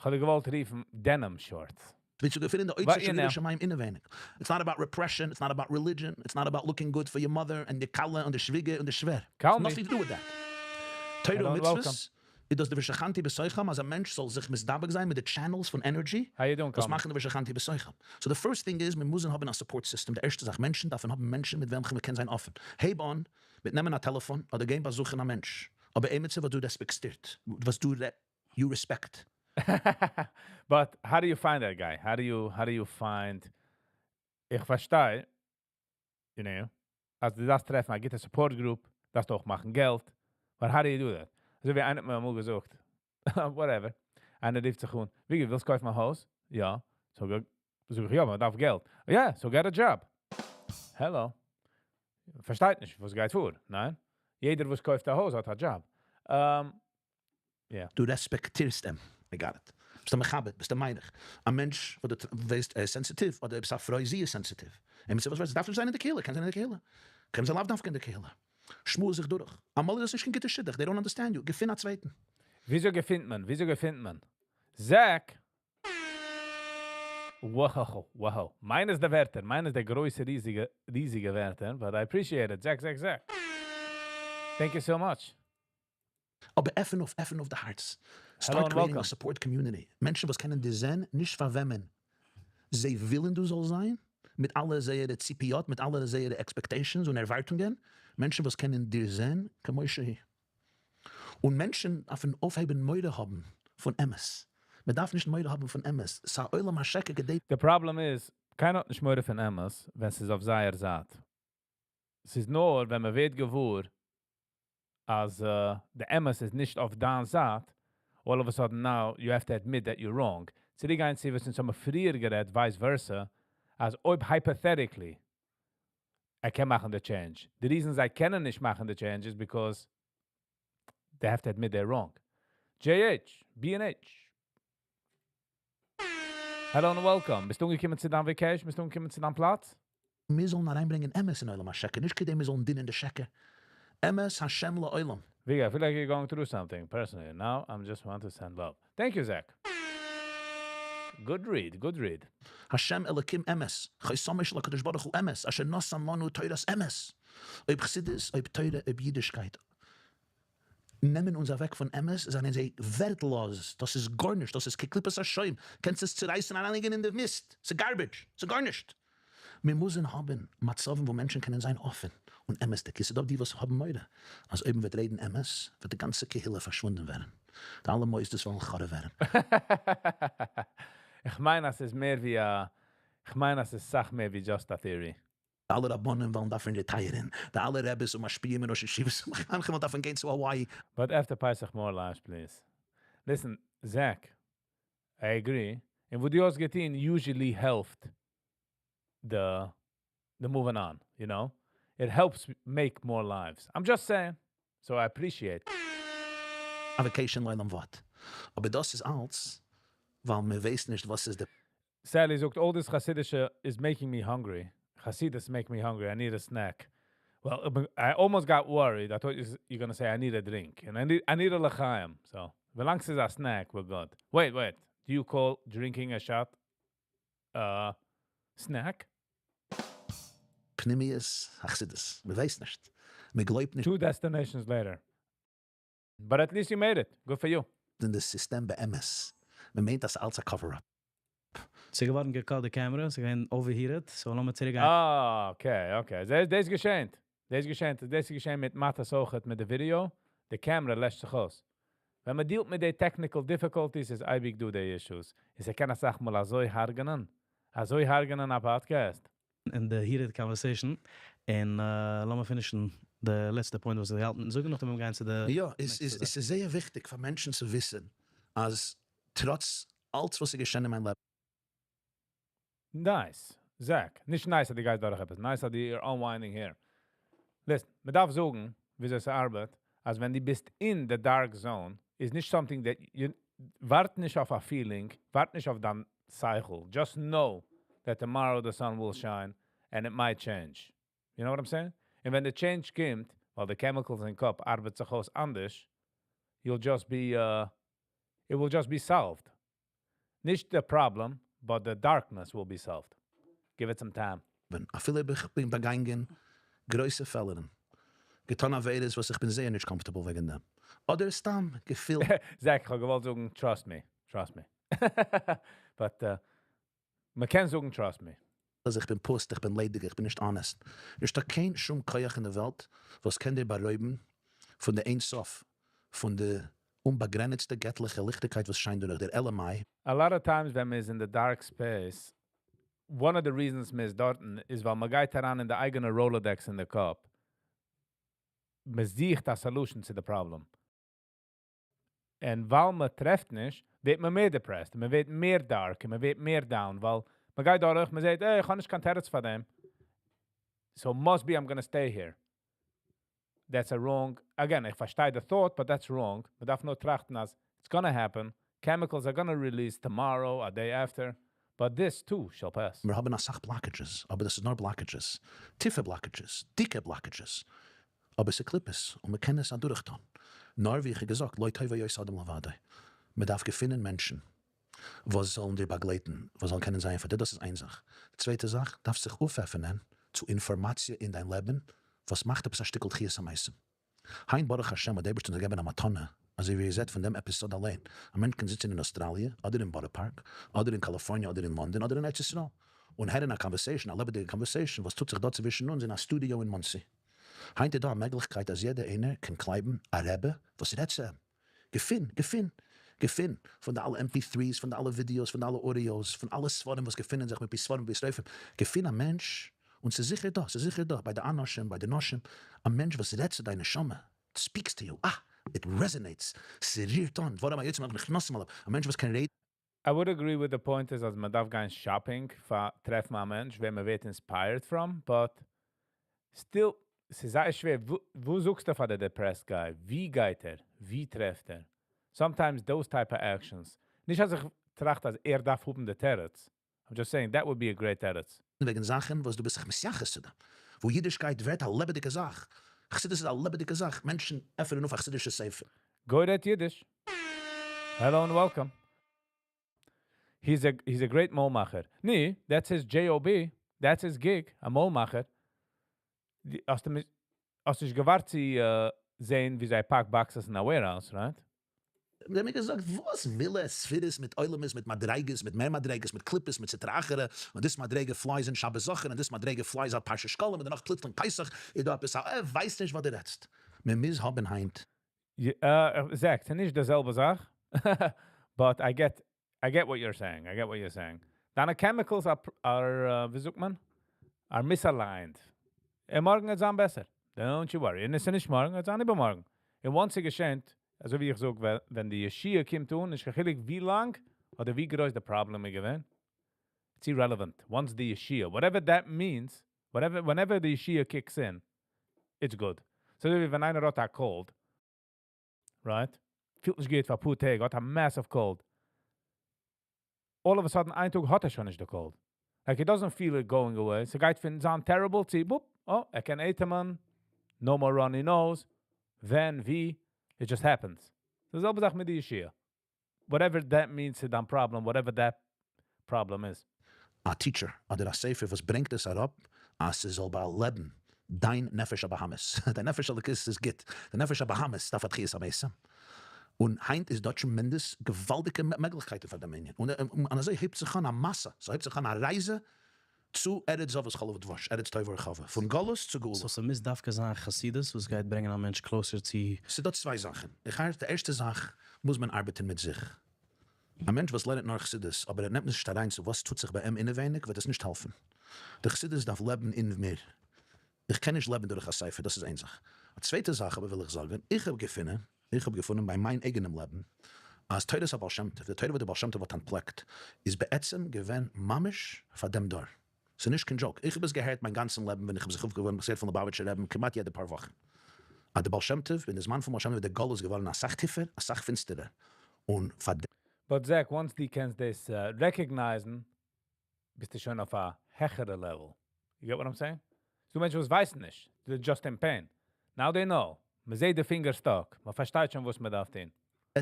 האב געוואלט רופן denim shorts. ווי צו געפינען די But אוצר you של know. יראת שמים אינעווייניג. It's not about repression, it's not about religion, it's not about looking good for your mother and the כלה and the שוויגער and the שווער. Call It's me. nothing to do with that. תורה Hello and ומצוות welcome. איז דאס די ושכנתי בתוכם, אז א מענטש זאל זיך מתדבק זיין מיט די channels פון energy, How you doing, דאס Carmen? מאכן די ושכנתי בתוכם. So the first thing is, מיר מוזן האבן א support system. די ערשטע זאך, מענטשן דארפן האבן מענטשן, מיט וועלכע מען קען זיין אפן. הייב אן, מיט נעמען א טעלעפאן אדער גיין באזוכן א מענטש. אבער עמיצער וואס דו רעספעקטירט, וואס דו you respect. But how do you find that guy? How do you find, איך פארשטיי, אז דו דארפסט טרעפן א גוטע support group, דארפסט אויך מאכן געלט. But how do you do that? אזוי ווי איינער האט מיר אמאל געזאגט, whatever. איינער רופט זיך אן, ווי, ווילסט קויפן א הויז? יא. So, זאג איך, יא, מען דארף געלט. Yeah, so get a job. Hello. פארשטייט נישט, וואס גייט פאר? ניין? יעדער, וואס קויפט א הויז, האט א job. Yeah. דו רעספעקטירסט אים. I got it. ביסט א מכבד, ביסט א מעריך. א מענטש, וואס דו ווייסט, ער איז sensitive, אדער ביסט א פרוי, זי איז sensitive. און וואס ווייסט, דארף נישט זיין אין די קהילה, קען זיין אין די קהילה. קען זיין לאו דווקא אין די קהילה. שמועס זיך דורך. אמאל איז דאס נישט קיין גוטע שידוך, they don't understand you. געפין א צווייטן. וויאזוי געפינט מען? וויאזוי געפינט מען? Zach! Wow. מיינע איז די ווערטער, מיינע איז די גרויסע, ריזיגע, ריזיגע ווערטער, but I appreciate it. Zach, Zach, Zach. Thank you so much. אבער עפן אויף, עפן אויף די הארץ. Hello Start and creating a welcome. support community. מענטשן, וואס קענען דיר זען, נישט פאר וועמען זיי ווילן דו זאלסט זיין, מיט אלע זייערע ציפיות, מיט אלע זייערע expectations און ערווארטונגען, מענטשן, וואס קענען דיר זען, כמו שהיא. און מענטשן דארפן אויפהייבן מורא האבן פון אמת. מען דארף נישט מורא האבן פון אמת. ס'א עולם השקר געדענק. The problem is, קיינער האט נישט מורא פון אמת, ווען ס'איז אויף זייער זייט. ס'איז נאר ווען מען ווערט געוואר, אז די אמת איז נישט אויף דיין זייט, all of a sudden now you have to admit that you're wrong. צוריקגיין צו וואס אונז האבן פריער גערעדט, vice versa, אז אויב hypothetically ער קען מאכן the change. The reason זיי קענען נישט מאכן the change is because they have to admit they're wrong. JH, B&H. Hello and welcome. ביסטו אנגעקומען צו דיין vacation? ביסטו אנגעקומען צו דיין פלאץ? מיר זאלן אריינברענגען אמת אין עולם השקר, נישט כדי מיר זאלן דינען די שקר. אמת השם לעולם. Vika, I feel like you're going through something personally. Now I'm just want to send love. Thank you, Zach. Good read, good read. השם אלקים אמת, חותמו של הקדוש ברוך הוא אמת, אשר נתן לנו תורת אמת. אויב חסידות, אויב תורה, אויב אידישקייט נעמען אונז אוועק פון אמת, זענען זיי ווערטלאז, דאס איז גארנישט, דאס איז כקליפת השום, קענסט עס צורייסן אריינלייגן אין די מיסט, ס'איז garbage, ס'איז גארנישט. מיר מוזן האבן מצבים וואו מענטשן קענען זיין אפן און אמת'דיג, עס איז דא די וואס האבן מורא אז אויב מ'וועט רעדן אמת וועט די גאנצע קהילה פארשוואונדן ווערן, די אלע מוסדות וועלן חרוב ווערן. איך מיין אז ס'איז מער ווי א, איך מיין אז ס'איז סאך מער ווי just a theory. די אלע רבנים וועלן דארפן retire ן, די אלע רעבעס און משפיעים און ראשי ישיבות און מחנכים וועלן דארפן גיין צו Hawaii. But after Pesach more lives, please. Listen, Zach, I agree. און וואס דו האסט געטון usually העלפט the moving on, you know? It helps make more lives. I'm just saying. So I appreciate. א vacation לעולם ועד. אבער דאס איז אלץ, ווייל מען ווייסט נישט וואס איז די Sally זאגט, all this חסידישע is making me hungry. חסידות make me hungry. I need a snack. Well, I almost got worried. I thought you're going to say I need a drink. And I need a לחיים. So, ווילאנג ס'איז a snack, we're good. Wait, wait. Do you call drinking a shot snack? פנימיות החסידות. מען ווייסט נישט. מען גלויבט נישט. Two destinations later. But at least you made it. Good for you. אין די סיסטעם באמת. מען מיינט דאס אלץ א cover-up. ס'איז געווארן גע cut די camera, ס'איז געווען overheated, so לאמיר צוריקגיין. Ah, okay. דאס איז געשען. דאס איז געשען. דאס איז געשען מיט Matas אויכעט מיט די video. די camera לעשט זיך אויס. ווען מען deal ט מיט די technical difficulties, איז אייביג דא די issues. עס קען א סאך מאל אזוי הרג'נען. אזוי הרג'נען א podcast. In the heated conversation. און לאמיר finish ן די לעצטע point וואס איך האלט. זאג נאך דעם גיין צו די יא, עס איז, עס איז זייער וויכטיג פאר מענטשן צו וויסן, אז טראץ אלץ וואס איז געשען אין מיין לעבן. Nice. Zach, נישט nice אז דו גייסט דורך עפעס. Nice אז you're unwinding here. Listen, מען דארף זאגן, וויאזוי עס ארבעט, אז ווען דו ביסט in the dark zone, איז נישט something that you ווארט נישט אויף א feeling, ווארט נישט אויף דיין cycle. Just know that tomorrow the sun will shine and it might change. You know what I'm saying? און ווען the change קומט, ווייל the chemicals אין קאפ ארבעט זיך אויס אנדערש, it will just be solved. נישט the problem, but the darkness will be solved. Give it some time. ווען אפילו איך בין באגאנגען גרויסע פעלערן, געטאן עבירות וואס איך בין זייער נישט comfortable וועגן דעם. אדער סתם געפילט. Zach, איך האב געוואלט זאגן, trust me, trust me. But מען קען זאגן, trust me. אז איך בין פוסט, איך בין ליידיג, איך בין נישט honest. נישטא קיין שום כח אין דער וועלט, וואס קען דיר בארויבן פון דער אין סוף, פון די אומבאגרעניצטע געטליכע ליכטיגקייט וואס שיינט דורך דער אלא מאי. A lot of times ווען מען איז in the dark space, one of the reasons מען איז דארטן איז ווייל מען גייט אריין אין די אייגענע Rolodex אין די קאפ. מען זוכט א solution צו the problem. און ווייל מען טרעפט נישט, ווערט מען מער depressed, מען ווערט מער dark, מען ווערט מער down, ווייל מען גייט דורך, מען זעט, hey, איך האב נישט קיין תירוץ פאר דעם. So must be I'm going to stay here. That's a wrong, again, איך פארשטיי the thought, but that's wrong. מען דארף נאר טראכטן אז it's going to happen. Chemicals are going to release tomorrow, a day after. But this too shall pass. מיר האבן א סאך blockages, אבער דאס איז נאר blockages. טיפע blockages, דיקע blockages. אבער ס'איז קליפות, און מען קען עס אדורכטון. נאר ווי איך האב געזאגט, לא טוב היות האדם לבדו. מען דארף געפינען מענטשן, וואס זאלן דיר באגלייטן, וואס זאלן קענען זיין פאר דיר. דאס איז איין זאך. די צווייטע זאך, דארפסט זיך אויפעפענען צו אינפארמאציע אין דיין לעבן, וואס מאכט עפעס א שטיקל תחיית המתים. היינט ברוך השם האט דער אייבערשטער אונז געגעבן א מתנה, אזוי ווי איר זעט פון דעם episode אליין, א מענטש קען זיצן אין אויסטראליע, אדער אין בארא פארק, אדער אין קאליפארניע, אדער אין לאנדאן, אדער אין ארץ ישראל, און הערן א conversation, א לעבעדיגע conversation, וואס טוט זיך דא צווישן אונז אין א studio אין מאנסי. היינט איז דא א מעגליכקייט אז יעדער איינער קען קלייבן א רבי וואס רעדט צו אים. געפין, געפין, געפין, פון די אלע MP3s, פון די אלע videos, פון די אלע audios, פון אלע ספרים וואס געפינען זיך מפי ספרים ובית רופאים, געפין א מענטש. און ס'איז זיכער דא, ס'איז זיכער דא, ביי די אנשים, ביי די נשים, א מענטש וואס רעדט צו דיין נשמה, speaks to you, אה! It resonates, ס'רירט אן, דברים היוצאים מן הלב נכנסים אל הלב, א מענטש וואס קען רעדן. I would agree with the point איז אז מען דארף גיין shopping פאר טרעפן א מענטש וועם מען ווערט inspired from, but still, ס'איז זייער שווער, וואו זאגסטו פאר די depressed guy? ווי גייט ער? ווי טרעפט ער? Sometimes those type of actions. נישט אז איך טראכט אז ער דארף האבן די תירוץ. I'm just saying that would be a great תירוץ. וועגן זאכן וואס דו ביסט זיך מתייחס צו דעם, וואו אידישקייט ווערט א לעבעדיגע זאך, חסידות איז א לעבעדיגע זאך, מענטשן עפענען אויף א חסידישע ספר. גוי רעדט אידיש. Hello and welcome. He's a great מויל מאכער. ני, that's his JOB. That's his gig. א מויל מאכער. האסט האסט נישט געווארט צו זען ווי זיי pack boxes אין א warehouse, right? זיי האבן מיר געזאגט, וואס וויל ער, ספירות מיט עולמות, מיט מדריגות, מיט מער מדריגות, מיט קליפות, מיט סטרא אחרא, און דאס מדריגה flies אין שבת זכור, און דאס מדריגה flies out פרשת שקלים, און דערנאך פלוצלינג פסח, איז דא עפעס א, ער ווייסט נישט וואס דו רעדסט. מען מוז האבן היינט. זעק, ס'איז נישט די זעלבע זאך, but I get what you're saying, I get what you're saying. דיינע chemicals are, ווי זאגט מען? Are misaligned. און מארגן וועט זיין בעסער. Don't you worry. און עס איז נישט מארגן, עס וועט זיין איבערמארגן. און once ס'געשענט, אזוי ווי איך זאג, ווען די ישועה קומט אן, נישט קיין חילוק ווי לאנג אדער ווי גרויס די פראבלעם איז געווען. It's irrelevant. Once the ישועה, whatever that means, whatever, whenever the ישועה kicks in, it's good. So ווי ווען איינער האט א cold, right? פילט נישט גוט פאר א פאר טעג, האט א massive cold. All of a sudden, איין טאג האט ער שוין נישט די cold. Like he doesn't feel it going away. ס'גייט פון זיין terrible צו, boop, oh, ער קען אטעמען, no more runny nose, ווען, ווי, it just happens. די זעלבע זאך מיט די ישועה. Whatever that means צו דיין problem, whatever that problem is. א teacher אדער א ספר וואס ברענגט עס אראפ אז ס'זאל באלעבן דיין נפש הבהמית. דיין נפש אלוקית איז גוט, די נפש הבהמית דארף א תחיית המתים. און היינט איז דא tremendous געוואלדיגע מעגליכקייטן פאר דעם ענין. און אזוי הייבט זיך אן א מסע, ס'הייבט זיך אן א רייזע צו ארץ זבת חלב ודבש, ארץ טובה ורחבה, פון גלות צו גאולה. So ס'מוז דווקא זיין חסידות וואס גייט ברענגען א מענטש closer צו. ס'דא צוויי זאכן. איך האלט די ערשטע זאך מוז מען ארבעטן מיט זיך. א מענטש וואס לערנט נאר חסידות אבער ער נעמט נישט אריין צו וואס טוט זיך ביי אים אינעווייניג וועט עס נישט העלפן. די חסידות דארף לעבן אין מיר. איך קען נישט לעבן דורך א ספר, דאס איז איין זאך. א צווייטע זאך אבער וויל איך זאגן, איך האב געפונען, איך האב געפונען ביי מיין אייגענעם לעבן, אז תורת הבעל שם טוב, די תורה וואס דער בעל שם טוב האט אנטפלעקט, איז בעצם געווען ממש פאר דעם דור. ס'איז נישט קיין joke. איך האב עס געהערט מיין גאנצן לעבן ווען איך האב זיך אויפגעווארעמט, איך האב עס געהערט פון ליובאוויטשער רעבן כמעט יעדע פאר וואכן, אז דער בעל שם טוב, אין די זמן פון בעל שם טוב איז דער גלות געווארן אסאך טיפער, אסאך פינסטערער, און פאר. But Zach, once דו קענסט דאס recognize ן, ביסטו שוין אויף א העכערע level. You get what I'm saying? ס'דא מענטשן וואס ווייסן נישט, they're just in pain. Now they know. מ'זעט די פינגער stuck, מ'פארשטייט שוין וואס מ'דארף טון.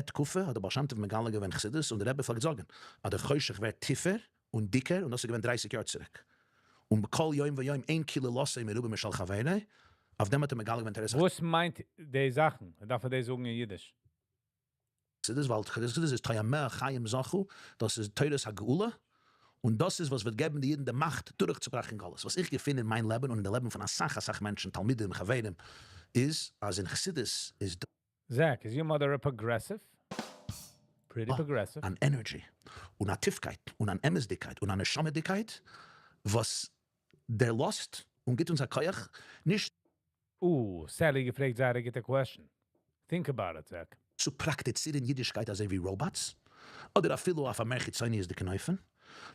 תקופה האט דער בעל שם טוב מגלה געווען חסידות און דער רבי פלעגט זאגן אז דער חושך ווערט טיפער און דיקער און דאס איז געווען 30 יאר צוריק און בכל יום ויום אין קללתו מרובה משל חברו, אויף דעם האט ער מגלה געווען תורת וואס מיינט די זאכן? דארף ער דאס זאגן אין אידיש? חסידות ווייל חסידות איז טועמיה חיים זכו, דאס איז תורת הגאולה, און דאס איז וואס וועט געבן די אידן די מאכט דורכצוברעכן גלות. וואס איך געפין אין מיין לעבן און אין די לעבן פון אסאך אסאך מענטשן, תלמידים, חברים, איז אז אין חסידות איז דא. Zach, is your mother a progressive? Pretty progressive. אן energy, און א טיפקייט, און אן אמת'דיגקייט, און א נשמה'דיגקייט, וואס דערלאזט און גיט אונז א כח, נישט. אה, Sally געפרעגט זייער א גוטע question. Think about it, Zach. צו פראקטיצירן אידישקייט אזוי ווי robots, אדער אפילו אויף א מער חיצוניות'דיגן אופן,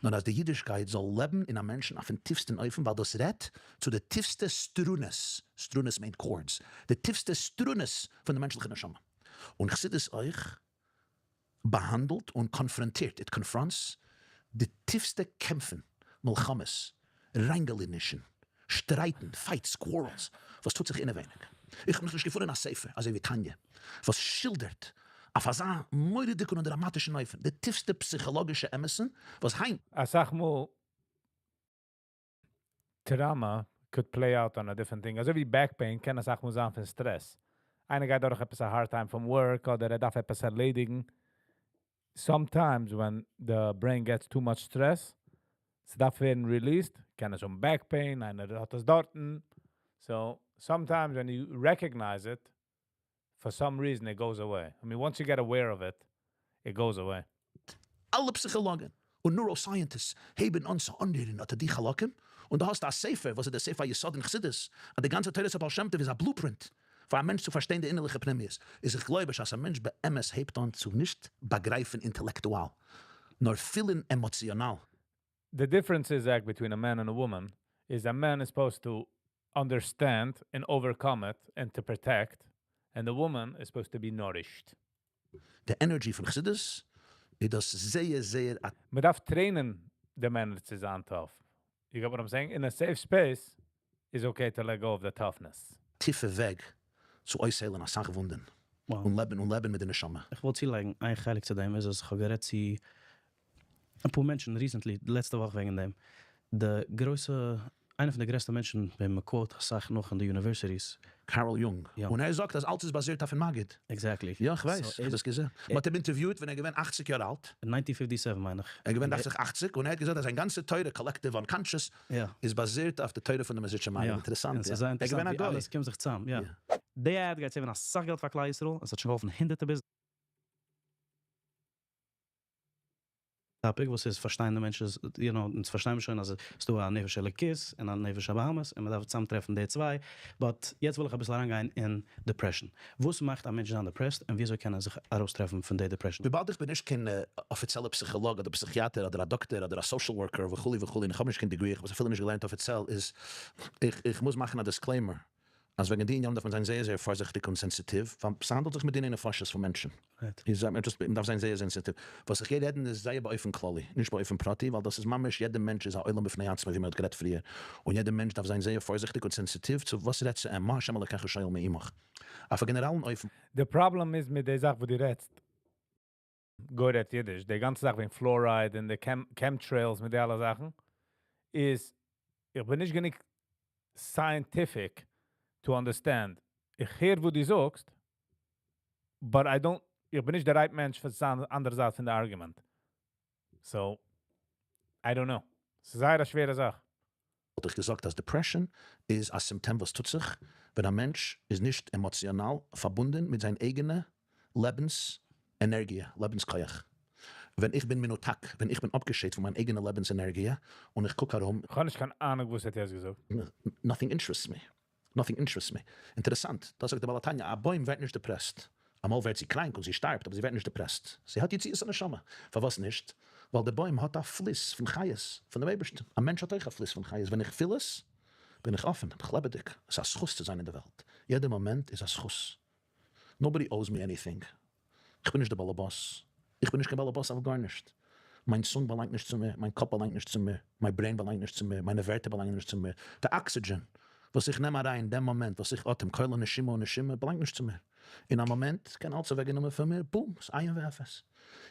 נאר אז די אידישקייט זאל לעבן אין א מענטשן אויפן טיפסטן אופן, ווייל דאס רעדט צו די טיפסטע סטרונעס, סטרונעס מיינט cords, די טיפסטע סטרונעס פון די מענטשליכע נשמה. און חסידות אויך באהאנדלט און קאנפראנטירט, it confronts, די טיפסטע קעמפן, מלחמות, ראנגעלענישן, שטרייטן, fights, quarrels, וואס טוט זיך אינעווייניג. איך האב נאכנישט געפונען א ספר אזוי ווי תניא וואס שילדערט אויף אזא מורא'דיגן און דראמאטישן אופן די טיפסטע פסיכאלאגישע אמת'ן וואס היינט. אסאך מאל trauma could play out on a different thing. אזוי ווי back pain קען אסאך מאל זיין פון stress. איינער גייט דורך עפעס א hard time פון work אדער ער דארף עפעס ערלעדיגן. Sometimes when the brain gets too much stress, ס'דארף ווערן released, קען עס האבן back pain, איינער האט עס דארטן. So, sometimes when you recognize it, for some reason it goes away. I mean, once you get aware of it, it goes away. אלע פסיכאלאגן און neuroscientists הייבן אן צו אנרירן אט די חלקים. און דו האסט א ספר וואס איז דער ספר היסוד אין חסידות, אז די גאנצע תורת הבעל שם טוב איז א blueprint פאר א מענטש צו פארשטיין די אינערליכע פנימיות, איז איך גלויב אז א מענטש באמת הייבט אן צו נישט באגרייפן אינטעלעקטואל, נאר פילן עמאציאנאל. The difference is like between a man and a woman is a man is supposed to understand and overcome it and to protect, and the woman is supposed to be nourished. די energy פון חסידות איז דאס זייער זייער א. מען דארף train ען די מענער צו זיין tough. You get what I'm saying? In a safe space is okay to let go of the toughness. טיפע וועג צו אויסהיילן אסאך וואונדען און לעבן און לעבן מיט די נשמה. איך וואלט צולייגן איין חלק צו דעם איז אז איך האב גערעדט צו אפאר מענטשן recently די לעצטע וואך וועגן דעם, די גרויסע איינע פון די גרעסטע מענטשן וועם מען quote אסאך נאך אין די universities. קארל יונג, און ער זאגט אז אלץ איז באזירט אויפן מגיד. Exactly. יא איך ווייס, איך האב עס געזען. מען האט אים אינטערוויוט ווען ער איז געווען 80 יאר אלט. אין 1957 מיין איך. ער איז געווען דאכט זיך 80, און ער האט געזאגט אז זיין גאנצע תורה, collective unconscious, איז באזירט אויף די תורה פון די מעזריטשער מגיד. אינטערעסאנט, יא. ער איז געווען א גוי. אלעס קומט זיך צאם, יא. די ad גייט save ן אסאך געלט פאר כלל ישראל, און עס האט שוין געהאלפן הונדערטער ביזנעסער. Topic וואס איז פארשטיין די מענטש איז, you know, אונז פארשטיין מיר שוין אז עס איז דא א נפש אלוקית און א נפש הבהמית און מען דארף צוזאמטרעפן די צוויי, but יעצט וויל איך אביסל אריינגיין אין depression. וואס מאכט א מענטש זיין depressed און וויאזוי קען ער זיך ארויסטרעפן פון די depression? וויבאלד איך בין נישט קיין אפיציעלע פסיכאלאג אדער פסיכיאטער אדער א דאקטער אדער א social worker וכו' וכו' און איך האב נישט קיין degree, איך האב עס אפילו נישט געלערנט אפיציעל, איז איך מוז מאכן א disclaimer אז וועגן די ענינים דארף מען זיין זייער זייער פארזיכטיג און סענסיטיוו, ווייל ס'האנדלט זיך מיט דיני נפשות פון מענטשן. מ'דארף זיין זייער סענסיטיוו. וואס איך גיי רעדן איז זייער באופן כללי, נישט באופן פרטי, ווייל דאס איז ממש יעדע מענטש איז א עולם בפני עצמו ווי מ'האט גערעדט פריער, און יעדע מענטש דארף זיין זייער פארזיכטיג און סענסיטיוו צו וואס רעדט צו אים, מה השם אלקיך שואל מעמך. אויף א גענעראלן אופן. די פראבלעם איז מיט די זאך וואס דו רעדסט, גוי רעדט אידיש, די גאנצע זאך וועגן fluoride און די chemtrails מיט די אלע זאכן, איז איך בין נישט גענוג scientific to understand. איך הער וואס דו זאגסט, but I don't, איך בין נישט דער right מענטש פאר זיין אנדערע זייט פון די argument. So, I don't know. ס'איז זייער א שווערע זאך. וואלט איך געזאגט אז depression איז א סימפטאם וואס טוט זיך ווען א מענטש איז נישט עמאציאנאל פארבונדען מיט זיין אייגענע לעבנס ענערגיע, לעבנס כח. ווען איך בין מנותק, ווען איך בין אפגעשיידט פון מיין אייגענע לעבנס ענערגיע, און איך קוק ארום. כ'האב נישט קיין אהנונג וואס ער האט יעצט געזאגט. Nothing interests me. Nothing interests me. אינטערעסאנט, דאס זאגט דער בעל התניא, א בוים ווערט נישט depressed. אמאל ווערט זי קראנק און זי שטארבט, אבער זי ווערט נישט depressed. זי האט יציאת הנשמה. פארוואס נישט? ווייל דער בוים האט א פליס פון חיות פון דעם אייבערשטן. א מענטש האט אויך א פליס פון חיות. ווען איך פיל עס, בין איך אפען, בין איך לעבעדיג. עס איז א זכות צו זיין אין דער וועלט. יעדער מאמענט איז א זכות. Nobody owes me anything. איך בין נישט דער באלעבאס. איך בין נישט קיין באלעבאס אויף גארנישט. מיין צונג באלאנגט נישט צו מיר, מיין קאפ באלאנגט נישט צו מיר, מיין brain באלאנגט נישט צו מיר, מיינע ווערטער באלאנגען נישט צו מיר. די אקסידזשען וואס איך נעם אריין דעם מאמענט וואס איך אטעם, כל נשימה ונשימה, באלאנגט נישט צו מיר. אין א מאמענט קען אלץ אוועקגענומען פון מיר, בום, ס'איז אין ואפס.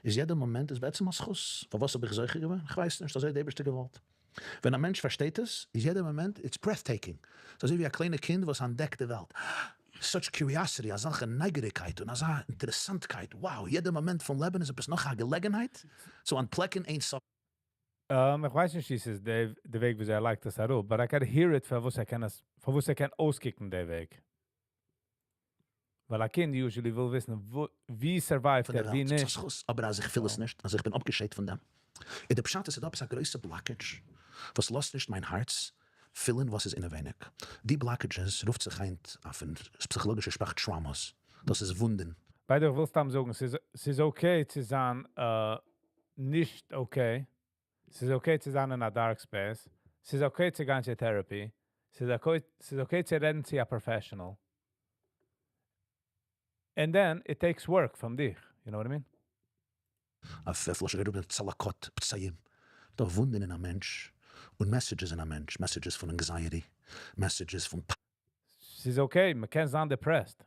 איז יעדער מאמענט איז בעצם א זכות. פארוואס האב איך זוכה געווען? כ'ווייס נישט, אזוי האט דער אייבערשטער געוואלט. ווען א מענטש פארשטייט עס, איז יעדער מאמענט it's breathtaking. ס'איז אזוי ווי א קליינע קינד וואס אנטדעקט די וועלט. Such curiosity, אזעלכע נייגעריגקייט און אזא אינטערעסאנטקייט, wow, יעדער מאמענט פון לעבן איז עפעס נאך א געלעגנהייט צו אנטפלעקן אין סוף. איך ווייס נישט צו ס'איז די וועג וויאזוי ער לייגט עס אראפ, but I can hear it פארוואס ער קען עס, פארוואס ער קען אויסקוקן די וועג. ווייל א קינד usually וויל וויסן ווי survive ט ער, ווי נישט. זכות, אבער אז איך פיל עס נישט, אז איך בין אפגעשיידט פון דעם, איז די פשט עס איז דא עפעס א גרויסע blockage וואס לאזט נישט מיין הארץ פילן וואס איז אינעווייניג. די blockages רופט זיך היינט אויפן פסיכאלאגישע שפראך traumas, דאס איז וואונדן. By the way, איך וויל סתם זאגן, ס'איז okay צו זיין נישט okay, ס'איז okay צו זיין אין א dark space, ס'איז okay צו גיין צו therapy, ס'איז okay צו רעדן צו א professional. And then it takes work פון דיך, you know what I mean? אויף לשון רופט מען צלקות, פצעים, דא וואונדן אין א מענטש, און messages אין א מענטש, messages פון anxiety, messages פון. ס'איז okay, מ'קען זיין depressed.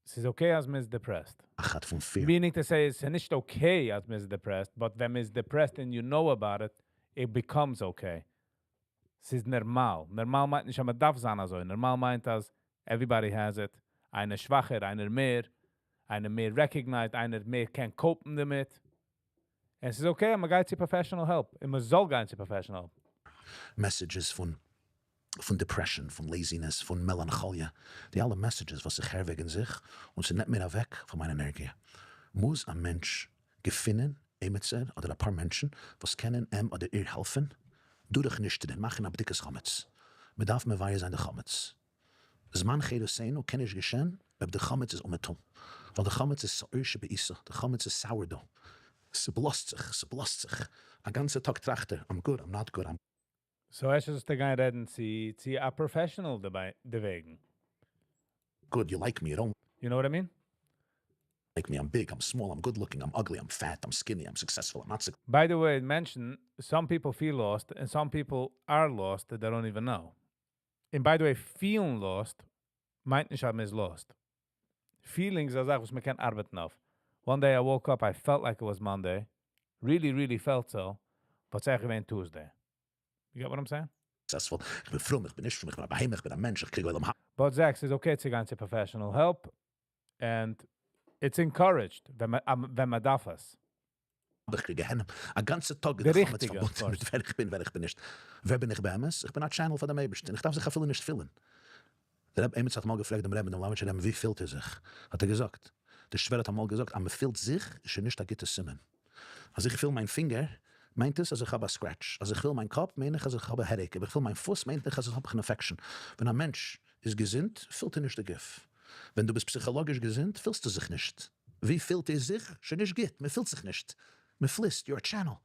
ס'איז okay אז מ'איז depressed. פחד פון fear. Meaning to say, ס'איז נישט okay אז מ'איז depressed, but ווען מ'איז depressed and you know about it, it becomes okay. ס'איז נארמאל. נארמאל מיינט נישט אז מ'דארף זיין אזוי. נארמאל מיינט אז everybody has it. איינער שוואכער, איינער מער. איינער מער recognized, איינער מער קען cope ן דערמיט. און ס'איז okay אז מ'גייט צו professional help. און מ'זאל גיין צו professional help. Messages פון depression, פון laziness, פון מעלאנכאליע, די אלע messages וואס איך הער וועגן זיך און ס'נעמט מיר אוועק פון מיין ענערגיע. מוז א מענטש געפינען עימיצער אדער אפאר מענטשן וואס קענען אים אדער איר העלפן. דורכנישטערן, מאכן א בדיקת חמץ. מען דארף מבער זיין די חמץ. זמן חירותינו קען נישט געשען אויב די חמץ איז אומעטום, ווייל די חמץ איז שאור שבעיסה, די חמץ איז sourdough, ס'בלאזט זיך, ס'בלאזט זיך, א גאנצע טאג טראכט ער, I'm good, I'm not good, I'm. So אפשר זאלסטו גיין רעדן צו צו א professional דערוועגן. Good, you like me, you don't You know what I mean? like me, I'm big, I'm small, I'm good looking, I'm ugly, I'm fat, I'm skinny, I'm successful, I'm not By the way, מענטשן, some people feel lost and some people are lost that they don't even know. And by the way, feeling lost מיינט נישט אז מ'איז lost. Feelings איז א זאך וואס מ'קען ארבעטן אויף. One day I woke up, I felt like it was Monday. Really, really felt so. But ס'איז געווען Tuesday. You get what I'm saying? successful, איך בין פרום, איך בין נישט פרום, איך בין א בהמה, איך בין א מענטש, איך קריג עולם But Zach ס'איז okay צו גיין צו professional help and it's encouraged ווען מ'דארף עס. איך קריג גיהנום, א גאנצע טאג איז די די חמץ ריכטיגע, of פארבונדן מיט course. ווער איך בין, ווער איך בין נישט. ווער בין איך באמת? איך בין א channel פאר דעם אייבערשטן, איך דארף זיך אפילו נישט פילן. דער רבי עמיץ האט אמאל געפרעגט דעם רבי'ן דעם ליובאוויטשער רבי'ן ווי פילט איר זיך? האט ער געזאגט, דער שווער האט אמאל געזאגט אז מען פילט זיך איז שוין נישט א גוטע סימן. אז איך פיל מיין פינגער מיינט עס אז איך האב א scratch, אז איך פיל מיין קאפ מיין איך אז איך האב א headache, אויב איך פיל מיין פוס מיינט איך אז איך האב אן infection. ווען א מענטש איז געזונט פילט ער נישט די גוף. ווען דו ביסט פסיכאלאגיש געזונט פילסטו זיך נישט. ווי פילט איר זיך? שוין נישט גוט, מען פילט זיך נישט. מען פליסט, you're a channel.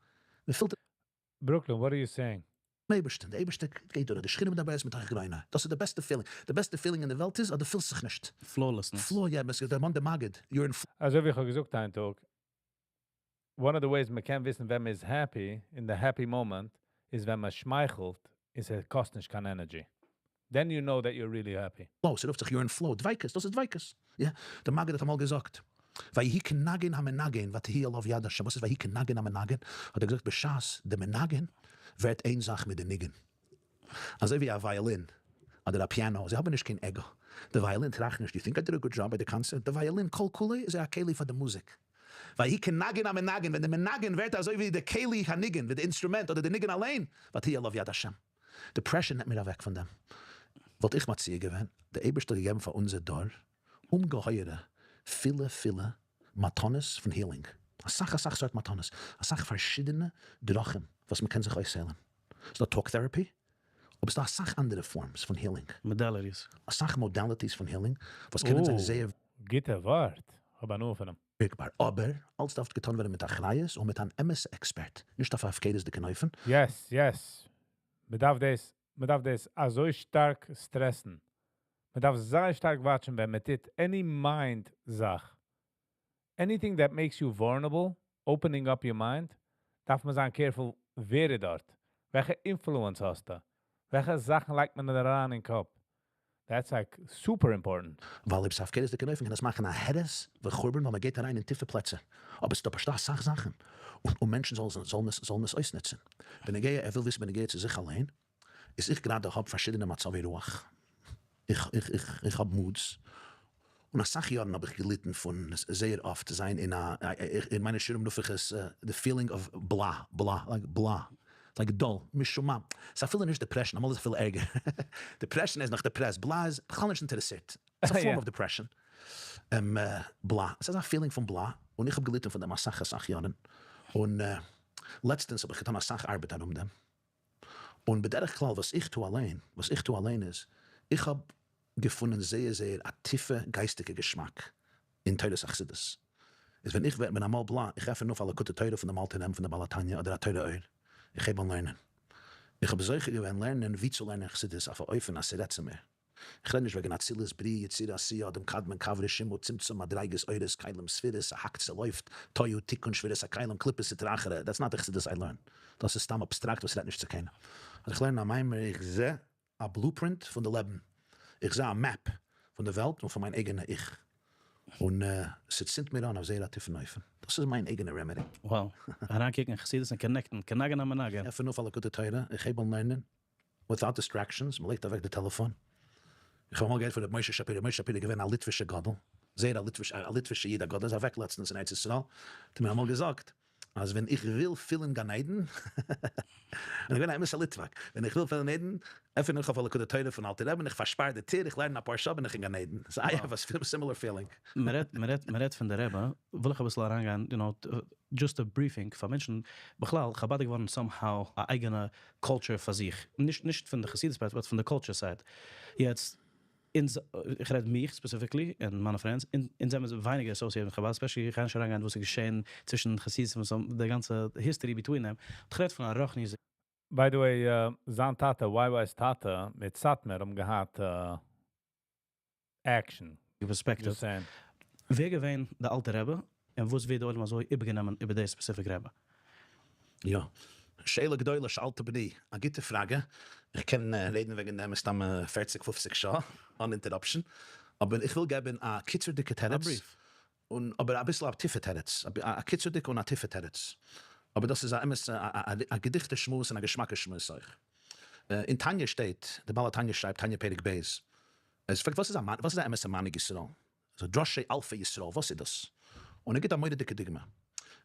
מען פילט. Brooklyn, what are you saying? אייבערשטען, די אייבערשטער גייט דורך די שכינה מדברת מתוך גרונו, דאס איז די בעסטע feeling, די בעסטע feeling אין די וועלט איז אז דו פילסט זיך נישט. Flawlessness. Flow, יא, עס דערמאנט די מגיד, you're in אזוי ווי איך האב געזאגט איין טאג, one of the ways מען קען וויסן ווען מען איז happy, אין די happy moment, איז ווען מען שמייכלט, און ס'קאסט נישט קיין energy. Then you know that you're really happy. Flow, ס'רופט זיך you're in flow, דביקות, דאס איז דביקות. יא, דער מגיד האט אמאל געזאגט, ויהי כנגן המנגן ותהי עליו יד השם, וואס איז ויהי כנגן המנגן? האט ער געזאגט בשעת די מנגן ווערט איין זאך מיט די ניגון, אזוי ווי א ווייאלין אדער א piano, זיי האבן נישט קיין ego, די ווייאלין טראכט נישט, you think I did a good job ביי די קאנצערט, די ווייאלין כל כולו איז ער א כלי פאר די מוזיק, ויהי כנגן המנגן, ווען די מנגן ווערט אזוי ווי די כלי הניגון, ווי די אינסטרומענט אדער די ניגון אליין, ותהי עליו יד השם. Depression נעמט מיר אוועק פון דעם. וואלט איך מציע געווען, דער אייבערשטער האט געגעבן פאר אונזער דור אומגעהויערע פילע פילע מתנות פון healing. אסאך אסאך סארט מתנות. אסאך פארשידענע דרכים וואס מען קען זיך אויסהיילן. ס'דא talk therapy, אבער ס'דא אסאך אנדערע forms פון healing. Modalities. אסאך modalities פון healing וואס קענען זיין זייער גוטע ווארט. האב הנאה פון אים. ווירקבאר. אבער אלץ דארף געטאן ווערן מיט אחריות און מיט אן אמת'ע עקספערט, נישט אויף א הפקרות'דיגן אופן. Yes, yes. מען דארף דאס, מען דארף דאס אזוי שטארק stress ן. מען דארף זייער שטארק watch ן ווען מען טוט any mind זאך. Anything that makes you vulnerable, opening up your mind, דארף מען זיין careful ווער איז דארט. וועלכע influence האסטו? וועלכע זאכן לייגט מען אריין אין קאפ? That's like super important. ווייל אויב ס'איז הפקרות'דיגן אופן קען עס מאכן א הרס וחורבן ווייל מען גייט אריין אין טיפע פלעצער. אבער ס'דא פשוט אסאך זאכן און מענטשן זאלן עס זאלן עס אויסנוצן. בנוגע ער וויל וויסן בנוגע צו זיך אליין, איז איך גראדע האב פארשידענע מצבי רוח, איך איך איך איך האב moods, און אסאך יארן האב איך געליטן פון זייער אפט זיין אין א אין מיינע שיעורים רוף איך עס די feeling of blah blah like blah like dull משומם, ס'איז אפילו נישט depression, אמאל איז אפילו ערגער, depression איז נאך depressed, blah איז בכלל נישט אינטערעסירט, ס'איז א form of depression, blah, ס'איז אזא feeling פון blah, און איך האב געליטן פון דעם אסאך אסאך יארן, און לעצטענס האב איך געטאן אסאך ארבעט ארום דעם, און בדרך כלל וואס איך טו אליין, וואס איך טו אליין איז, איך האב געפונען זייער זייער א טיפע גייסטיגע געשמאק אין תורת החסידות, איז ווען איך בין אמאל blah, איך עפען אויף א לקוטי תורה פון דעם אלטער רבי'ן פון דער בעל התניא אדער א תורה אור, איך הייב אן לערנען. איך האב זוכה געווען לערנען ווי צו לערנען חסידות אויף א אופן אז ס'רעדט צו מיר. איך רעד נישט וועגן אצילות, בריאה, יצירה, עשייה, אדם קדמון, קו רשימו, צמצום, מדריגות, אורות, כלים, ספירות, ס'האקט, ס'לויפט, תוהו, תיקון, שבירת הכלים, קליפות, סטרא אחרא, that's not די חסידות I learn. דאס איז סתם abstract וואס רעדט נישט צו קיינעם. אז איך לערן א מאמר איך זע א blueprint פון די לעבן, איך זע א map פון די וועלט און פון מיין אייגענע איך, און ס'צינדט מיר אן אויף זייער א טיפן אופן. דאס איז מיין אייגענע remedy. Wow. אריינקוקן אין חסידות און connect ן, כנגן המנגן. איך עפן אויף א לקוטי תורה, איך הייב אן לערנען, without distractions, מ'לייגט אוועק די טעלעפאן. איך האב אמאל געהערט פון ר' משה שפירא, ר' משה שפירא איז געווען א ליטווישע גדול, זייער א ליטווישע, א ליטווישע איד א גדול, איז אוועק לעצטנס אין ארץ ישראל, האט ער מיר אמאל געזאגט, אז ווען איך וויל פילן גן עדן, און איך בין א אמת'ע ליטוואק, ווען איך וויל פילן גן עדן, עפען איך אויף א ליקוטי תורה פון אלטער רבי'ן, איך פארשפאר די טיר, איך לערן אפאר שעה בין איך אין גן עדן. So I have a similar feeling. מען רעדט מען רעדט מען רעדט פון די רבי, וויל איך אביסל אריינגיין, you know, just a briefing פאר מענטשן, בכלל חבד איז געווארן somehow א אייגענע culture פאר זיך, נישט נישט פון די חסידות part but פון די culture side, יעצט אונז, איך רעד מיך specifically און מיינע friends, אונז זעמיר ווייניגער associated מיט חבד, especially איך גיי נישט אריינגיין וואס איז געשען צווישן חסידות און די גאנצע history between them, איך רעד פון א רוחניות. By the way, זיין טאטע, YY's טאטע, מיט סאטמאר האבן געהאט action. Perspective. Just saying. ווער געווען די אלטע רבי, און וואס ווערט די עולם אזוי איבערגענומען איבער די specific רבי? יא. שאלה גדולה שאלת בני. א גוטע פראגע. איך קען רעדן וועגן דעם מסתם פערציג פופציג שעה אן interruption. אבער איך וויל געבן א קיצור'דיגע תירוץ. א brief. און אבער אביסל א טיפע תירוץ. א קיצור'דיגע און א טיפע תירוץ. אבער דאס איז א אמת א געדיכטע שמועס און א געשמאקע שמועס אויך. אין תניא שטייט, דער בעל התניא שרייבט, תניא פרק ב', ער פרעגט וואס איז א וואס איז א אמת'ע מנהיג ישראל? זאגט ראשי אלפי ישראל, וואס איז דאס? און ער גיבט א מורא'דיגע דוגמא.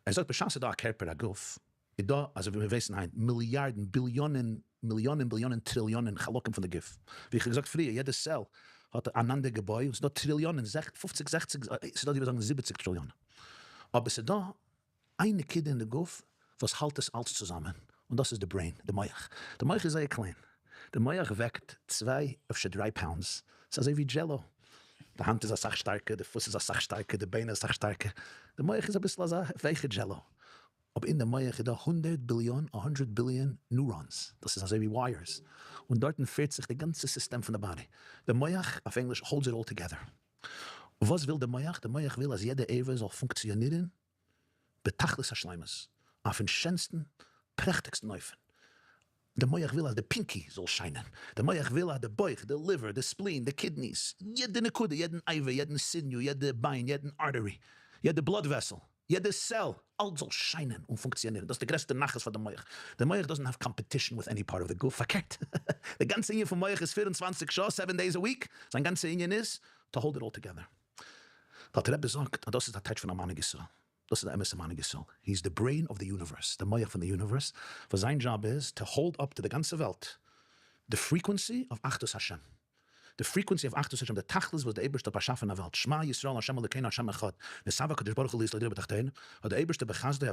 ער זאגט בשעת ס'איז דא א קערפער א גוף, איז דא, אזוי ווי מיר ווייסן היינט, מיליארדן, ביליאנען, מיליאנען, ביליאנען, טריליאנען חלקים פון די גוף. ווי איך האב געזאגט פריער, יעדע cell האט אן אנדער געבוי, און ס'איז דא טריליאנען, פופציג, זעכציג, ס'איז דא די וואס זאגן זיבעציג טריליאן. אבער ס'איז דא איין נקודה אין די גוף וואס האלט עס אלץ צוזאמען, און דאס איז די brain, די מח. די מח איז זייער קליין. די מח וועגט צוויי אפשר דריי pounds, ס'איז אזוי ווי jello. די האנט איז אסאך שטארקער, די פוס איז אסאך שטארקער, די ביין איז אסאך שטארקער. די מח איז אביסל אזא ווייכע jello. אבער אין די מח איז דא הונדערט ביליאן, a hundred billion, neurons, דאס איז אזוי ווי wires, און דארטן פירט זיך די גאנצע סיסטעם פון די body. די מח, אויף ענגליש, holds it all together. וואס וויל די מח? די מח וויל אז יעדע אבר זאל פונקציאנירן בתכלית השלימות, אויפן שענסטן פרעכטיגסטן אופן. די מח וויל אז די pinky זאל שיינען, די מח וויל אז די בויך, די liver, די spleen, די kidneys, יעדע נקודה, יעדן אבר, יעדן sinew, יעדע ביין, יעדן artery, יעדע blood vessel, יעדע cell, אלץ זאל שיינען און פונקציאנירן, דאס איז די גרעסטע נחת פאר די מח. די מח doesn't have competition with any part of the גוף, פארקערט, די גאנצע ענין פון מח איז 24 שעה, seven days a week, זיין גאנצע ענין איז to hold it all together. דער אלטער רבי זאגט אז דאס איז א טייטש פון א מנהיג ישראל, דאס איז די אמת'ע מנהיג ישראל, he is the brain of the universe, די מח פון די universe, וואס זיין דזשאב איז to hold up to די גאנצע וועלט די frequency of אחדות השם, די frequency of אחדות השם, די תכלית וואס די אייבערשטער האט באשאפען א וועלט, שמע ישראל ה' אלוקינו ה' אחד, נתאוה הקדוש ברוך הוא להיות לו דירה בתחתונים, האט די אייבערשטער בחסדו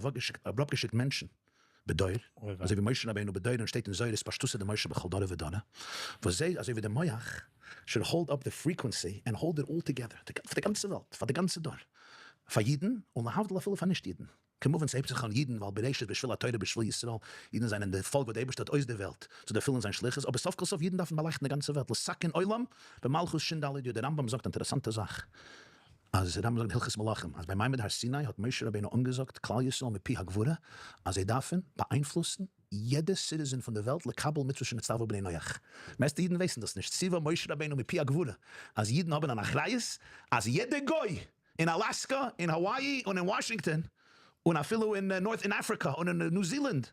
אראפגעשיקט מענטשן בדור, אזוי ווי משה רבינו בדור און שטייט אין זוהר אתפשטותא דמשה בכל דרא ודרא, וואס זיי אזוי ווי די מח should hold up the frequency and hold it all together, פאר די גאנצע וועלט, פאר די גאנצע דור, פאר אידן, און להבדיל אפילו פאר נישט אידן. כמובן ס'הייבט זיך אן אידן ווייל בראשית בשביל התורה בשביל ישראל, אידן זענען די פאלק וואס די אייבערשטער האט אויסדערוועלט צו דערפילן זיין שליחות, אבער סוף כל סוף אידן דארפן באלייכטן די גאנצע וועלט, לתקן עולם במלכות שין ד' י', דער רמב ם זאגט א אינטערעסאנטע זאך, אז דער רמב ם זאגט אין הלכות מלכים אז ביי מעמד הר סיני האט משה רבינו אנגעזאגט כלל ישראל מפי הגבורה אז זיי דארפן באאיינפלוסן יעדע citizen פון די וועלט לקבל מצוות שנצטוו בני נח, מערסטע אידן ווייסן דאס נישט, ציווה משה רבינו מפי הגבורה אז אידן האבן אן אחריות אז יעדע גוי אין אלאסקא, אין האוואי, און אין וואשינגטאן, און אפילו אין North אין אפריקא, און אין ניו זילאנד,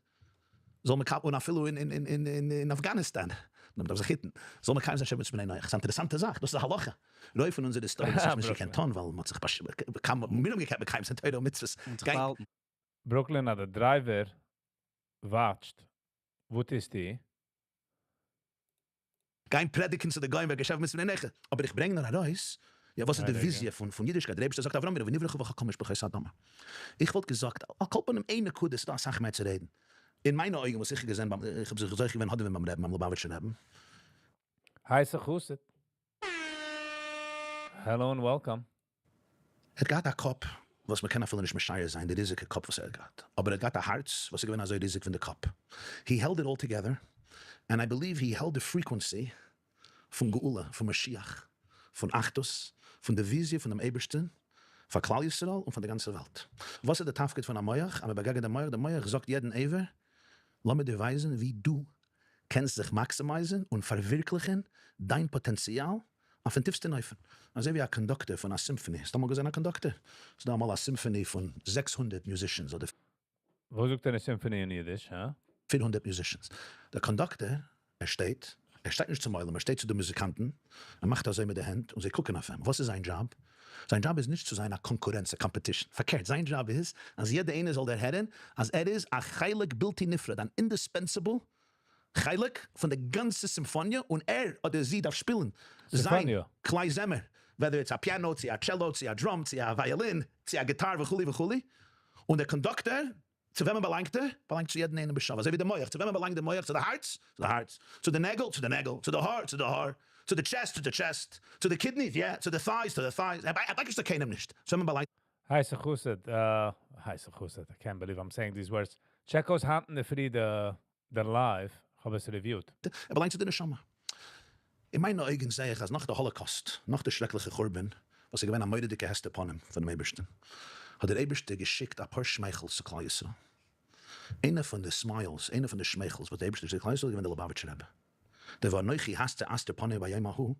זאל מען און אפילו אין אין אין אפגאניסטאן, מען דארף זיך היטן, זאל מקיים זיין שבע מצוות בני נח. ס'איז א אינטערעסאנטע זאך, דאס איז א הלכה. רוב פון אונזערע היסטאריע האט זיך נישט געקענט טון, ווייל מען האט זיך כמה מיר האבן געקענט מקיים זיין תורה ומצוות. ברוקלין אז די driver watch ט, וואו טוסטו? גיין פרעדיגן צו די גוים וועגן שבע מצוות בני נח, אבער איך ברענג נאר ארויס, יא וואס איז די וויזיע פון פון אידישקייט, דער אייבערשטער זאגט אברהם אבינו ונברכו בך כל משפחות האדמה. איך וואלט געזאגט, על כל פנים איין נקודה, ס'איז דא אסאך מער צו רעדן, אין מיינע אויגן וואס איך האב געזען ביים, איך האב זיך זוכה געווען האדעווען ביים רעבן, ביים לובאוויטשער רעבן. הייסע חסיד. Hello and welcome. ער האט געהאט א קאפ וואס מ'קען אפילו נישט משער זיין די ריזיגע קאפ וואס ער האט געהאט, אבער ער האט געהאט א הארץ וואס איז געווען אזוי ריזיג פון די קאפ. He held it all together, and I believe he held the frequency פון גאולה, פון משיח, פון אחדות, פון די וויזיע פון דעם אייבערשטען פאר כלל ישראל און פאר די גאנצע וועלט. וואס איז די תפקיד פון א מח? אז מ'באגעגענט דעם מח, דער מח זאגט יעדן אבר, לאמיר דיר ווייזן ווי דו קענסט זיך maximize ן און פארווירקליכן דיין פאטענציאל אויפן טיפסטן אופן, אזוי ווי א conductor פון א symphony, האסט אמאל געזען א conductor? ס'איז דא אמאל א symphony פון 600 musicians אדער. וואס זאגט ער א symphony אין אידיש, הא? 400 musicians. דער conductor, ער שטייט, ער שטייט נישט צום עולם, ער שטייט צו די מוזיקאנטן, ער מאכט אזוי מיט די הענט און זיי קוקן אויף אים. וואס איז זיין דזשאב? זיין דזשאב איז נישט צו זיין א קאנקורענץ, א competition. פארקערט, זיין דזשאב איז אז יעדער איינער זאל דערהערן אז ער איז א חלק בלתי נפרד, אן indispensable חלק פון די גאנצע סימפאניע, און ער אדער זי דארף שפילן זיין כלי זמר, whether it's א piano, צו א cello, צו א drum, צו א ווייאלין, צו א גיטאר וכו' וכו', און דער conductor צו וועמען באלאנגט ער? באלאנגט צו יעדן איינעם בשווה, אזוי ווי די מח, צו וועמען באלאנגט די מח? צו די הארץ? צו די הארץ. צו די נעגל? צו די נעגל. צו די האר? צו די האר. צו די chest? צו די chest. צו די kidneys? יא. צו די thighs? צו די thighs. ער באלאנגט נישט צו קיינעם נישט. צו וועמען באלאנגט. הייסע חסיד, הייסע חסיד, I can't believe I'm saying these words. Check אויס היינט אינדערפרי די live, כ'האב עס reviewed. ער באלאנגט צו די נשמה. אין מיינע אויגן זעה איך אז נאך די Holocaust, נאך די שרעקליכע חורבן, וואס איז געווען א מורא'דיגע הסתר פנים פונעם אייבערשטן, האט דער אייבערשטער געשיקט אפאר שמייכלס צו כלל ישראל. איינע פון די smiles, איינע פון די שמייכלס וואס דער אייבערשטער האט געשיקט כלל ישראל איז געווען דער ליובאוויטשער רבי. דער ואנכי הסתר אסתיר פני ביום ההוא,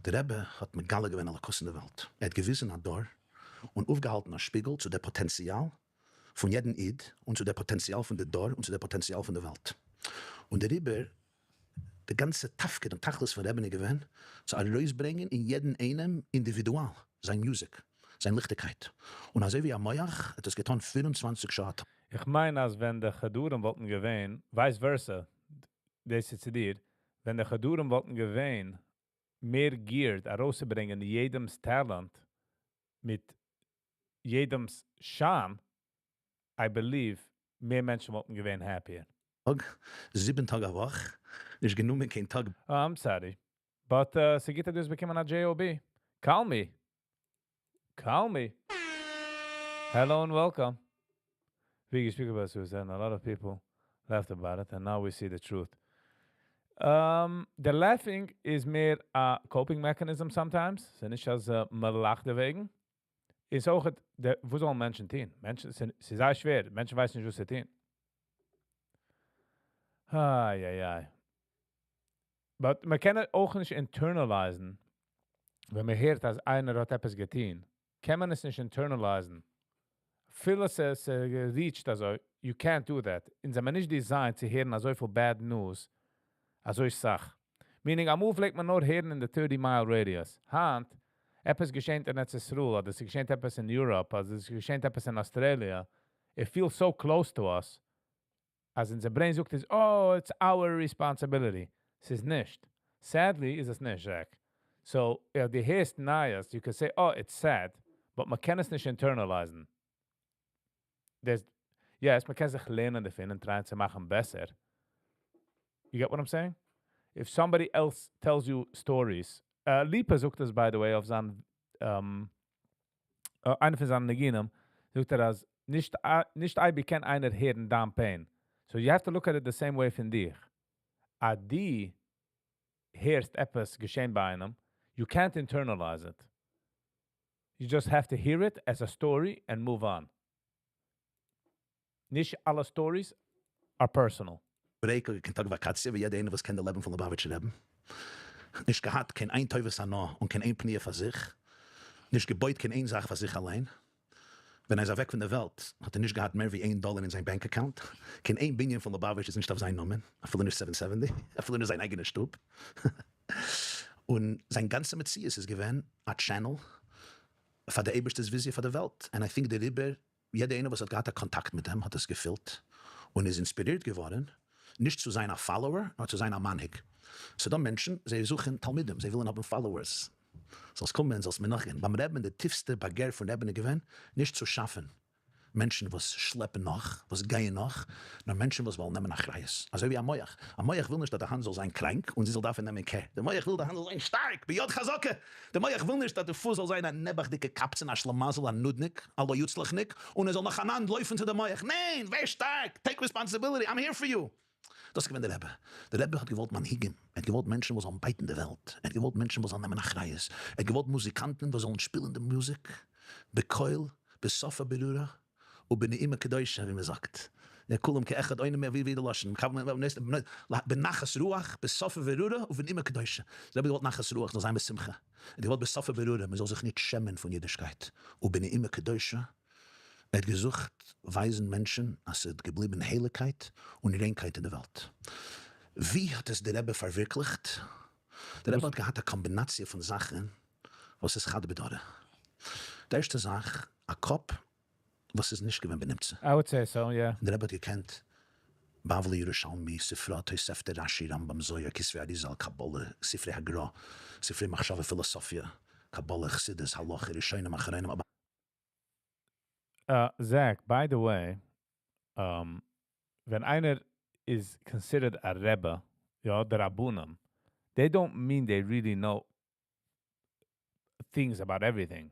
דער רבי האט מגלה געווען אלקות אין די וועלט. ער האט געוויזן א דור און אויפגעהאלטן א שפיגל צו דער פאטענציאל פון יעדן איד און צו דער פאטענציאל פון די דור און צו דער פאטענציאל פון די וועלט. און דעריבער די גאנצע תפקיד און תכלית פון רבי'ן איז געווען צו ארויסברענגען אין יעדן איינעם אינדיווידואל זיין מוזיק, זיין ליכטיגקייט, און אזוי ווי א מח האט עס געטאן 24 שעה א טאג. איך מיין אז ווען די חדרים וואלטן געווען, vice versa, דאס איז צו דיר, ווען די חדרים וואלטן געווען מער geared ארויסצוברענגען יעדעמ'ס talent מיט יעדעמ'ס שיין, I believe מער מענטשן וואלטן געווען happier. טאג, זיבן טאג א וואך, נישט גענומען קיין טאג. I'm sorry, but ס'גוט אז דו האסט באקומען א JOB. Call me. Call me. Hello and welcome. We speak about suicide and a lot of people laughed about it and now we see the truth. The laughing איז מער א coping mechanism sometimes. ס'איז נישט אז מ'לאכט דערוועגן. איז אויך, וואס זאלן מענטשן טון? מענטשן, ס'איז זייער שווער. מענטשן ווייסן נישט וואס צו טון. איי איי איי. But מען קען אויך נישט internalize ן, ווען מען הערט אז איינער האט עפעס געטון, קען מען עס נישט internalize ן. אפילו עס reach ט אזוי, you can't do that. אונז זעמיר נישט designed צו הערן אזויפיל bad news, אזוי סאך. Meaning, אמאל פלעגט מען נאר הערן אין די 30 mile radius. היינט, עפעס געשענט אין ארץ ישראל, אדער עס געשענט עפעס אין Europe, אדער עס געשענט עפעס אין Australia. It feels so close to us. אז אונזער brain זאגט איז, oh, it's our responsibility. ס'איז נישט. Sadly איז עס נישט, Jack. So, אויב דו הערסט נייעס, you can say, oh, it's sad, but מען קען עס נישט internalize ן. There's, yes, מען קען זיך לערנען דערפון און try ען צו מאכן בעסער. You get what I'm saying? If somebody else tells you stories, ליפא זאגט עס, by the way, אויף זיין, איינער פון זיינע ניגונים, זאגט ער אז נישט אייביג קען איינער הערן דיין pain. So you have to look at it the same way פון דיך. אז דו הערסט עפעס געשען ביי איינעם, you can't internalize it. You just have to hear it as a story and move on. נישט אלע stories are personal. Break, קיין טאג וואקאציע, ווי יעדער איינער וואס קען די לעבן פון ליובאוויטשער רבי'ן. נישט געהאט קיין איין טובת הנאה און קיין איין פניה פאר זיך. נישט געבויט קיין איין זאך פאר זיך אליין. ווען ער איז אוועק פון דער וועלט האט ער נישט געהאט מער ווי איין דאלער אין זיין bank account. קיין איין בנין פון ליובאוויטש איז נישט אויף זיין נאמען, אפילו נישט 770, אפילו נישט זיין אייגענע שטוב. און זיין גאנצע מציאות איז געווען א channel פאר די אייבערשטער'ס וויזיע פאר די וועלט. And I think דעריבער, יעדער איינער וואס האט געהאט א קאנטאקט מיט אים האט עס געפילט און איז אינספירירט געווארן נישט צו זיין א follower, נאר צו זיין א מנהיג. ס'דא מענטשן, זיי זוכן תלמידים, זיי ווילן האבן followers. זאלסט קומען, זאלסט מיר נאכגיין. ביים רעבען, די טיפסטע באגער פון רעבען איז געווען, נישט צו שאפן מענטשן וואס שלעפן נאך, וואס גייען נאך, נאר מענטשן וואס וועלן נעמען אחריות. אזוי ווי א מח. א מח וויל נישט אז די האנט זאל זיין קראנק און זי זאל דארפן נעמען care. די מח וויל די האנט זאל זיין שטארק, ביד חזקה. די מח וויל נישט אז די פוס זאל זיין א נעבעכדיגע קבצן, א שלמזל, א נודניק, א לא יוצלח'ניק, און ער זאל נאכאנאנד לויפן צו די מח. ניין! ווער שטארק! Take responsibility! I'm here for you! דאס איז געווען דער רבי. דער רבי האט געוואלט מנהיגים, ער האט געוואלט מענטשן וואס זאלן בייטן די וועלט, ער האט געוואלט מענטשן וואס זאלן נעמען אחריות, ער האט געוואלט מוזיקאנטן וואס זאלן שפילן די מוזיק בקול, בשפה ברורה ובנעימה קדושה, ווי מען זאגט, כולם כאחד עונים ווי ווי די לשון, בנחת רוח, בשפה ברורה ובנעימה קדושה. דער רבי האט געוואלט נחת רוח, זאל זיין בשמחה, ער האט געוואלט בשפה ברורה, מען זאל זיך נישט שעמען פון אידישקייט, ובנעימה קדושה, ער האט געזוכט ווייזן מענטשן אז ס'איז געבליבן הייליגקייט און ריינקייט אין די וועלט. ווי האט עס די רבי פארווירקליכט? די רבי האט געהאט א קאמבינאציע פון זאכן וואס איז חד בדרא. די ערשטע זאך, א קאפ וואס איז נישט געווען בנמצא. I would say so, yeah. דער רבי האט געקענט בבלי ירושלמי, ספרא, תוספתא, רשי, רמבם, זוהר, כתבי אריזל, קבלה, ספרי הגרא, ספרי מחשבה פילאסאפיע, קבלה, חסידות, הלכה, ראשונים, אחרונים, אבער. Zach, by the way, ווען איינער איז considered א רבי, יא, די רבנים, they don't mean they really know things about everything.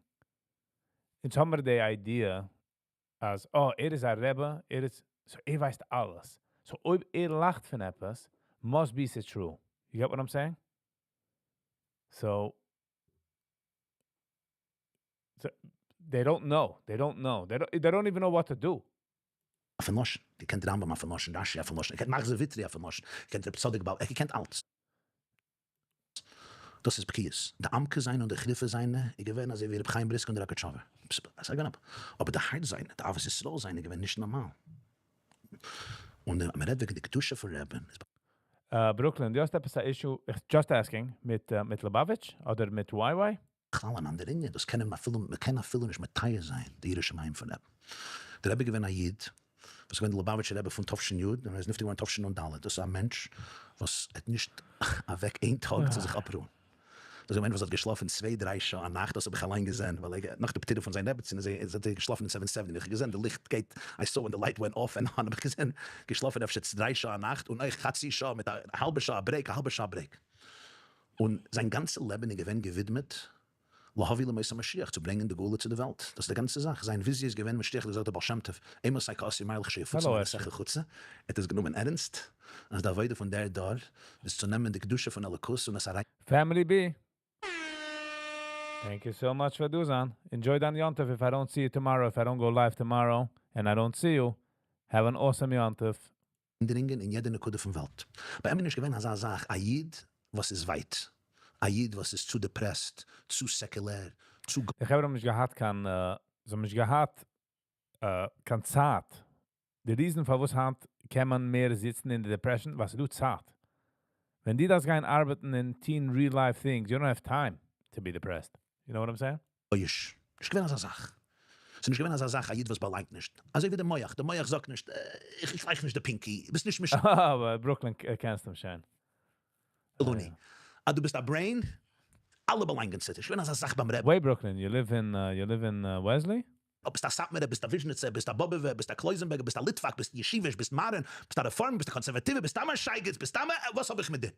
אונז האבן מיר די idea אז, oh, ער איז א רבי, ער איז, so ער ווייסט אלעס. So אויב ער לאכט פון עפעס, must be so true. You get what I'm saying? So they don't know. They don't know. They don't even know what to do. אויפן לשון, געקענט רמבם אויפן לשון, רשי אויפן לשון, געקענט מחזור ויטרי אויפן לשון, געקענט רב צדוק בעל, ער געקענט אלץ. דאס איז בקיאות. די עמקות זיינע און די חריפות זיינע איז געווען אזוי ווי רבי חיים בריסק און די ראקאטשאווער. אבער די הארץ זיינע, די אהבת ישראל זיינע איז געווען נישט נארמאל. און ווען מען רעדט וועגן די קדושה פון רעבין איז. Brooklyn, דו האסט עפעס א issue, איך just asking, מיט מיט Lubavitch אדער מיט YY? בכלל אן אנדער ענין, דאס קען מען אפילו, מען קען אפילו נישט מתאר זיין די יראת שמים פון רעבן. דער רבי איז געווען א איד וואס איז געווען דער ליובאוויטשער רבי פון תשי און ער איז נפטר געווארן תשנ ד, דאס איז א מענטש וואס האט נישט אוועק איין טאג צו זיך אפרוען, דאס איז א מענטש וואס האט געשלאפן צוויי דריי שעה א נאכט, דאס האב איך אליין געזען, ווייל ער נאך די פטירה פון זיין רעבעצין איז ער האט ער געשלאפן אין seven seventy, איך האב געזען די ליכט גייט, I saw when the light went off and on, האב איך געזען געשלאפן אפשר דריי שעה א נאכט, און אויך חצי שעה מיט א האלבע שעה א break, א האלבע שעה א break. און זיין גאנצע לעבן איז געווען געווידמעט להביא לימות המשיח, צו ברענגען די גאולה צו די וועלט, דאס איז די גאנצע זאך, זיין וויזיע איז געווען משיח האט געזאגט דער בעל שם טוב, אימתי קאתי מר לכשיפוצו מעינותיך חוצה, ער האט עס גענומען ערנסט, אז די עבודה פון דער דור איז צו נעמען די קדושה פון אלוקות און עס אריין. Family B. Thank you so much פאר דא זיין. Enjoy דיין יום טוב. If I don't see you tomorrow, if I don't go live tomorrow and I don't see you, have an awesome יום טוב. דרינגען אין יעדע נקודה פון וועלט. ביי אים איז נישט געווען אזא זאך א איד וואס איז ווייט, א איד וואס איז צו depressed, צו סעקולער, צו. די חברה האבן נישט געהאט קיין, זיי האבן נישט געהאט קיין צייט. די reason פארוואס היינט קען מען מער זיצן אין די depression, ווייל ס'איז דא צייט. ווען דו דארפסט גיין ארבעטן און טון real life things, you don't have time to be depressed. You know what I'm saying? גוי'איש. נישט געווען אזא זאך. ס'איז נישט געווען אזא זאך א איד וואס באלאנגט נישט. אזוי ווי די מח. די מח זאגט נישט, איך גלייך נישט די pinky. ביסט נישט משלוני. אבער Brooklyn קענסט אים שוין. אז דו ביסט א brain, אלע באלאנגען צו דיר. נישט געווען אזא זאך ביים רעבן. Wait Brooklyn, you live in you live in Wesley? אויב ביסט א סאטמארער, ביסט א וויזשניצער, ביסט א באבעווער, ביסט א קלויזענבערגער, ביסט א ליטוואק, ביסט ישיביש, ביסט מאדערן, ביסט א רעפארם, ביסט א קאנסערוואטיווער, ביסט סתם א שייגעץ, ביסט סתם א, וואס האב איך מיט דיר?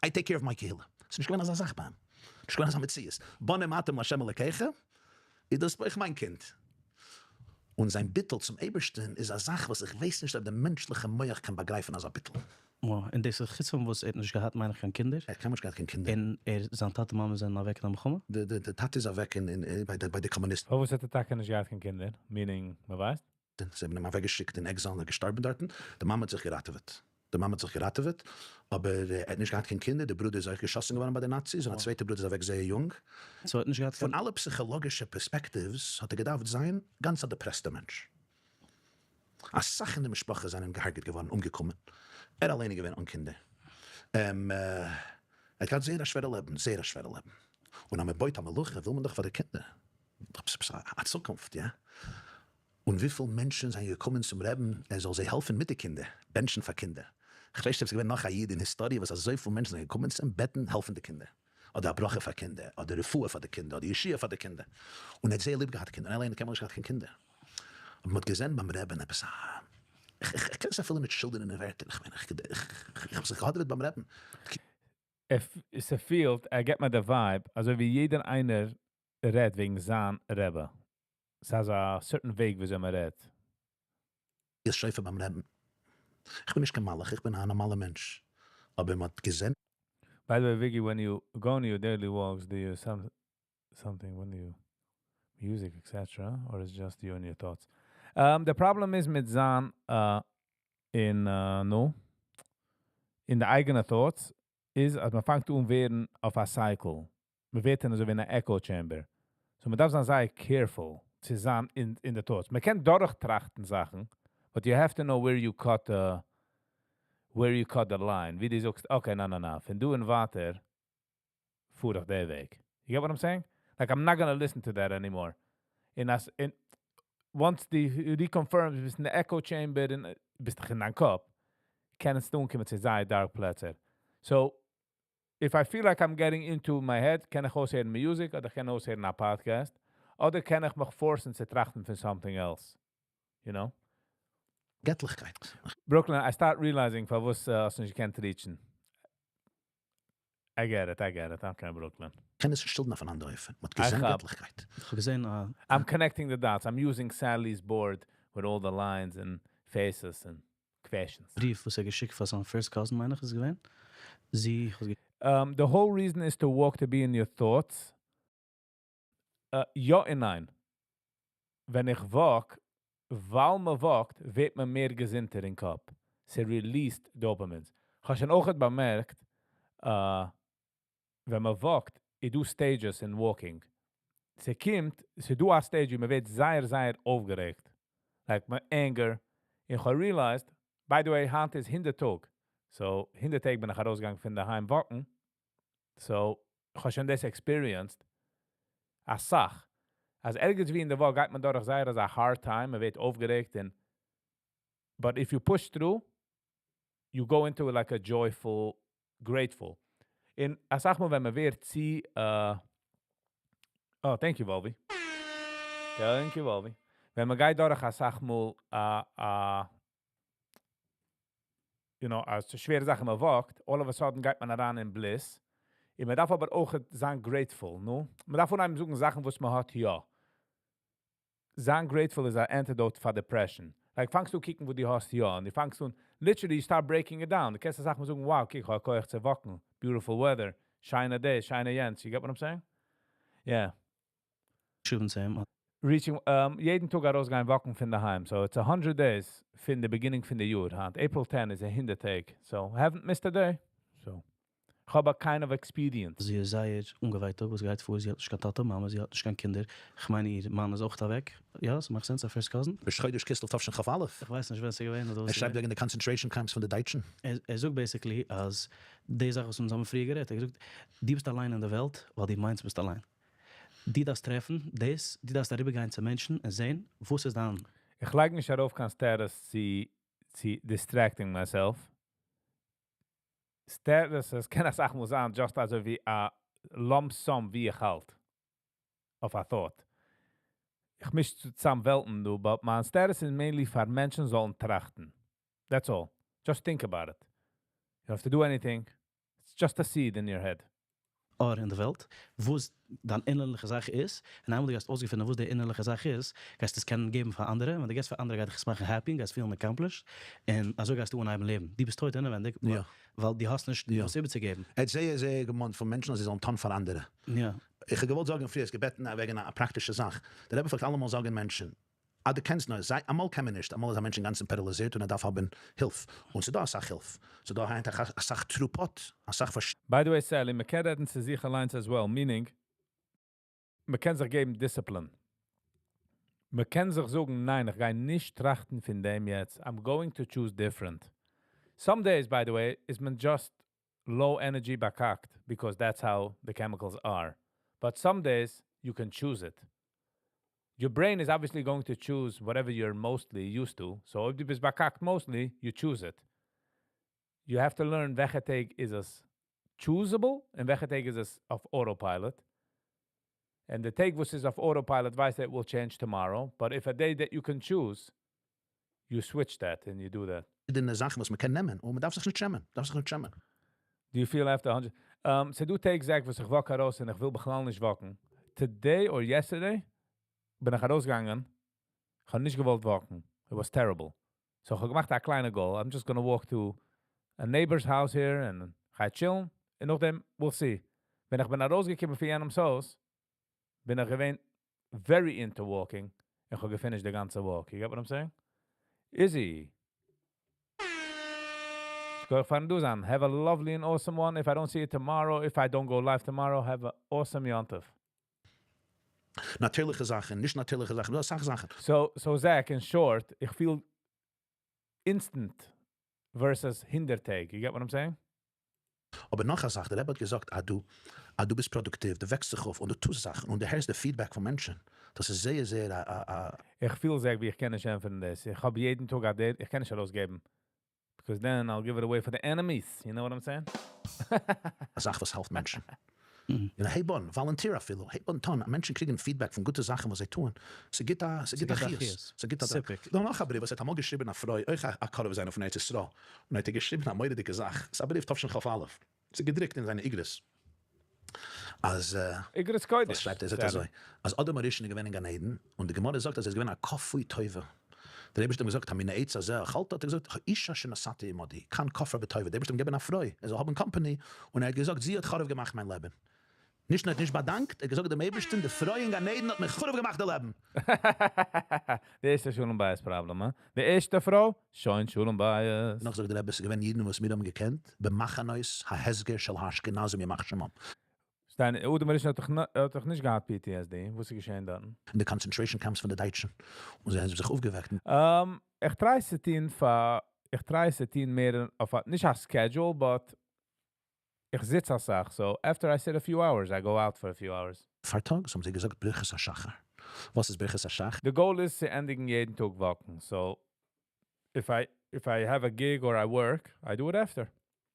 I take care of my קהילה. ס'איז נישט געווען אזא זאך ביי אים. נישט געווען אזא מציאות. בנים אתם לה' אלקיכם, איז דאס אויך מיין קינד. און זיין ביטול צום אייבערשטען איז א זאך וואס איך ווייס נישט אויב די מענטשליכע מח קען באגרייפן אזא ביטול. און דאס איז חוץ פון וואס ער האט נישט געהאט מיין איך קיין קינדער. ער האט קיינמאל נישט געהאט קיין קינדער. און ער זיין טאטע מאמע זענען אוועק אין א מלחמה? די טאטע איז אוועק אין ביי די קאמוניסטן. פארוואס האט ער טאקע נישט געהאט קיין קינדער? Meaning מ'ווייסט? זיי האבן אים אוועקגעשיקט אין exile און ער איז געשטארבן דארטן. די מאמע האט זיך געראטעוועט. די מאמע האט זיך געראטעוועט, אבער ער האט נישט געהאט קיין קינדער, די ברודער איז אויך געשאסן געווארן ביי די נאציס, און א צווייטע ברודער איז אוועק זייער יונג. So ער האט נישט געהאט פון אלע פסיכאלאגישע perspectives האט ער געדארפט זיין גאנץ א depressed ע מענטש. אסאך אין די משפחה זענען געהארגעט געווארן, אומגעקומען. ער אליין איז געווען אן קינדער. ער האט געהאט זייער א שווערע לעבן, זייער א שווערע לעבן. און אז מען בויט א מלוכה וויל מען דאך פאר די קינדער א צוקונפט, יא? און וויפיל מענטשן זענען געקומען צום רעבן ער זאל זיי העלפן מיט די קינדער, בענטשן פאר קינדער. כ'ווייס נישט אויב ס'איז געווען נאך א איד אין היסטאריע וואס אזויפיל מענטשן זענען געקומען צו אים בעטן העלפן די קינדער, אדער א ברכה פאר קינדער, אדער רפואה פאר די קינדער, אדער ישועה פאר די קינדער. און ער האט זייער ליב געהאט קינדער, און ער אליין האט קיינמאל נישט געהאט קיין קינדער. אבער מ'האט געזען ביים רעבן עפעס א, איך קען עס אפילו נישט שילדערן אין ווערטער, איך מיין איך האב זיך געהאדעוועט ביים רעבן. ס'פילט, ער געבט מיר די vibe, אזוי ווי יעדער איינער רעדט וועגן זיין רבי. ס'איז א certain וועג וויאזוי מען רעדט. איך שופר ביים רעבן. איך בין נישט קיין מלאך, איך בין א נארמאלער מענטש. אבער מען האט געזען. By the way, Vicky, when you go on your daily walks, do you something when you music, etc., or is just you and your thoughts? The problem is מיט זיין אין נו, אין די אייגענע thoughts, איז אז מען פאנגט אן ווערן אויף א cycle. מען ווערט אין אזוי ווי אין א echo chamber. So מען דארף זיין זייער careful צו זיין אין די thoughts. מען קען דורכטראכטן זאכן, but you have to know where you cut the line. ווי דו זאגסט, okay, נא נא נא, פון דא און ווייטער פאר איך דער וועג. You get what I'm saying? Like, I'm not gonna listen to that anymore. און אז און once דו reconfirm סט, ביסט אין די echo chamber און ביסט דאך אין דיין קאפ, קען עס אנקומען צו זייער dark פלעצער. So, if I feel like I'm getting into my head, קען איך אויסהערן music, אדער קען אויסהערן א podcast, אדער קען איך מיך force ן צו טראכטן פון something else. You know? געטליכקייט. Brooklyn, I start realizing פארוואס האסטו נישט געקענט reach ן. I get it, I get it. Okay, Brooklyn. קען עס נישט שילדערן אויף אן אנדער אופן. מ'האט געזען געטליכקייט. איך האב געזען א. I'm connecting the dots. I'm using Sally's board with all the lines and faces and questions. בריוו וואס ער האט געשיקט פאר זיין first cousin מיין איך איז געווען. זי האט. The whole reason is to walk to be in your thoughts. יא און ניין. ווען איך walk, ווייל מען walk ט, ווערט מען מער געזונטער אין קאפ. ס' release ט dopamines. איך האב שוין אויך באמערקט, ווען מען walk ט, איז דא stages אין walking. ס'קומט, ס'דא א stage ווי מען ווערט זייער זייער אויפגערעגט. Like מיט anger. איך האב realized, by the way, היינט איז 100 טאג. So, 100 טעג בין איך ארויסגעגאנגען פון דערהיים walk ן. So, איך האב שוין דאס experienced. א סאך. אז ערגעץ ווי אין די walk גייט מען דורך זייער אזא hard time, מען ווערט אויפגערעגט און but if you push through, you go into like a joyful, grateful. און א סאך מאל ווען מען ווערט צו, oh, thank you, Volvi. Thank you, Volvi. ווען מען גייט דורך א סאך מאל א שווערע זאך, מען walk ט, all of a sudden גייט מען אריין אין bliss. און מען דארף אבער אויך זיין grateful, no? מען דארף אנהייבן זוכן זאכן, וואס מען האט יא. זיין grateful איז an antidote for depression. Like, פאנגסט אן קוקן, וואו דו האסט יא, און דו פאנגסט אן, literally, you start breaking it down. דו קענסט זאכן זאגן, wow, קוק, איך האב כח צו walk ן, beautiful weather, שיינע day, שיינע יענץ. You get what I'm saying? Yeah. געשריבן צו אים. Reaching, יעדן טאג ארויסגיין walk ן פון דערהיים. So it's 100 days פון the beginning פון די יאר. היינט. April 10 איז א 100 טעג. So, haven't missed a day. So, איך האב a kind of experience. זי איז זייער אנגעווייטאגט, וואס גייט פאר, זי האט נישט קיין טאטע, מאמע, זי האט נישט קיין קינדער. איך מיין, איר מאן איז אויך אוועק. יא, ס'מאכט sense, א first cousin. ראש חודש כסלו תשכ"א. איך ווייס נישט ווען ס'איז געווען אדער וואס. ער שרייבט וועגן די concentration camps פון די דייטשן. ער זאגט basically אז די זאך וואס אונז האבן פריער גערעדט, ער האט געזאגט, דו ביסט אליין אין די וועלט, ווייל דו מיינסט ביסט אליין. דו דארפסט טרעפן דאס, דו דארפסט אריבערגיין צו מענטשן און זען, וואס איז דיין. איך לייג נישט ארויף קיין status צו distracting myself. Status, עס קען א סאך מאל זיין, just אזוי ווי א lump sum ווי איך האלט. אויף א thought. איך מיש צוזאם וועלטן, דו, but מיין status איז mainly פאר מענטשן זאלן טראכטן. That's all. Just think about it. You don't have to do anything. It's just a seed in your head. אור אין די וועלט, וואס דיין אינערליכע זאך איז, און איינמאל דו גייסט אויסגעפינען וואס די אינערליכע זאך איז, גייסטו עס קענען געבן פאר אנדערע, און ווען דו געבסט פאר אנדערע גייט דיך עס מאכן happy און גייסט פילן accomplished, און אזוי גייסטו אנהייבן לעבן. דו ביסט טויט אינעווענדיג, ווייל דו האסט נישט וואס איבערצוגעבן. ער האט זייער זייער געמאנט פון מענטשן אז זיי זאלן טון פאר אנדערע. איך האב געוואלט זאגן פריער, האסט געבעטן וועגן א פראקטישע זאך. דער רבי פלעגט אלעמאל זאגן מענטשן, אז דו קענסט נאר, זיי, אמאל קען מען נישט, אמאל איז א מענטש אינגאנצן פאראליזירט און ער דארף האבן הילף, און ס'דא אסאך הילף, ס'דא היינט אסאך תרופות, אסאך פארש. By the way, Sally, מען קען רעדן צו זיך אליינס as well, meaning, מען קען זיך געבן discipline. מען קען זיך זאגן, ניין, איך גיי נישט טראכטן פון דעם יעצט, I'm going to choose different. Some days, by the way, איז מען just low energy באקאקט, because that's how the chemicals are. But some days, you can choose it. Your brain is obviously going to choose whatever you're mostly used to. So אויב דו ביסט באקאקט mostly, you choose it. You have to learn וועלכע טעג איז עס choosable און וועלכע טעג איז עס אויף autopilot. And the טעג וואס איז אויף autopilot ווייסט it will change tomorrow. But if a day that you can choose, you switch that and you do that. די זאכן וואס מען קען נעמען און מען דארף זיך נישט שעמען, דארף זיך נישט שעמען. Do you feel after 100? ס'דא טעג זאג וואס איך walk ארויס און איך וויל בכלל נישט walk ן. Today or yesterday בין איך ארויסגעגאנגען. איך האב נישט געוואלט walk ן. It was terrible. So איך האב געמאכט א קליינע goal. I'm just gonna walk to a neighbor's house here and גיי chill ן. און נאכדעם, we'll see. ווען איך בין ארויסגעקומען פון יענעמ'ס הויז, בין איך געווען very into walking. איך האב גע finish ט די גאנצע walk. You get what I'm saying? Izzy. שכוח פארן דא זיין. Have a lovely and awesome one. If I don't see you tomorrow, if I don't go live tomorrow, have an awesome יום טוב. נאטירליכע זאכן, נישט נאטירליכע זאכן, נאר אסאך זאכן. So Zach, in short, איך פיל instant versus 100 טעג. You get what I'm saying? אבער נאך א זאך, דער רבי האט געזאגט, אז דו, אז דו ביסט פראדוקטיוו, דו וועקסט זיך אויף און דו טוסט זאכן און דו הערסט די feedback פון מענטשן. דאס איז זייער זייער א א. איך פיל זייער ווי איך קען נישט ענטפערן דאס. איך האב יעדן טאג א date, איך קען נישט ארויסגעבן. Because then I'll give it away for the enemies. You know what I'm saying? א זאך וואס העלפט מענטשן. און הייב אן, volunteer אפילו, הייב אן טון, מענטשן קריגן feedback פון גוטע זאכן וואס זיי טוען, ס'גיט א, ס'גיט א חיות, ס'גיט א סיפוק. דא נאך א בריוו וואס ער האט אמאל געשריבען א פרוי, אויך א קרוב זיינער פון ארץ ישראל, און האט ער געשריבען א מורא'דיגע זאך, ס'איז א בריוו תשכ"א, ס'איז געדרוקט אין זיינע איגרות, אז. איגרות קודש. וואס שרייבט ער? ער זאגט אזוי, אז אדם הראשון איז געווען אין גן עדן, און די גמרא זאגט אז ער איז געווען א כפוי טובה, דער אייבערשטער האט אים געזאגט המן העץ הזה אכלת, האט ער געזאגט האשה אשר נתת עמדי, כאן כפרה בטובה, דער אייבערשטער האט אים געגעבן א פרוי, ער זאל האבן company, און ער האט געזאגט זי האט חרוב געמאכט מיין לעבן. נישט נאר ער האט נישט באדאנקט, ער האט געזאגט דעם אייבערשטן די פרוי אין גן עדן האט מיר חרוב געמאכט די לעבן. די ערשטע שלום בית פראבלעם, הא? די ערשטע פרוי, שוין שלום בית. נאך זאגט דער רבי, ס'איז געווען אידן וואס מיר האבן געקענט במחנות ההסגר של האשכנזים ימח שמם. שטיין, אדם הראשון האט דאך האט דאך נישט געהאט PTSD, וואס איז געשען דארטן? אין די concentration camps פון די דייטשן, און זיי האבן זיך אויפגעוועקט. איך try עס צו טון פאר, איך try עס צו טון מער אויף א, נישט א schedule, but איך זיץ אסאך, so after I sit a few hours, I go out for a few hours. פארטאגס האבן זיי געזאגט ברכת השחר. וואס איז ברכת השחר? די goal איז צו ענדיגן יעדן טאג walk ן, so if I if I have a gig or I work, I do it after.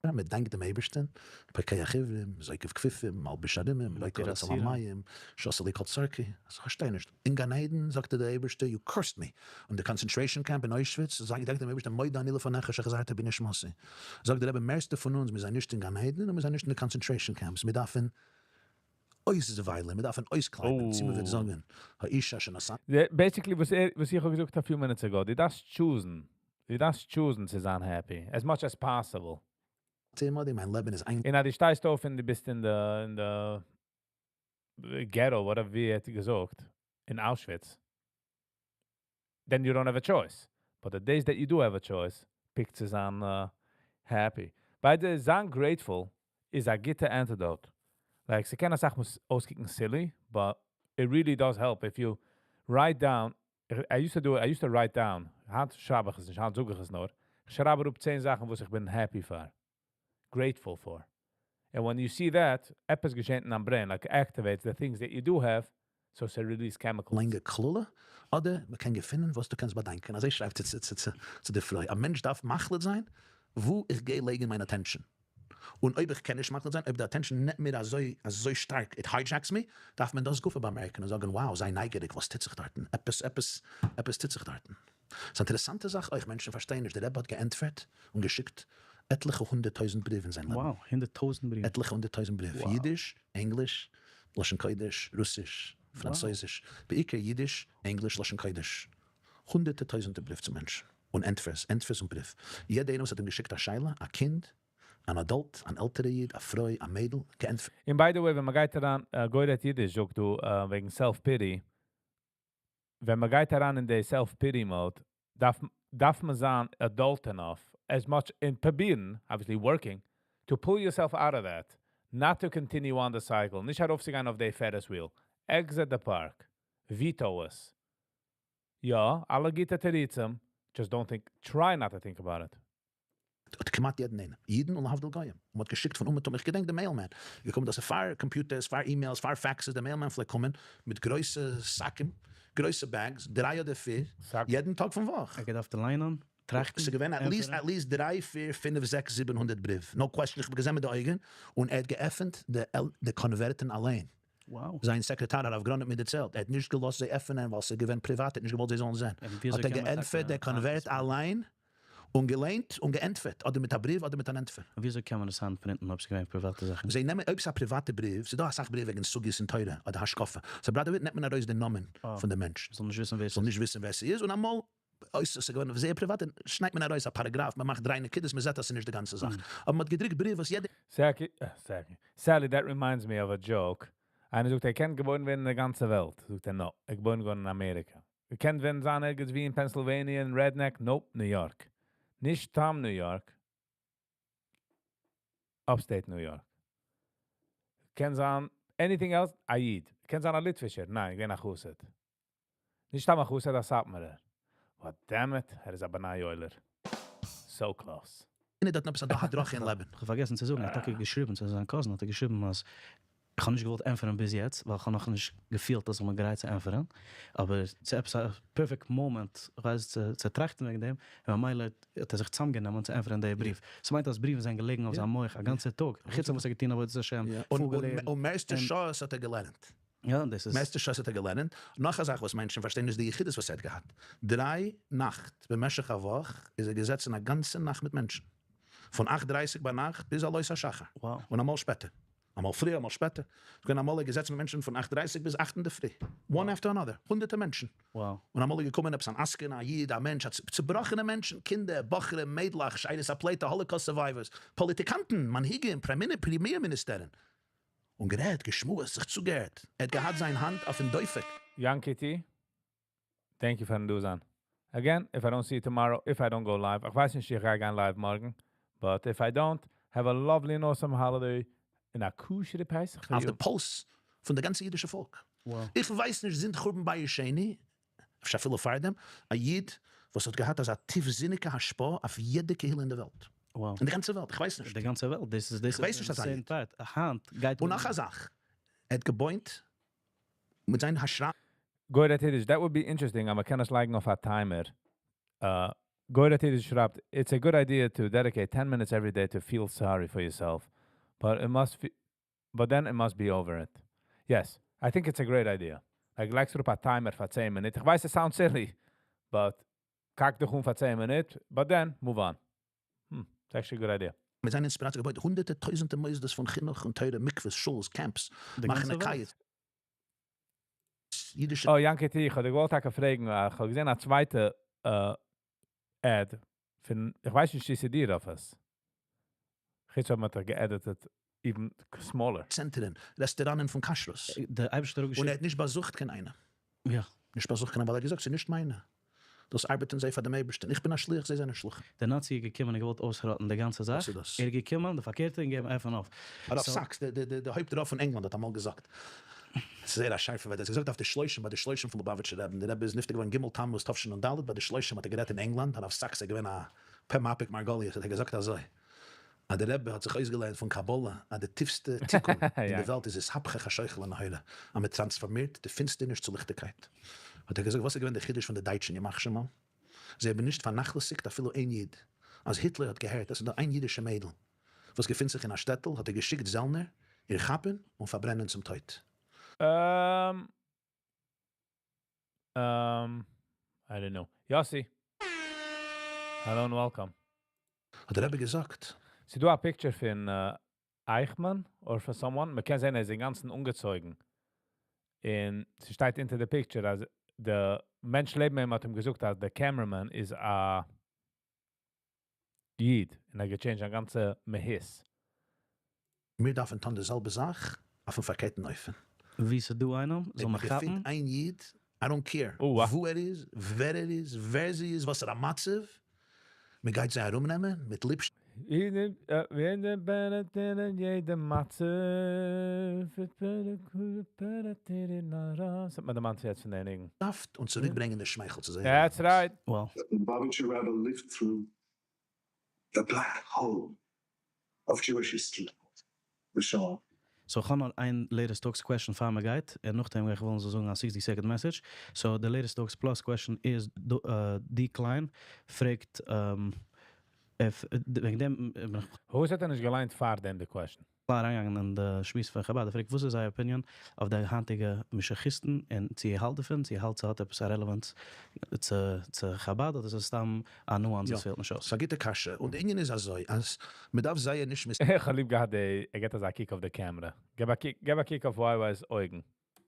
מען דאנקט דעם אייבערשטען, פוקח עיוורים, זוקף כפופים, מלביש ערומים, רוקע ארץ על המים, שעשה לי כל צרכי, אז איך פארשטיי נישט, אין גן עדן זאגט דער אייבערשטער you cursed me, און די concentration camp אין אוישוויץ, זאג דאנק דעם אייבערשטען מודה אני לפניך שהחזרת בי נשמתי, זאגט דער רבי מערסטע פון אונז מיר זענען נישט אין גן עדן און מיר זענען נישט אין די concentration camps, מיר דארפן אויסוויילען, מיר דארפן אויסקלייבען, צו מען וועט זאגן האיש אשר נתן. Basically וואס ער וואס איך האב געזאגט a few minutes ago, דו דארפסט choose ן, דו דארפסט choose ן צו זיין happy, as much as possible. תימה'דיג, מיין לעבן איז איין. און אז דו שטייסט אויף און דו ביסט אין די אין די ghetto whatever ווי ער האט געזאגט, אין אוישוויץ, then you don't have a choice, but the days that you do have a choice, pick צו זיין happy. By the זיין grateful איז א גוטע antidote. Like ס'קען אסאך מאל אויסקוקן silly, but it really does help if you write down, I used to do it, I used to write down, היינט שרייב איך עס נישט, היינט זאג איך עס נאר, איך שרייב אראפ 10 זאכן וואס איך בין happy פאר, grateful for. And when you see that, עפעס געשעט אין דיין brain, like activates the things that you do have, so ס' release chemicals. לאנגע קללה, אדער מען קען געפינען וואס דו קענסט באדאנקען, אזוי שרייבט ער צו די פרוי, א מענטש דארף מחליט זיין וואו איך גיי לייגן מיין attention, און אויב איך קען נישט מחליט זיין, אויב די attention נעמט מיר אזוי אזוי שטארק, it hijacks me, דארף מען דאס גופא באמערקן און זאגן wow, זיי נייגעריג וואס טוט זיך דארטן, עפעס עפעס עפעס טוט זיך דארטן. ס'איז א אינטערעסאנטע זאך אויך, מענטשן פארשטייען נישט, דער רבי האט געענטפערט און געשיקט עטליכע הונדערט טויזנט בריוו אין זיין לעבן. Wow, 100,000 בריוו. עטליכע הונדערט טויזנט בריוו, אידיש, ענגליש, לשון קודש, רוסיש, פראנצויזיש, בעיקר אידיש, ענגליש, לשון קודש. הונדערטער טויזנטער בריוו צו מענטשן, און ענטפערס, ענטפערס און בריוו. יעדער איינער וואס האט אים געשיקט א שאלה, א קינד, אן adult, אן עלטערע איד, א פרוי, א מיידל, געענטפערט. און by the way, ווען מ'גייט אריין, גוי רעדט אידיש זאגט דא וועגן self pity, ווען מ'גייט אריין אין די self pity mode, דארף דארף מען זיין adult enough, as much און פרובירן, obviously working, to pull yourself out of that, not to continue on the cycle, נישט ארויפצוגיין אויף די Ferris wheel, exit the park, veto עס. יא, אלע גוטע תירוצים, just don't think, try not to think about it. האט כמעט יעדן איינעם, אידן און להבדיל גוים, און מ'האט געשיקט פון אומעטום, איך געדענק די mailman געקומען, דאס איז פאר computers, פאר emails, פאר faxes, די mailman פלעגט קומען מיט גרויסע זאקן, גרויסע bags, דריי אדער פיר, יעדן טאג פון וואך. ער האט געדארפט ליינען, טראכטן, ס'איז געווען at least at least דריי פיר פינף זעקס 700 בריוו, no question, איך האב געזען מיט די אויגן, און ער האט געעפענט די קאנווערטן אליין, זיין סעקרעטאר הרב גרון האט מיר דערציילט, ער האט נישט געלאזט זיי עפענען ווייל ס'איז געווען פריוואט, ער האט נישט געוואלט זיי זאלן זען, האט ער געענטפערט דער קאנווערט אליין, און געליינט און געענטפערט, אדער מיט א בריוו אדער מיט אן ענטפער. און וויאזוי קען מען עס היינט print ן אויב ס'איז געווען פריוואטע זאכן? זיי נעמען אויב ס'איז א פריוואטע בריוו, ס'איז דא אסאך בריוו וועגן סוגיות אין תורה אדער השקפה, so by the way נעמט מען ארויס די נאמען פון די מענטש, מ'זאל נישט וויסן ווער ס'איז. זאל נישט וויסן ווער ס'איז, און אמאל אויב ס'איז געווען זייער פריוואט שניידט מען ארויס א פאראגראף, מ'מאכט דריי נקודות, מ'זעט אז ס'איז נישט די גאנצע זאך, אבער מ'האט געדרוקט בריוו וואס יעדער. סעקי, סעקי, Sally that reminds me of a joke, איינער זאגט ער קען געבוירן ווערן אין די גאנצע וועלט, זאגט ער no, ער איז געבוירן געווארן אין אמעריקע. געקענט ווען זיין ערגעץ ווי אין פענסילוועניע אין redneck, nope, ניו יארק. נישט סתם ניו יארק. Upstate ניו יארק. קען זיין anything else, א איד. קען זיין א ליטווישער, ניין, געווען א חסיד. נישט סתם א חסיד, א סאטמארער. But damn it, ער איז א בני יואל'ער. So close. איינער דארט עפעס א הדרכה אין לעבן. כ'האב פארגעסן צו זאגן, ער האט טאקע געשריבן צו זיין cousin האט ער געשריבן אז. איך האב נישט געוואלט ענטפערן ביז יעצט ווייל כ'האב נאכנישט געפילט אז כ'בין גרייט צו ענטפערן, אבער ס'איז עפעס א perfect moment כ'ווייס צו טראכטן וועגן דעם, און ממילא האט ער זיך צוזאמגענומען צו ענטפערן די בריוו. ס'מיינט אז בריוון זענען געלעגן אויף זיין מח א גאנצער טאג, חוץ פון וואס ער האט געטון עבודת השם, פארגעלערנט. און מערסטע שעות האט ער געלערנט. יא, דאס איז. מערסטע שעות האט ער געלערנט. נאך א זאך וואס מענטשן פארשטייען נישט די יחידות וואס ער האט געהאט. דריי נאכט במשך א וואך איז ער געזעצן א גאנצע נאכט מיט מענטשן. פון אכט דרייסיג ביינאכט ביז עלות השחר. און אמאל שפעטער. אמאל פריער אמאל שפעטער, ס'איז געווען אמאל ער געזעצן מיט מענטשן פון אכט דרייסיג ביז אכט אינדערפרי, one after another, הונדערטער מענטשן, און אמאל איז געקומען עפעס אן עסקן, א איד, א מענטש, א צובראכענע מענטשן, קינדער, בחורים, מיידלעך, שארית הפליטה, Holocaust survivors, פאליטיקאנטן, מנהיגים, פרעמיער מיניסטערן, און גערעדט, געשמועסט, זיך צוגעהערט, ער האט געהאט זיין האנט אויפן דופק. יענקי T, thank you פארן דא זיין. Again, if I don't see you tomorrow, if I don't go live, איך ווייס נישט איך גיי גיין live מארגן, but if I don't, have a lovely and awesome holiday און א כשר'ע פסח for אויף די you. פולס פון די גאנצע אידישע פאלק. איך ווייס נישט זינט חורבן בית שני, אפשר אפילו פארדעם, א איד וואס האט געהאט אזא טיפזיניגע השפעה אויף יעדע קהילה אין די וועלט. אין די גאנצע וועלט, איך ווייס נישט. די גאנצע וועלט, דאס איז איך ווייס נישט אזא איד. היינט גייט און נאך א זאך, ער האט געבוינט מיט זיין השראה. גוירט אידיש, that would be interesting אז מ'קען עס לייגן אויף א timer. גוירט אידיש שרייבט, it's a good idea to dedicate 10 minutes every day to feel sorry for yourself, but it must but then it must be over it. Yes, I think it's a great idea. Like, לייגסט אראפ א timer פאר 10 מינוט. איך ווייס, it sounds silly, but קאק דיך אן פאר 10 מינוט, but then move on. It's actually a good idea. מיט זיין אינספיראציע געבויט הונדערטער טויזנטער מוסדות פון חינוך און תורה, מקוואות, schools, camps, מחנה קיץ, אידישע. Oh, יענקי T, איך האב דיר געוואלט טאקע פרעגן, איך האב געזען א צווייטע ad פון, איך ווייס נישט צו ס'איז דיר אויף עס. חוץ אויב מ'האט דאך גע edited even smaller. צענטערן, רעסטוראנען פון כשרות. דער אייבערשטער האט געשיקט. און ער האט נישט באזוכט קיין איינע. יא. נישט באזוכט קיין איינע ווייל ער האט געזאגט ס'איז נישט מיינע. דאס ארבעטן זיי פאר דעם אייבערשטען. איך בין א שליח זיי זענען שלוחים. דער נאצי איז געקומען און געוואלט אויסראטן די גאנצע זאך. וואס איז דאס? ער איז געקומען די פארקערטע און געבן עפען אויף. הרב סאקס, די הויפט רב פון ענגלאנד האט אמאל געזאגט, ס'איז זייער א שארפע ווערטער, ער האט געזאגט אויף די שלושים, ביי די שלושים פון ליובאוויטשער רבי'ן, די רבי איז נפטר געווארן ג' תמוז תשנ ד, ביי די שלושים האט ער גערעדט אין ענגלאנד, הרב סאקס איז געווען א פה מפיק מרגליות, האט ער געזאגט אזוי, אז די רבי האט זיך אויסגעלערנט פון קבלה אז די טיפסטע תיקון אין די וועלט איז אתהפכא חשוכא לנהורא, אז מען טראנספארמירט די פינסטערניש צו ליכטיגקייט. האט ער געזאגט וואס איז געווען די חידוש פון די דייטשן ימח שמם? זיי האבן נישט פארנאכלעסיגט אפילו איין איד. אז היטלער האט געהערט אז ס'איז דא איין אידישע מיידל וואס געפינט זיך אין א שטעטל האט ער געשיקט זעלנער איר כאפן און פארברענען צום טויט. I don't know. יאסי! Hello and welcome. האט דער רבי געזאגט. ס'איז דא א picture פון אייכמאן or פון someone, מ'קען זען ער איז אינגאנצן אנגעצויגן. און ס'שטייט אונטער די picture אז די מענטש לעבן אים האט אים געזאגט אז די cameraman איז א איד און ער האט גע change ט זיין גאנצע מהות. מיר דארפן טון די זעלבע זאך אויפן פארקערטן אופן. ווי ס'איז דא איינעם זאל מען כאפן. געפינט איין איד, I don't care וואו ער איז, ווער ער איז, ווער זי איז, וואסערע מצב, מען גייט זיי ארומנעמען מיט ליבשאפט. יעדע מצב. ס'האט מיר דערמאנט יעצט פון די ניגון. און צוריקברענגען די שמייכל צו זייערע That's right. Wow. Lubavitcher Rebbe lived through the black hole of Jewish history, the Shoah. So איך האב נאר איין latest talks question פאר מען גייט, און נאכדעם גיי איך וועלן זאל זאגן א 60 second message. So די latest talks plus question איז, די קליין פרעגט if וועגן דעם בין איך. וואס האט ער נישט געליינט פאר דעם די question? אריינגעגאנגען אין די שמועס פון חבד, ער פרעגט וואס איז זייער opinion אויף די היינטיגע משיחיסטן און צו ער האלט דערפון, צו ער האלט ס'האט עפעס א relevance צו חבד אדער ס'איז סתם א nuance וואס פעלט נישט אויס. ס'איז א גוטע קשיא, און די ענין איז אזוי אז מ'דארף זייער נישט מיס. איך האב ליב געהאט די ער געט אזא קוק אויף די קעמרע. געב א קוק, געב א קוק אויף YY's אויגן.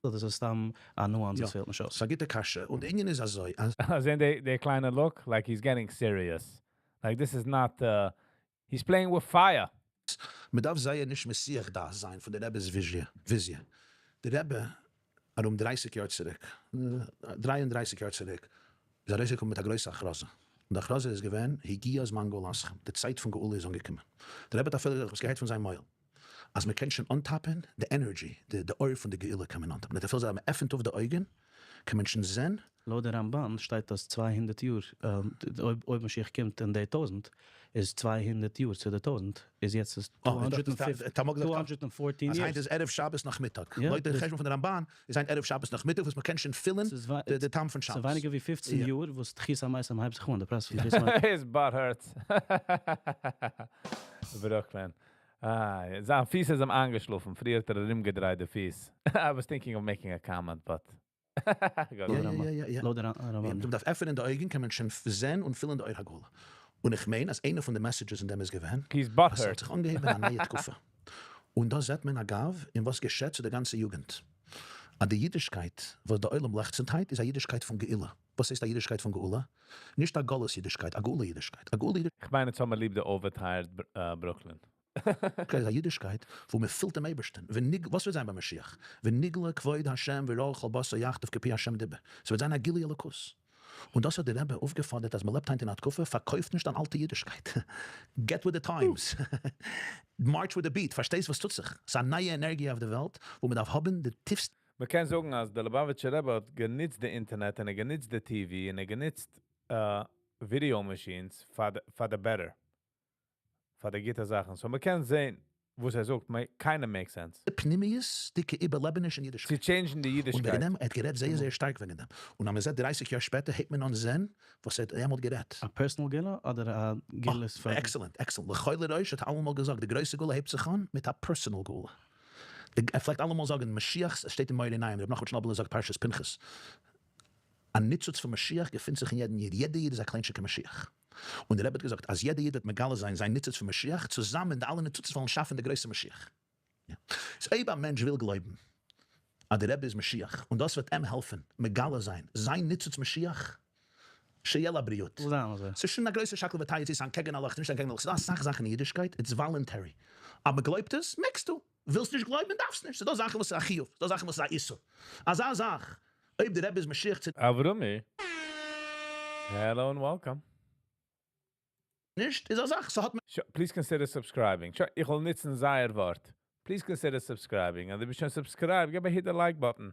אדער ס'איז סתם א nuance וואס פעלט נישט אויס. ס'איז א גוטע קשיא, און די ענין איז אזוי אז. זען די קליינע look, like he's getting serious. Like this is not, he's playing with fire. מ'דארף זייער נישט מסיח דעת זיין פון די רבי'ס וויזיע. די רבי ארום דרייסיג יאר צוריק, 33 יאר צוריק, איז ארויסגעקומען מיט א גרויסע הכרזה, און די הכרזה איז געווען, הגיע זמן גאולתכם, די צייט פון גאולה איז אנגעקומען. די רבי האט אפילו, איך האב עס געהערט פון זיין מויל, אז מען קען שוין אנטאפען די energy, די אור פון די גאולה קען מען אנטאפען. ער האט אפילו געזאגט אז מען עפענט אויף די אויגען, קען מען שוין זען. לויט די רמבן שטייט אז 200 יאר, אויב משיח קומט אין די 1000, איז 200 יאר צו די 1000, איז יעצט איז 214 אז years. היינט איז ערב שבת נאכמיטאג. יא, לויט די דאס- חשבון פון די רמבן איז היינט ערב שבת נאכמיטאג וואס מ'קען שוין פילן ס'איז די טעם פון שבת. ס'איז ווייניגער ווי 15 יא. יאר וואס תחית המתים הייבט זיך אן, די process פון תחית המתים. His butt hurts. Brooklyn. אה, זיין פיס איז אים איינגעשלאפן. פריער האט ער ארומגעדרייט די פיס. I was thinking of making a comment, but יא, יא, יא, יא. לויט די רמבן. מ'דארף עפענען די אויגן, קען מען שוין זען און פילן די אור הגאולה. און איך מיין, אז איינע פון די messages אין דעם איז געווען, He's butt אז ס'האט hurt. זיך אנגעהויבן א נייע תקופה. און דא זעט מען אגב, אין וואס געשעט צו די גאנצע יוגנט. אז די אידישקייט, וואס די עולם לעכצט היינט, איז א אידישקייט פון גאולה. וואס הייסט א אידישקייט פון גאולה? נישט א גלות אידישקייט, א גאולה אידישקייט. א גאולה איך מיין, יעצט האבן מיר ליב די overtired Brooklyn. איז א אידישקייט, וואו מען פילט דעם אייבערשטן. וואס וועט זיין ביי משיח? ונגלה כבוד השם וראו כל בשר יחדיו כי פי השם דיבר. ס'וועט זיין א גילוי אלוקות. און דאס האט דער רבי אויפגעפאדערט אז מען לעבט היינט אין א תקופה, פארקויפט נישט אן אלטע אידישקייט. Get with the times. March with the beat. פארשטייסט וואס טוט זיך? ס'איז א נייע ענערגיע אויף די וועלט, וואו מען דארף האבן די טיפסטע מען קען זאגן, אז דער ליובאוויטשער רבי האט גענוצט די אינטערנעט און ער גענוצט די TV און ער גענוצט video machines for the better. פאר די גוטע זאכן. So מען קען זען, וואס ער זאגט, kind of makes sense. פנימיות'דיגע איבערלעבעניש אין אידישקייט. צו change ן די און אידישקייט. וועגן דעם, ער האט גערעדט זייער זייער שטארק וועגן דעם. און אז מען זעט 30 יאר שפעטער, הייבט מען אן זען, וואס ער האט דעמאלט גערעדט. א personal גאולה אדער א גאולה פאר Excellent, excellent. לכל לראש האט אלעמאל געזאגט, די גרויסע גאולה הייבט זיך אן מיט א personal גאולה. ער פלעגט אלעמאל זאגן, משיח, עס שטייט אין מאור עיניים, רבי נחמן טשערנאבלער זאגט פרשת פנחס, א ניצוץ פון משיח געפינט זיך אין יעדן איד. יעדער איד איז א קליינטשיגער משיח. און דער רבי האט געזאגט, אז יעדער איד וועט מגלה זיין זיין ניצוץ פון משיח, צוזאמען די אלע ניצוצות וועלן שאפן די גרויסע משיח. יא. So אויב א מענטש וויל גלויבן אז דער רבי איז משיח, און דאס וועט אים העלפן מגלה זיין זיין ניצוץ משיח, שיהיה לבריאות. זאל זיין אזוי. ס'איז שוין א גרויסע שקלא וטריא צו ס'איז אנטקעגן הלכה, נישט אנטקעגן הלכה, ס'איז דא אסאך זאכן אין אידישקייט, it's voluntary. אז מ'גלויבט עס, מעגסטו. ווילסט נישט גלויבן, דארפסט נישט. ס'איז דא זאכן וואס איז א חיוב, ס'איז דא זאכן וואס איז א איסור. אזא זאך, אויב דער רבי איז משיח צו Avrumi. Hello and welcome. נישט, איז א זאך, ס'האט Please consider subscribing. איך וויל ניצן זייער ווארט. Please consider subscribing. און דו ביסט שוין subscribed, גיב א hit the like button.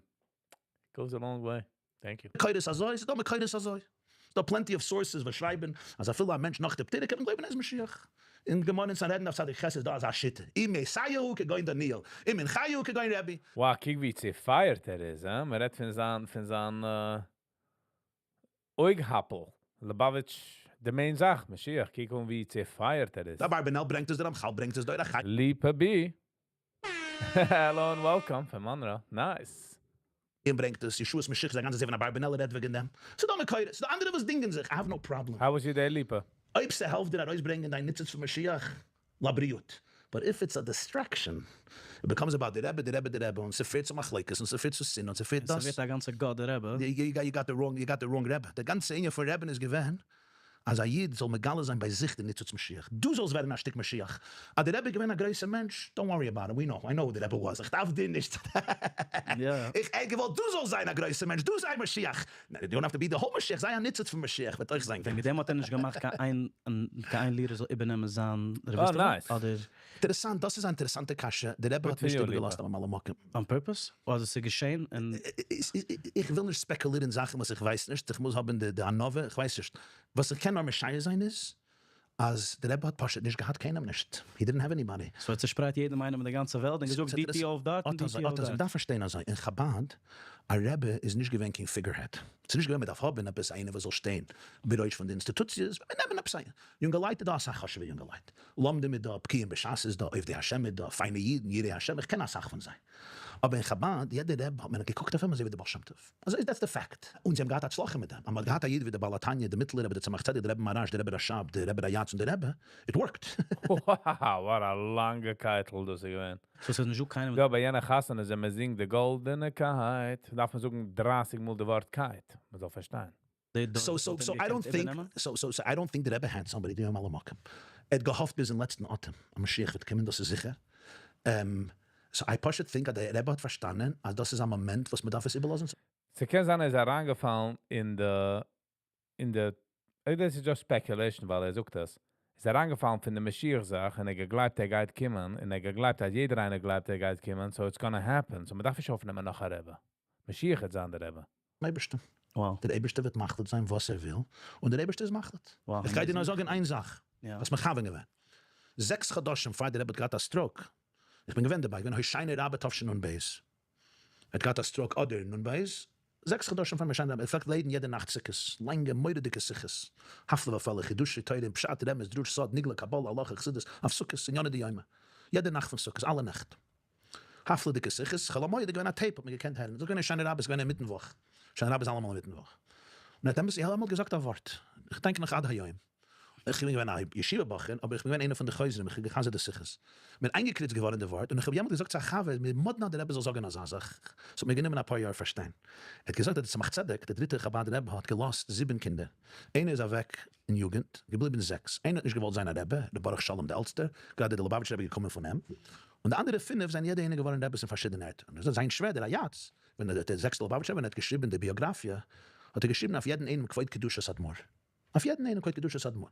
Goes a long way. Thank you. מקורות אזוי, ס'איז דא מקורות אזוי. ס'איז דא plenty of sources וואס שרייבן אז אפילו א מענטש נאך די פטירה קען מען גלויבן ער איז משיח. אין גמרא אין סנהדרין דף צדיק ח' איז דא אזא שיטה, אם ישעיהו כגון דניאל, אם הנחהו כגון רבי. Wow, קוק ווי צעפייערט ער איז, אה? מען רעדט פון זיין אויגהאפל. Lubavitch, די main זאך, משיח, קוק אן ווי צעפייערט ער איז. דער אברבנאל ברענגט עס, דער רמח"ל ברענגט עס, דער אור החיים. Lipa B. Hello and welcome from Monroe. Nice. אים ברענגט עס, ישועות משיח, זיין גאנצע ספר אברבנאל רעדט וועגן דעם. ס'איז דא מקורות, ס'איז דא אנדערע וואס דינגען זיך. I have no problem. How was your day, Lipa? אויב ס'העלפט דיר ארויסברענגען דיין ניצוץ פון משיח, לבריאות. But if it's a distraction, it becomes about the Rebbe, the Rebbe, the Rebbe, און ס'פירט צו מחלוקת, און ס'פירט צו שנאה, און ס'פירט דאס. ס'ווערט א גאנצע גאט דער רבי. You got the wrong Rebbe. דער גאנצע ענין פון רבי'ן איז געווען, אז א איד זאל מגלה זיין ביי זיך דעם ניצוץ משיח. דו זאלסט ווערן א שטיק משיח. אז דער רבי איז געווען א גרויסער מענטש, don't worry about it, we know, I know who the Rebbe was. איך דארף דיר נישט. איך האב געוואלט דו זאלסט זיין א גרויסער מענטש, דו זיי משיח. You don't have to be the whole משיח, זיי א ניצוץ פון משיח, וועט אויך זיין. וועגן דעם האט ער נישט געמאכט קיין איין leader זאל איבערנעמען זיין Oh, רביסטעווע? nice. אדער אינטערעסאנט, דאס איז אן אינטערעסאנטע קשיא. דער רבי האט Good נישט for you, איבערגעלאזט Lipa. א ממלא מקום. On purpose? אדער איז עס געשען? און איך וויל נישט ספעקולירן זאכן, וואס איך ווייס נישט. איך מוז האבן די ענווה, איך ווייס נישט. וואס איך קען נאר משער זיין איז, אז דער רבי האט פשוט נישט געהאט קיינעם נישט. He didn't have anybody. So האט צעשפרייט יעדעם איינעם אין דער גאנצער וועלט און געזאגט, די טו אויף דארט און די טו אויף דארט. מען דארף פארשטיין אזוי, אין חב"ד, א רבי איז נישט געווען קיין figurehead. ס'איז נישט געווען, מען דארף האבן עפעס איינער וואס זאל שטיין בראש פון די אינסטיטוציעס, מיר נעמען עפעס איינער. יונגעלייט איז דא אסאך חשוב'ע יונגעלייט. לומדים איז דא, בקיאים בש"ס איז דא, עובדי השם איז דא, פיינע אידן, יראי השם, איך קען אסאך פון זיי. אבער אין חב"ד, יעדער רבי האט מען געקוקט אויף אים אזוי ווי דער בעל שם טוב. אזוי איז, that's the fact. און זיי האבן געהאט הצלחה מיט דעם. אז מען האט געהאט א איד ווי דער בעל התניא, דער מיטלער רבי, דער צמח צדק, דער רבי מהר"ש, דער רבי רש"ב, דער רבי ריי"צ און דער רבי, it worked. Wow, what a לאנגע קייטל דאס איז געווען. So ס'איז נישט דא קיינעם יא, ביי יענע חתונה, ווען מען זינגט די גאלדענע קייט, דארף מען זאגן 30 מאל די ווארט קייט. מען זאל פארשטיין. So I don't think so I don't think the Rebbe had somebody די ממלא מקום. ער האט געהאפט ביזן לעצטן אטעם, אז משיח וועט קומען, דאס איז זיכער. So I פשוט think אז דער רבי האט פארשטאנען, אז דאס איז א מאמענט, וואס מען דארף עס איבערלאזן. ס'קען זיין, ער איז אריינגעפאלן אין די, דאס איז just speculation, ווייל ער זאגט דאס. איז ער אריינגעפאלן פון די משיח-זאך און ער געגלייבט, ער גייט קומען, און ער געגלייבט, אז יעדער איינער גלייבט, ער גייט קומען, so it's gonna happen. So מען דארף נישט אויפנעמען נאך א רבי. משיח וועט זיין דער רבי. אייבערשטן. דער אייבערשטער וועט מחליט זיין וואס ער וויל, און דער אייבערשטער איז מחליט. איך גיי דיר נאר זאגן איין זאך, וואס מכוון געווען. 6 חדשים פאר דער רבי האט געהאט א stroke, איך בין געווען דערביי, געווען הושענא רבה תשנ"ב, ער האט געהאט א stroke אדר נ"ב, 6 חדשים פאר הושענא רבה, ער פלעגט לערנען יעדע נאכט סוכות, לאנגע מורא'דיגע שיחות, הפלא ופלא, חידושי תורה און פשט, רמז, דרוש, סוד, נגלה, קבלה, הלכה, חסידות, אויף סוכות, עניני דיומא, יעדע נאכט פון סוכות, אלע נעכט. הפלא'דיגע שיחות, חול המועד איז געווען א tape האט מען געקענט הערן, איז געווען הושענא רבה איז געווען אינמיטן וואך, הושענא רבה איז אלעמאל אינמיטן וואך, און ער האט אמת יענעם אמאל געזאגט א ווארט, איך דענק נאך עד היום, איך בין געווען א ישיבה בחור אבער איך בין געווען איינער פון די חוזרים, איך האב גע'חזר'ט די שיחות, מיר איינגעקריצט געווארן די ווארט, און איך האב יעמאלט געזאגט צו א חבר, מיר מאדנע אז דער רבי זאל זאגן אזא זאך, ס'האט מיר גענומען אפאר יאר פארשטיין, ער האט געזאגט אז דער צמח צדק, דער דריטער חבד רבי האט געלאזט זיבן קינדער, איינער איז אוועק אין יוגענט, געבליבן זעקס, איינער האט נישט געוואלט זיין א רבי, ר' ברוך שלום די עלטסטער, גראדע דער ליובאוויטשער רבי געקומען פון אים, און די אנדערע פינף זענען יעדער איינער געווארן רביס אין פארשידענע ערטער, און אזוי זיין שווער דער ריי"צ, ווען דער דער זעקסטער ליובאוויטשער רבי ווען ער האט געשריבען די ביאגראפיע, האט ער געשריבען אויף יעדן איינעם כבוד קדושת אדמו"ר, אויף יעדן איינעם כבוד קדושת אדמו"ר,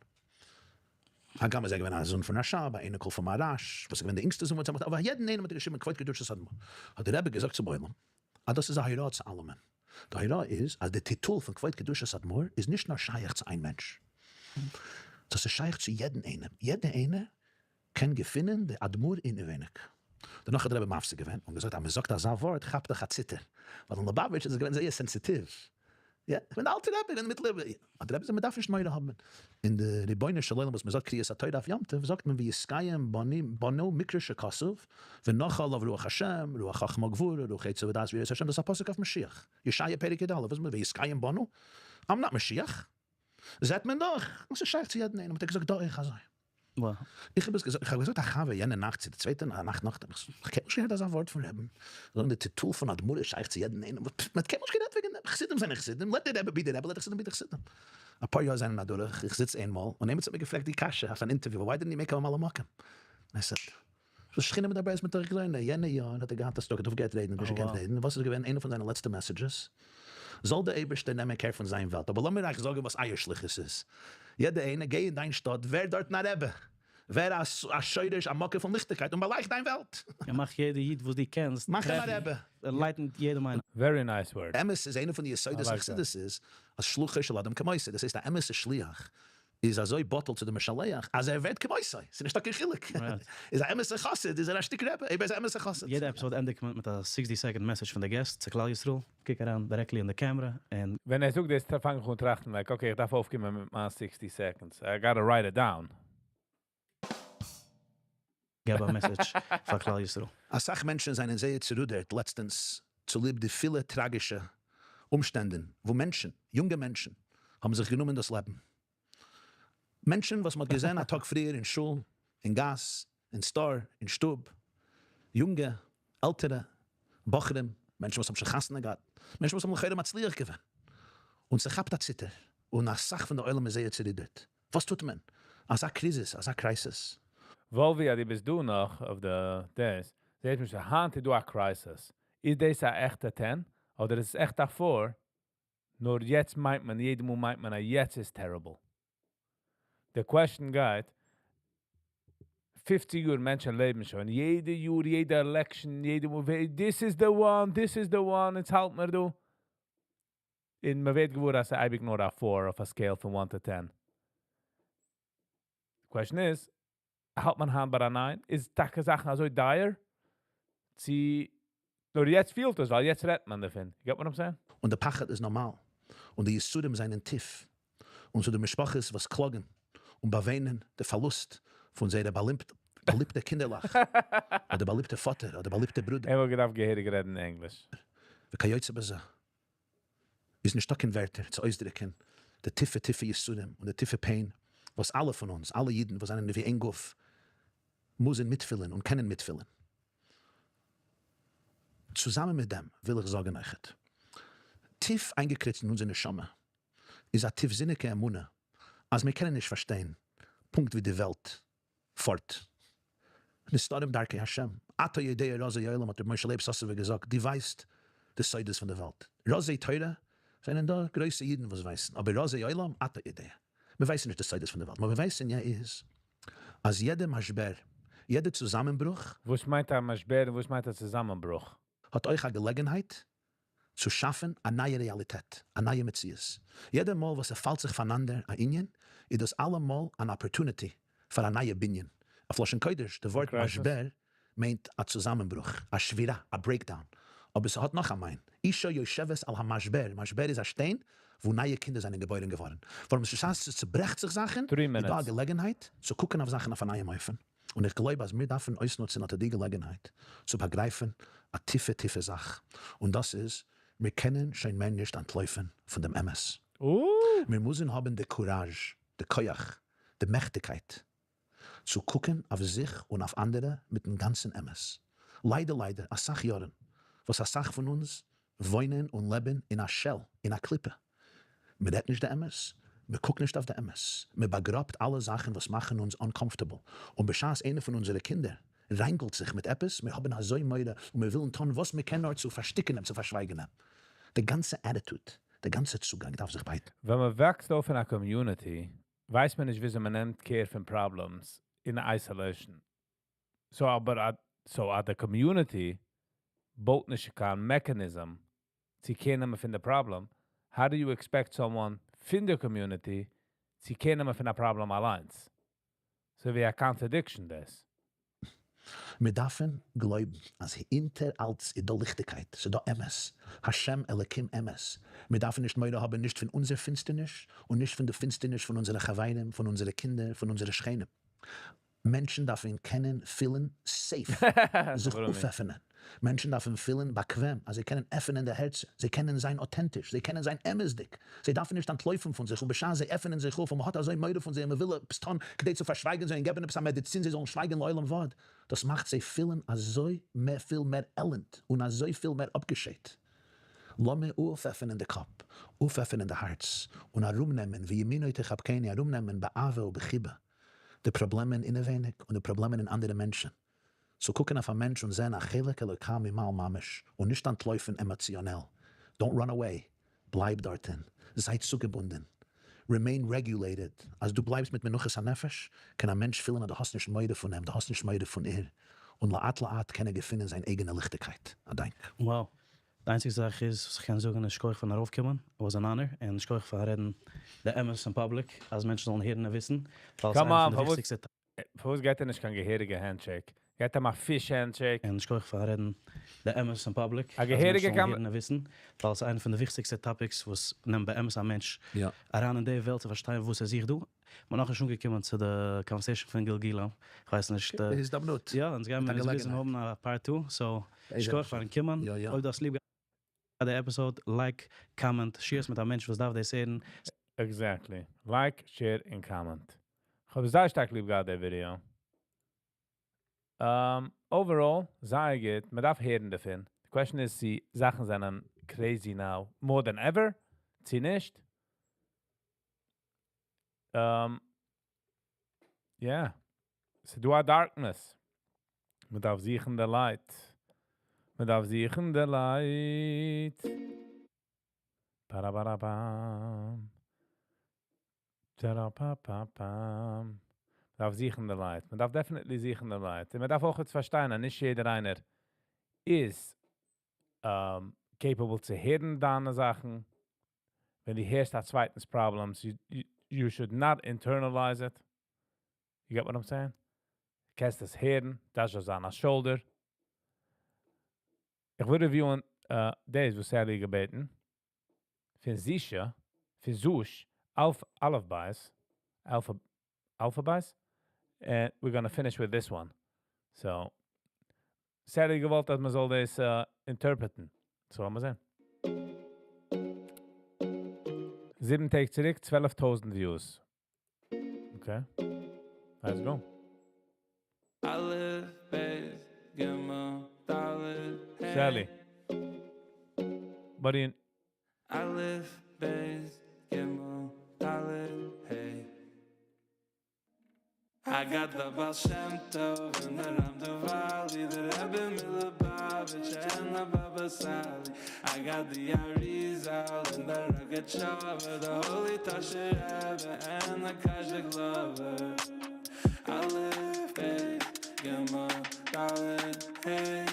הגם איז ער געווען א זון פון רש"ב, א אייניקל פון מהר"ש, וואס איז געווען די אינגסטע זון פון צמח, אבער אויף יעדן איינעם האט ער געשריבען כבוד קדושת אדמו"ר, האט דער רבי געזאגט צום עולם, אז דאס איז א הוראה צו אלעמען. די הוראה איז אז די טיטול פון כבוד קדושת אדמו"ר איז נישט נאר שייך צו איין מענטש, דאס איז שייך צו יעדן איינעם, יעדער איינער קען געפינען די אדמו"ר אינעווייניג. דערנאך האט דער רבי מפסיק געווען און געזאגט אז מען זאגט אזא ווארט כאפט דיך א ציטער, ווייל אין ליובאוויטש איז עס געווען זייער סענסיטיוו, יא, איך בין די אלטע רבי, איך בין די מיטעלע רבי, האט דער רבי געזאגט מען דארף נישט מורא האבן, אין די רבונו של עולם וואס מען זאגט קריאת התורה אויף יום טוב זאגט מען ויתקיים בנו מקרא שכתוב ונחה עליו רוח השם רוח חכמה וגבורה רוח עצה ודעת ויראת השם דאס איז א פסוק אויף משיח, ישעיה פרק י"א, וואס מיינט ויתקיים בנו? I'm not משיח. זעט מען דאך אז ס'איז שייך צו יעדן איינעם, האט ער געזאגט דא אויך אזוי. איך האב עס געזאגט, איך האב געזאגט א חבר יענע נאכט צו די צווייטע נאכט נאכדעם, איך האב קיינמאל נישט געהערט אזא ווארט פון רעבן, זאגן די טיטול פון אדמו"ר איז שייך צו יעדן איינעם, מען האט קיינמאל נישט גערעדט וועגן דעם, חסידים זענען חסידים, let די רבי be די רבי, let די חסידים be די חסידים. אפאר יאר זענען אדורך, איך זיץ איינמאל, און עימיצער האט מיר געפרעגט די קשיא אויף אן אינטערוויו, why didn't you make א ממלא מקום? I said, וואס שכינה מדברת מתוך גרונו, יענע יאר האט ער געהאט א stroke, האט אויפגעהערט רעדן, נישט געקענט רעדן, וואס איז געווען איינע פון זיינע לעצטע messages? זאל דער אייבערשטער נעמען care פון זיין וועלט, אבער לאמיר אייך זאגן וואס אייער שליחות איז, יעדער איינער, גיי אין דיין שטאט, ווער דארטן א רבי, ווער א שורש, א מקור פון ליכטיגקייט, און באלייכט דיין וועלט. און מאך יעדע איד וואס דו קענסט מאך אים א רבי. enlighten יעדעם איינעם. Very nice word. אמת איז איינע פון די יסודות אין חסידות איז אז שלוחו של אדם כמותו, דאס הייסט א אמת'ע שליח איז אזוי בטל צו די משלח אז ער ווערט כמותו, ס'איז נישטא קיין חילוק, איז א אמת'ע חסיד איז ער א שטיק רבי, אויב ער איז א אמת'ע חסיד. יעדע episode ענדיגט מען מיט א 60 second message פון די guest צו כלל ישראל, קוק אריין directly אין די קעמרע און. ווען ער זאגט דאס פאנג איך אן טראכטן like okay איך דארף אויפקומען מיט מיין 60 seconds, I gotta write it down. געב א message פאר כלל ישראל. אסאך מענטשן זענען זייער צורודערט לעצטענס צוליב די פילע טראגישע אומשטענדן וואו מענטשן, יונגע מענטשן, האבן זיך גענומען דאס לעבן. מענטשן וואס מ'האט געזען א טאג פריער אין שול, אין גאס, אין store, אין שטוב, יונגע, עלטערע, בחורים, מענטשן וואס האבן שוין חתונה געהאט, מענטשן וואס האבן לכאורה מצליח געווען, און ס'כאפט א ציטער, און אסאך פון די עולם איז זייער צורודערט. וואס טוט מען? אזא קריזיס, אזא crisis. וואלווי, אז דו ביסט דא נאך אויף די דאס, זעהט מען שוין, היינט איז דא א crisis. איז דאס א עכטע 10 אדער איז עס עכט א 4? נאר יעצט מיינט מען, יעדע מאל מיינט מען אז יעצט איז terrible. די question גייט, 50 יאר מענטשן לעבן שוין, יעדע יאר, יעדע election, יעדע מאל, this is the one, this is the one, יעצט האלט מיר דא. און מען ווערט געוואר אז ס'איז אייביג נאר א 4 אויף א scale פון 1 to 10. The question is, האלט מען היינט ביי א 9? איז טאקע זאכן אזוי dire? צו נאר יעצט פילט עס, ווייל יעצט רעדט מען דערפון. You get what I'm saying? און די פחד איז נארמאל, און די יסורים זענען טיף, און צו די משפחות וואס קלאגן און באוויינען די פארלוסט פון זייערע באליבטע קינדערלעך, אדער באליבטע פאטער, אדער באליבטע ברודער. ער וואלט געדארפט געהעריג רעדן ענגליש. וכיוצא בזה. איז נישטא קיין ווערטער צו אויסדריקען די טיפע טיפע יסורים און די טיפע pain וואס אלע פון אונז, אלע אידן וואס זענען ווי איין גוף, מוזען מיטפילען און קענען מיטפילען. צוזאמען מיט דעם וויל איך זאגען אויכעט, טיף איינגעקריצט אין אונזער נשמה איז א טיפזיניגע אמונה אז מיר קענען נישט פארשטיין פונקט ווי די וועלט פארט. נסתרים דרכי השם, אתה יודע רזי עולם האט רבי משה לייב סאסובער געזאגט, דו ווייסט די סודות פון די וועלט, רזי תורה זענען דא גרויסע אידן וואס ווייסן, אבער רזי עולם אתה יודע, מיר ווייסן נישט די סודות פון די וועלט, נאר מיר ווייסן יא איז אז יעדע משבר, יעדע צוזאמענברוך, וואס מיינט א משבר און וואס מיינט א צוזאמענברוך? האט אויך א געלעגנהייט. צו שאפן א נייע רעאליטעט, א נייע מציאות. יעדע מאל וואס ס'פאלט זיך פארנאנדער א ענין, איז דאס אלעמאל אן opportunity פאר א נייע בנין. אויף לשון קודש, די ווארט משבר מיינט א צוזאמענברוך, א שבירה, א breakdown. אבער ס'האט נאך א מיין. אישה יושבת על המשבר, משבר איז א שטיין וואו נייע קינדער זענען געבוירן געווארן. ווארום בשעת ס'צוברעכט זיך זאכן, איז דא א געלעגנהייט צו קוקן אויף זאכן אויף א נייעם אופן. און איך גלויב אז מיר דארפן אויסנוצן אט די געלעגנהייט צו באגרייפן א טיפע טיפע זאך, און דאס איז, מיר קענען שוין מער נישט אנטלויפן פון דעם אמת. מיר מוזן האבן די קוראזש, די כח, די מעכטיגקייט, צו קוקן אויף זיך און אויף אנדערע מיטן גאנצן אמת. ליידער ליידער אסאך יארן וואס אסאך פון אונז וואוינען און לעבן אין א shell, אין א קליפה. מען רעדט נישט די אמת, מען קוקט נישט אויף די אמת, מען באגראבט אלע זאכן וואס מאכן אונז uncomfortable, און בשעת איינער פון אונזערע קינדער ראנגלט זיך מיט עפעס, מיר האבן אזוי מורא און מיר ווילן טון וואס מען קען נאר צו פארשטיקן אים, צו פארשווייגן אים. די גאנצע attitude, די גאנצע צוגאנג דארף זיך בייטן. ווען מען וואקסט אויף אין א community, ווייסט מען נישט וויאזוי מען נעמט care פון problems אין isolation. So אבער so אז די community בויט נישט קיין mechanism צו care נעמען פון די problem, how do you expect someone פון די community צו care נעמען פון א פראבלעם אליינס? ס'איז ווי א contradiction דאס. מיר דארפן גלויבן אז הינטער אלץ איז דא ליכטיגקייט, ס'איז דא אמת, השם אלקים אמת, מיר דארפן נישט מורא האבן נישט פון אונזער פינסטערניש און נישט פון די פינסטערניש פון אונזערע חברים, פון אונזערע קינדער, פון אונזערע שכנים. מענטשן דארפן קענען פילן safe זיך אויפעפענען, מענטשן דארפן פילן באקוועם אז זיי קענען עפענען די הערצער, זיי קענען זיין אוטענטיש, זיי קענען זיין אמת'דיג, זיי דארפן נישט אנטלויפן פון זיך, און בשעת זיי עפענען זיך אויף און מ'האט אזוי מורא פון זיי און מ'וויל עפעס טון כדי צו פארשווייגן זיי און געבן עפעס א מעדיצין זיי זאלן שווייגן לעולם ועד, דאס מאכט זיי פילן אזוי מער פיל מער עלנד און אזוי פיל מער אפגעשיידט. לאמיר אויפעפענען די קאפ, אויפעפענען די הארץ, און ארומנעמען, וימינו תחבקני, ארומנעמען באהבה ובחיבה די פראבלעמען אינעווייניג און די פראבלעמען אין אנדערע מענטשן. צו קוקן אויף א מענטש און זען א חלק אלוקה ממעל ממש און נישט אנטלויפן עמאציאנעל. Don't run away. בלייב דארטן. זיי צוגעבונדן. Remain regulated. אז דו בלייבסט מיט מנוחת הנפש, קען א מענטש פילן אז דו האסט נישט מורא פון אים, דו האסט נישט מורא פון איר, און לאט לאט קען ער געפינען זיין אייגענע ליכטיגקייט. א דאנק. Wow. די איינציגסטע זאך איז וואס איך קען זאגן איז שכוח פארן ארויפקומען, it was an honor, און שכוח פארן רעדן די אמת אין public אז מענטשן זאלן הערן און וויסן, ווייל עס איז איינע פון די וויכטיגסטע. פארוואס געט ער נישט קיין געהעריגע handshake? געט אים א fish handshake. און שכוח פארן רעדן די אמת אין public, אז מענטשן זאלן הערן און וויסן, ווייל עס איז איינע פון די וויכטיגסטע topics וואס נעמט באמת א מענטש אריין אין די וועלט צו פארשטיין וואס ער זוכט דא. מ'איז נאכנישט אנגעקומען צו די conversation פון גלגולים, כ'ווייס נישט. בהזדמנות. יא, אונז גיימיר אונז מוזן האבן א part two, so שכוח פארן קומען, אויב דו האסט ליב געהאט די episode, like, comment, share עס מיט א מענטש וואס דארף דאס הערן. Exactly. Like, share און comment. כ'האב זייער שטארק ליב געהאט די ווידעא. Overall, זייער גוט. מ'דארף הערן דערפון. די question איז צו זאכן זענען crazy now more than ever, צו נישט. יא. ס'דא א darkness. מ'דארף זוכן די light. מ'דארף זוכן די light. פאראבאראבאם. טאראפאפאפאם. מ'דארף זוכן די light. מ'דארף definitely זוכן די light. און מ'דארף אויך יעצט פארשטיין אז נישט יעדער איינער איז capable צו הערן דיינע זאכן. ווען דו הערסט א צווייטנס problems, you should not internalize it. You get what I'm saying? קענסט עס הערן, דאס זאל זיין א shoulder. איך וויל review ען דאס וואס Sally געבעטן פון זישע, פון זוש, אלף אלף בית, אלפא, אלפא בית, and we're gonna finish with this one. So, Sally געוואלט אז מען זאל דאס interpret ן. So לאמיר זען. 7 טעג צוריק, 12,000 views. Okay. Let's go. אלף, בית, גימל, דלת, ה'. Sally. What do you... אלף, בית, גימל, דלת, ה'. I got the Baal Shem Tov and the Ram Dovali, the Rebbe Milubavitch and the Baba Sali. I got the Arizal and the Rogatchover, the Holy Tosher Rebbe and the Kozhiglover. Aleph, Beis, Gimel, Dalet, Hey.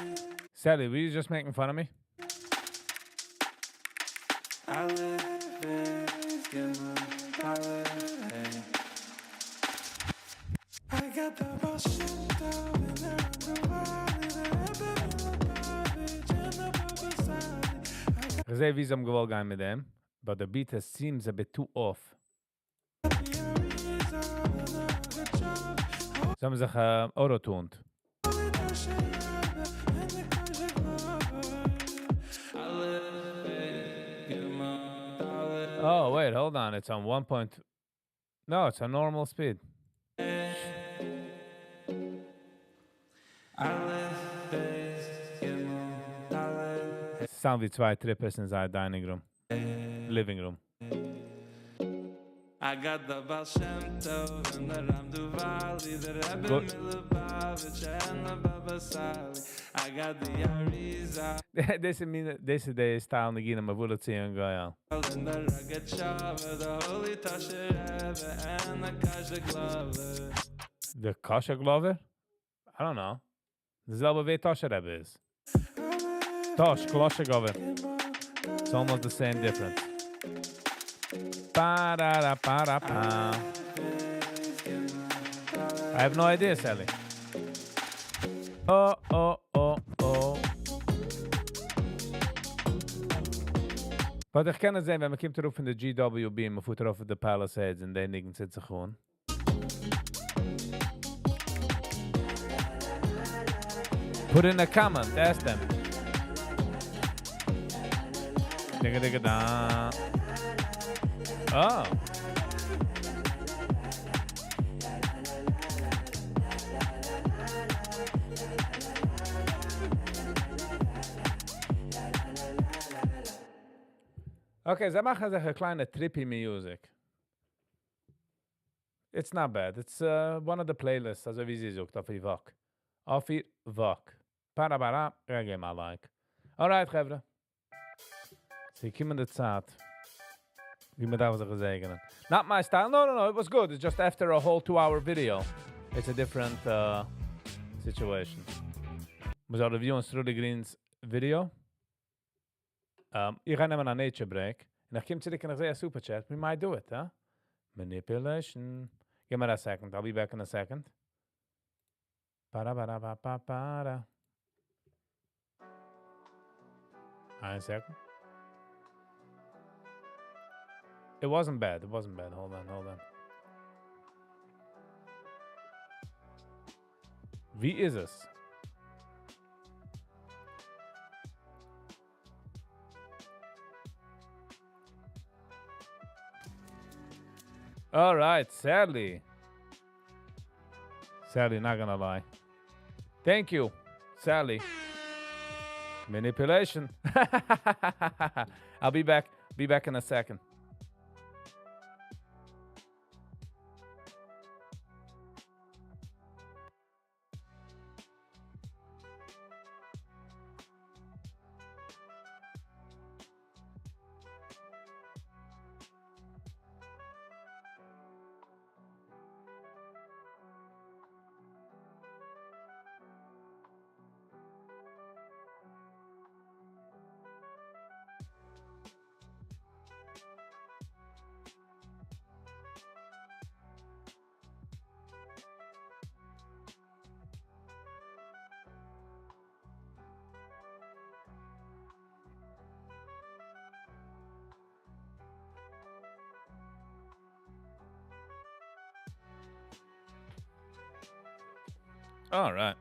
Sally, were you just making fun of me? איך זע ווי זיי האבן געוואלט גיין מיט דעם, but the beat seems a bit too off. זיי האבן זיך auto-tuned. Oh, wait, hold on. It's on 1 point. No, it's a normal speed. Sound ווי צוויי trippers אין זייער dining room. Living room. I got the Baal Shem Tov and the Ram Duvali, the Rebbe Milubavitch and the Baba Sali. I got the Arizal. דאס איז מין, דאס איז די style ניגונים מבוא לציון גואל. And the Rogatchover, the Holy Tosher Rebbe and the Kashaglover. The Kashaglover? I don't know. די זעלבע ווי Tosher Rebbe איז. Tosh, Kloshagover. It's almost the same difference. Pa-da-da-pa-da-pa. I have no idea, Sally. Oh, oh, oh, oh. But איך קען עס זען, ווען מען קומט ארויף אין די GWB, מען פארט ארויף אויף די Palisades און די ניגון זעצט זיך אן. Put in a comment, ask them. Digga digga da. Oh. Okay, זיי מאכן אזא קליינע trippy music. It's not bad. It's one of the playlists, אזוי ווי זי זאגט, אויף איר וואך. אויף איר וואך. Para para, איך געב א like. Alright, חברה. ס'איז געקומען די צייט. ווי מען דארף זיך געזעגענען. Not my style. No, no, no. It was good. It's just after a whole 2-hour video. It's a different situation. מ'זאל reviewen Sruly Green's video. איך גיי נעמען א nature break. און איך קום צוריק און איך זע א super chat. We might do it, huh? Manipulation. Give me a second. I'll be back in a second. Para, para, pa, pa, para. One second. It wasn't bad. It wasn't bad. Hold on, hold on. ווי איז עס? All right, Sally. Sally, not going to lie. Thank you, Sally. Manipulation. I'll be back. Be back in a second. All right.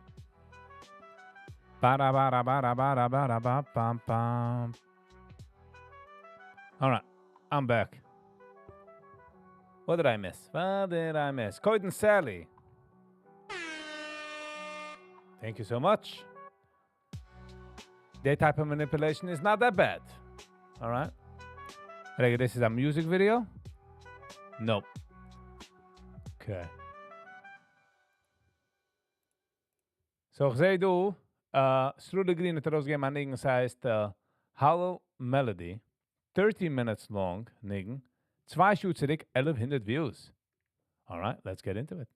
Ba da ba da ba da ba da ba da ba bam bam. All right, I'm back. What did I miss? What did I miss? Coyden Sally. Thank you so much. That type of manipulation is not that bad. All right. רגע, this is a music video? Nope. Okay. So, איך זע דא, Sruly Green האט ארויסגעגעבן א ניגון, עס הייסט Hollow Melody, 30 minutes long, ניגון, צוויי שעה צוריק, 1100 views. All right, let's get into it.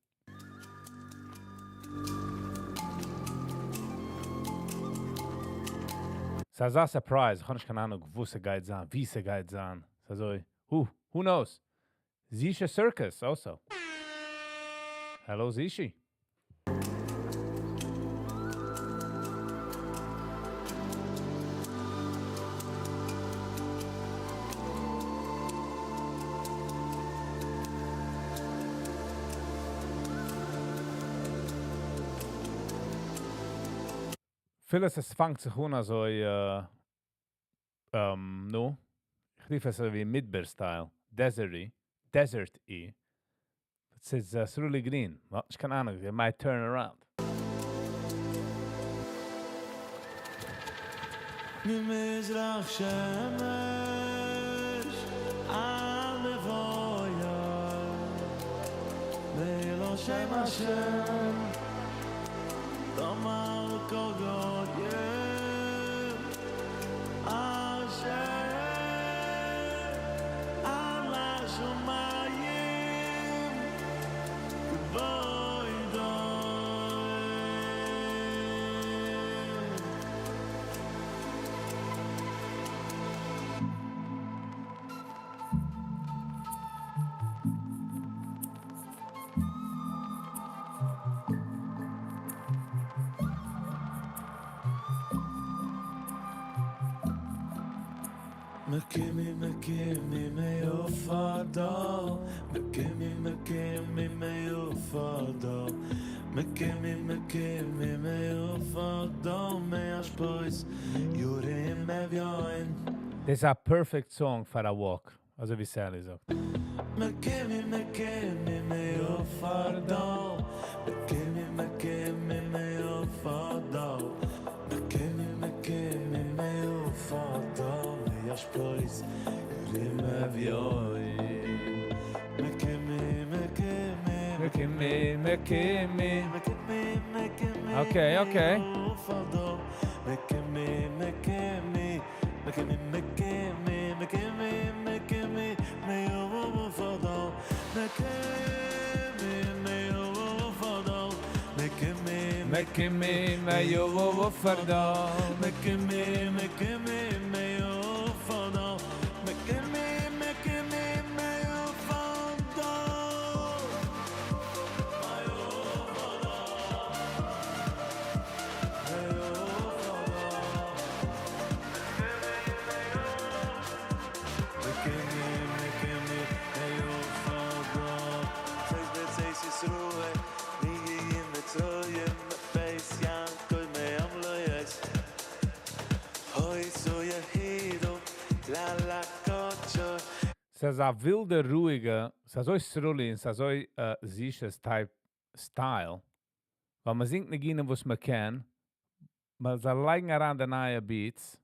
ס'איז א surprise, איך האב נישט קיין אהנונג, וואו ס'גייט זיין, ווי ס'גייט זיין. ס'איז אזוי, who knows? Zisha Circus also. Hello, Zishi. אפילו עס פאנגט זיך אן אזוי, נו, איך רוף עס אזוי ווי מדבר style, deserty, desert-y. עס איז Sruli Green. מ'האט נישט קיין אהנונג, it might turn around. ממזרח שמש עד לבוא מלא שם השם תאמר כל גויים אשר על השמיים כבודו. מקימי מקימי מיופדו מקימי מקימי מיופדו מקימי מקימי מיופדו מאשפויס יורים מביין. This is a perfect song for a walk, אזוי ווי Sally זאגט. מקימי מקימי מיופדו מקימי מקימי מיופדו מקימי מקימי מיופדו מאשפויס יורים מביין מקימי מקימי מקימי מקימי מקימי מקימי Okay, okay. מיופדו מקימי מקימי מקימי מקימי מקימי מקימי מיופדו מקימי מיופדו מקימי מקימי מיופדו מקימי מקימי מיופדו מקימי מקימי מיופדו ס'איז א ווילדע, רואיגע, ס'איז אזוי Sruli און ס'איז אזוי זיסעס type style. ווייל מען זינגט ניגונים וואס מען קען, מען זאל לייגן אריין די נייע beats.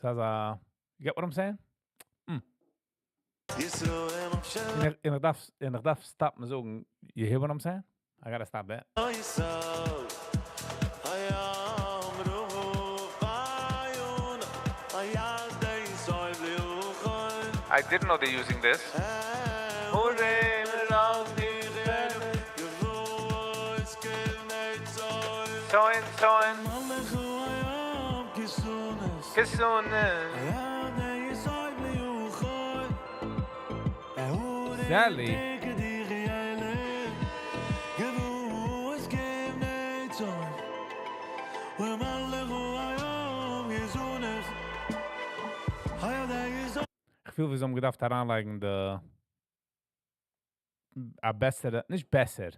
ס'איז א, you get what I'm saying? און איך דארף stop ן זאגן, you hear what I'm saying? I gotta stop that. I didn't know they're using this. Soin, soin. Kisunes. Sally. איך פיל, ווי זיי האבן געדארפט אריינלייגן די א בעסערע, נישט בעסער,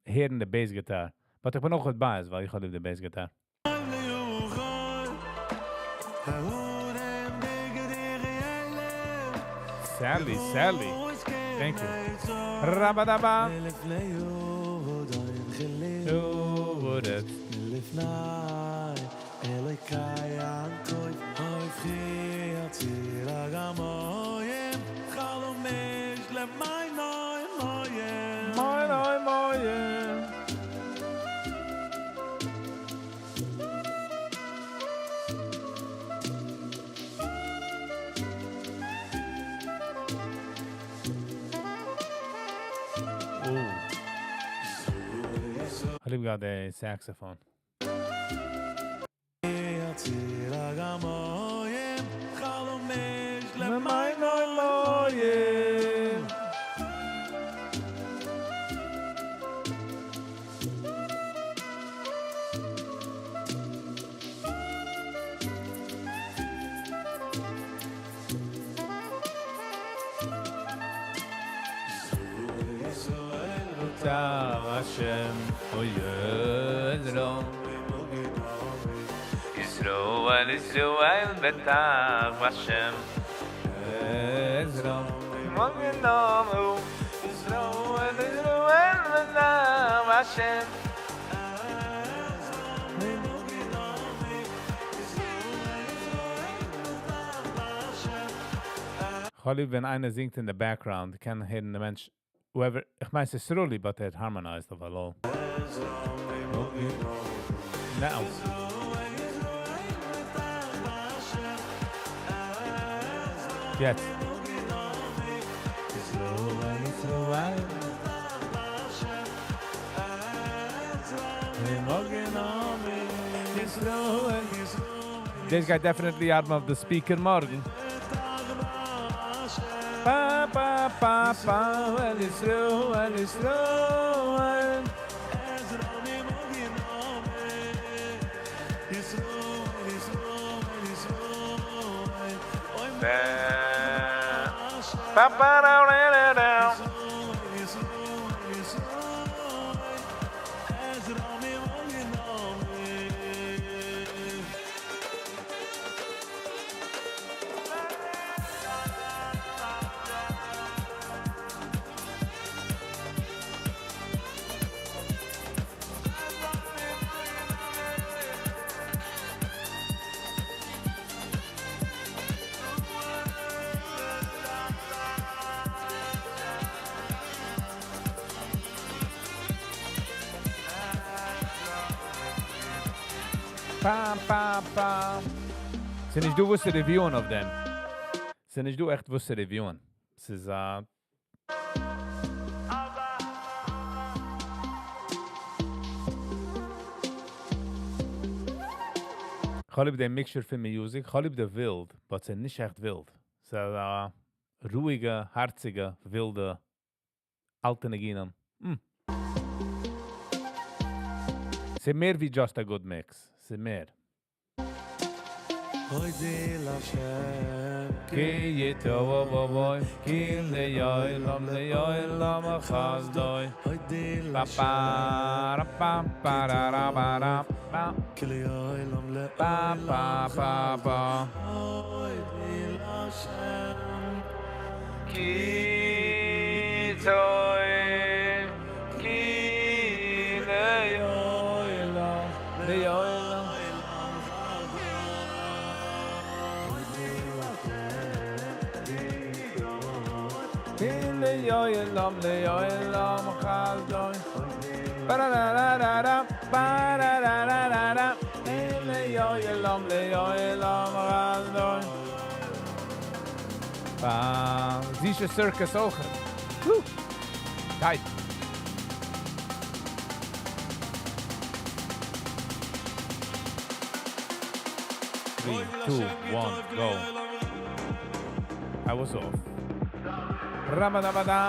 הערן די bass guitar. But איך בין אויך biased, ווייל איך האב ליב די bass guitar. Sally, Sally. Thank you. Rabadaba. איך ליב גראדע די saxophone. השם, אוי ישראל ישראל בטח בהשם עזרא מגן עמי ישראל ישראל בטח בהשם כ'האב ליב ווען איינער זינגט אין די background, קען הערן די מענטש, whoever, איך מיין ס'איז סרולי but ער האט harmonized אויף הלל. Now. יעצט. דאס גייט definitely ארבעטן אויף די speaker מארגן. פא פא פא פא אל ישראל ישראל. פא פא רא רא רא רא. פאם פאם פאם. ס'איז נישט דא וואס צו review ען אויף דעם. ס'איז נישט דא עכט וואס צו review ען. ס'איז א. כ'האב ליב די mixture פון music, כ'האב ליב די ווילד, but ס'איז נישט עכט ווילד. ס'איז א רואיגע, הארציגע, ווילדע, אלטע ניגונים. Mm. ס'איז מער ווי just a good mix. ס'איז מער. כי טוב כי לעולם לעולם חסדו פא פא רא פא פא רא רא בא רא פא פא פא פא פא כי טוב כי לעולם לעולם כי לעולם לעולם חסדו פא רא רא רא רא פא רא רא רא רא רא לעולם לעולם חסדו פא זישע circus אויך. Tight. Three, two, one, go. I was off. Ramadabada.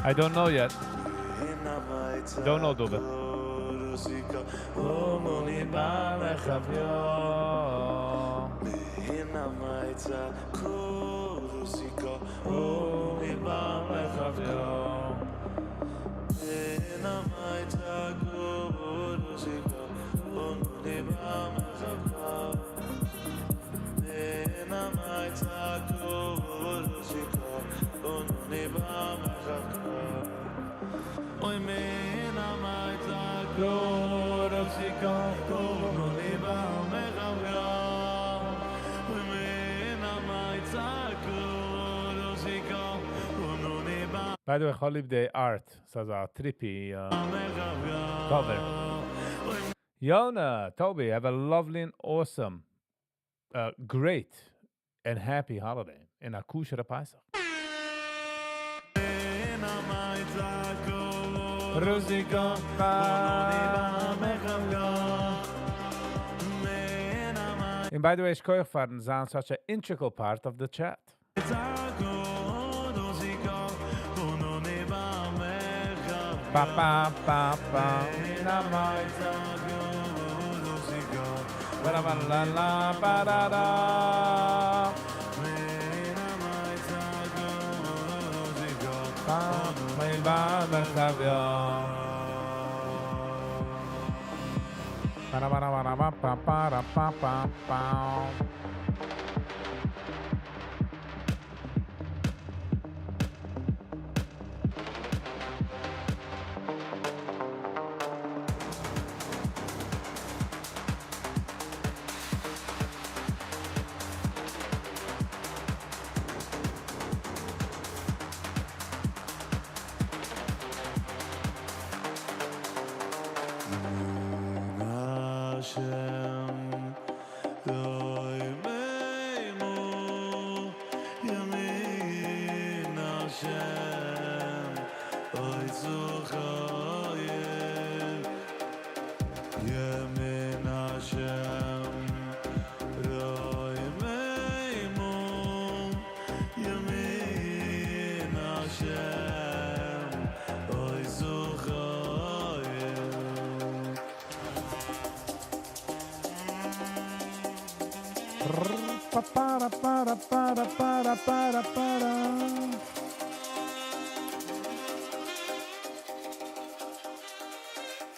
I don't know yet. Don't know, Dube. By the way, איך האב ליב די art. ס'איז א trippy cover. Yona, Toby, have a lovely and awesome, great and happy holiday. And a kosher Pesach. Rosika, And by the way, יישר כח פארן זיין such an integral part of the chat. פא פא פא פא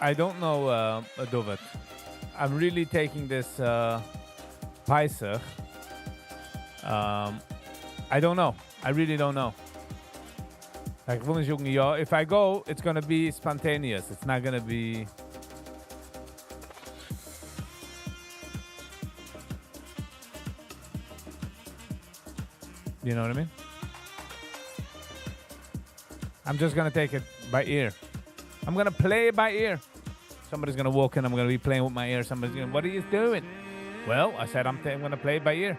I don't know, uh, David. I'm really taking this uh, Pesach. Um, I don't know. I really don't know. Like, if I go, it's gonna be spontaneous. It's not gonna be You know what I mean? I'm just gonna take it by ear. I'm gonna play it by ear. Somebody's gonna walk in. I'm gonna be playing with my ear. Somebody's gonna, what are you doing? Well, I said I'm, I'm gonna play it by ear.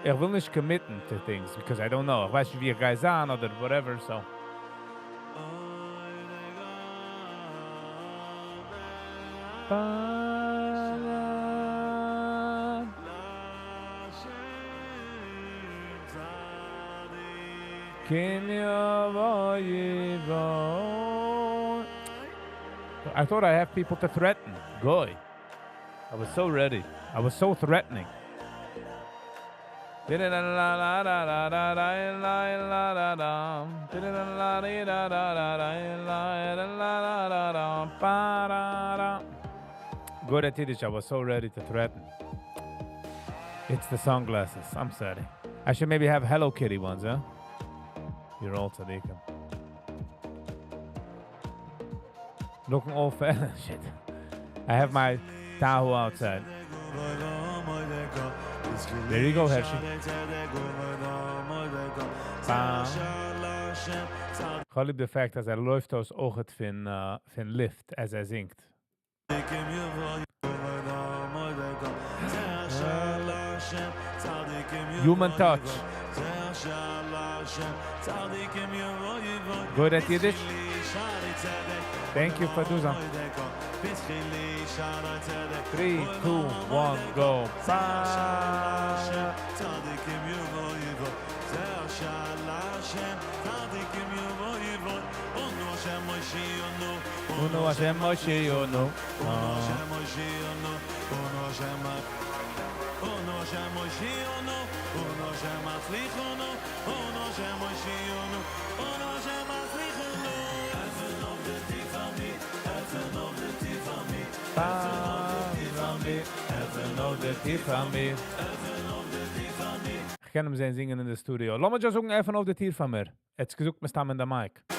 איך וויל נישט committen to things because I don't know. איך ווייס נישט ווי איך גיי זיין אדער whatever, so. I thought I have people to threaten. Goy. I was so ready. I was so threatening. Good at Yiddish, I was so ready to threaten. It's the sunglasses. I'm sorry. I should maybe have Hello Kitty ones, huh? You're all tzaddikim. Looking all fat. Shit. I have my Tahoe outside. There you go, Hershey. איך ליב the fact אז ער לויפט אויס אויכעט פון, uh, פון לופט, אז ער זינגט. Human touch. Good at Yiddish? Thank you for Duzan. 3, 2, 1, go. אונו השם מושיענו. איך קען אים זען זינגען אין די studio. לאמיר just זאגן, עפן אויף די טיר פאר מיר. ער האט געזאגט, מסתם אין די mic.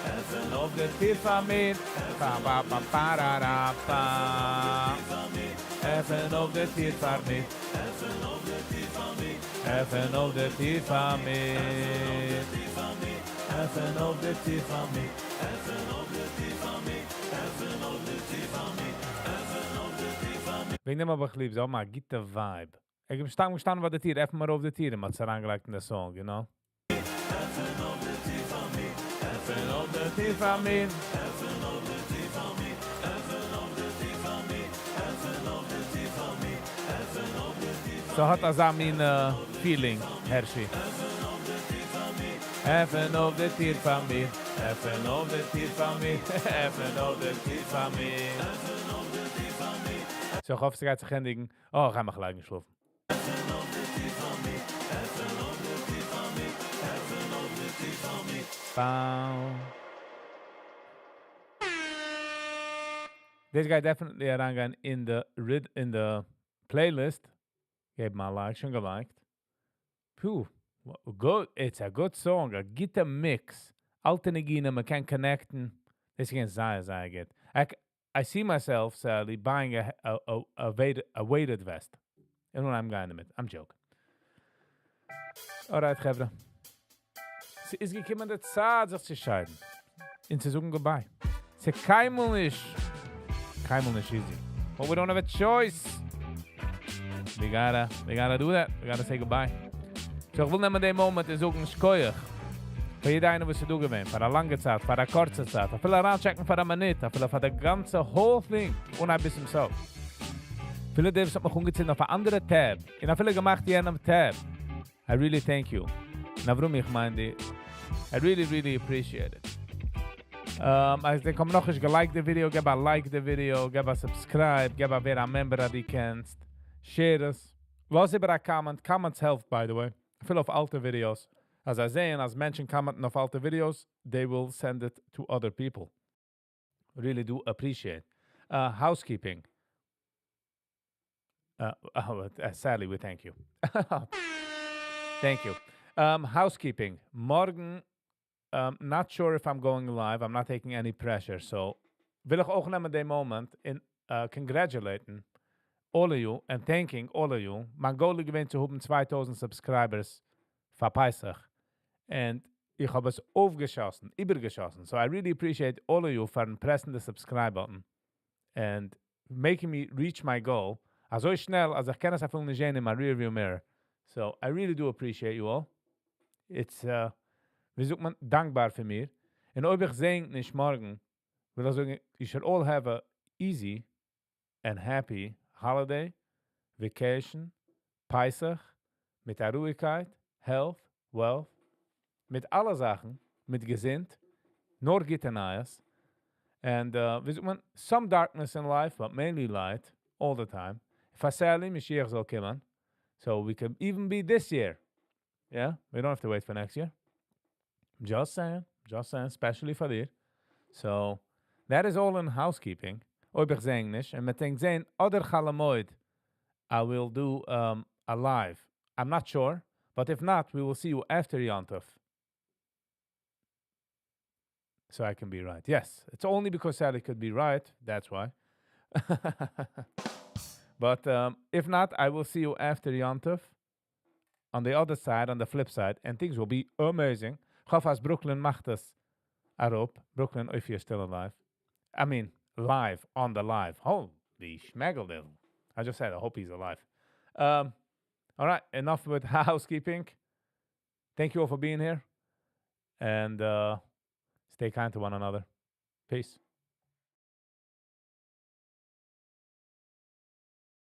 עפן אויף די טיר פאר מיר. פא פא פא פא רא רא פא. עפן אויף די טיר פאר מיר. עפן אויף די טיר פאר מיר. עפן אויף די טיר פאר מיר. וועגן דעם האב איך ליב, זיי האבן א גוטע vibe. איך בין שטאנען געשטאנען ביי די טיר, עפן מיר אויף די טיר, און מ'האט עס אריינגעלייגט אין די song, you know. עפן אויף די טיר פאר מיר. ס'האט אזא מין feeling, Hershey. עפן אויף די טיר פאר מיר, עפן אויף די טיר פאר מיר, עפן אויף די טיר פאר מיר. So איך האף, ס'גייט זיך ענדיגן. Oh, איך גיי מיך לייגן שלאפן. עפן אויף די טיר פאר מיר, עפן אויף די טיר פאר מיר, עפן אויף די טיר פאר מיר. Bow. דאס גייט definitely אריינגיין in the playlist. געב מיר א like, שוין געליקט. Puh, good. It's a good song, א גוטע mix. אלטע ניגונים, מען קען connect ן. דאס איז זייער, זייער גוט. I see myself, sadly, buying a weighted vest. און I'm גיין דערמיט. I'm joking. Alright, חברה. ס'איז געקומען די צייט, זיך צו שיידן. און צו זאגן goodbye. ס'איז קיינמאל נישט, קיינמאל נישט easy. But we don't have a choice. We gotta do that. We gotta say goodbye. So איך וויל נעמען דעם moment און זאגן שכוח. פאר יעדער איינער, וואס איז דא געווען. פאר א לאנגע צייט, פאר א קורצע צייט. אפילו אריינטשעקן פאר א מינוט, אפילו פאר די גאנצע whole thing. און א ביסל סוף. אפילו דער, וואס האט מיך אנגעצינדן אויף אן אנדערע tab. און אפילו געמאכט יענעם tab. I really thank you. נאר איך מיין די. I really, really appreciate it. אז דו האסט נאך נישט געליקט די video, געב א like די video, געב א subscribe, געב א ווער א member אז דו קענסט. Share עס. לאז איבער א comment. Comments help, by the way. אפילו אויף אלטע videos. אז זיי זעען, אז מענטשן comment ן אויף אלטע videos, they will send it to other people. Really do appreciate. Housekeeping. Oh, sadly, we thank you. Thank you. Housekeeping. מארגן, not sure if I'm going live. I'm not taking any pressure. So, וויל איך אויך נעמען דעם moment און congratulating all of you and thanking all of you. מיין goal איז געווען צו האבן 2000 subscribers פאר פסח. And איך האב עס אויפגעשאסן, איבערגעשאסן. So I really appreciate all of you for pressing the subscribe button and making me reach my goal. אזוי שנעל, אז איך קען עס אפילו נישט זען אין my rearview mirror. So I really do appreciate you all. It's, ווי זאגט מען, דאנקבאר פאר מיר. און אויב איך זע ענק נישט מארגן, וויל איך זאגן, you should all have a easy and happy holiday, vacation, פסח, מיט א רואיגקייט, health, wealth, מיט אלע זאכן, מיט געזונט, נאר גוטע נייעס. And ווי זאגט מען, some darkness in life, but mainly light, all the time. פאר משיח זאל קומען. So we could even be this year. Yeah, we don't have to wait for next year. Just saying, especially for דיר. So, that is all in housekeeping. אויב איך זע ענק נישט, און מ'וועט ענק זען, אדער חול המועד, I will do a live. I'm not sure, but if not, we will see you after יום טוב. So I can be right. Yes, it's only because Sally could be right. That's why. But if not, I will see you after יום טוב on the other side, on the flip side, and things will be amazing. איך האף אז Brooklyn מאכט עס אראפ. Brooklyn, if you're still alive. I mean, live, on the live. Holy schmegel. I just said I hope he's alive. All right, enough with housekeeping. Thank you all for being here. And stay kind to one another. Peace.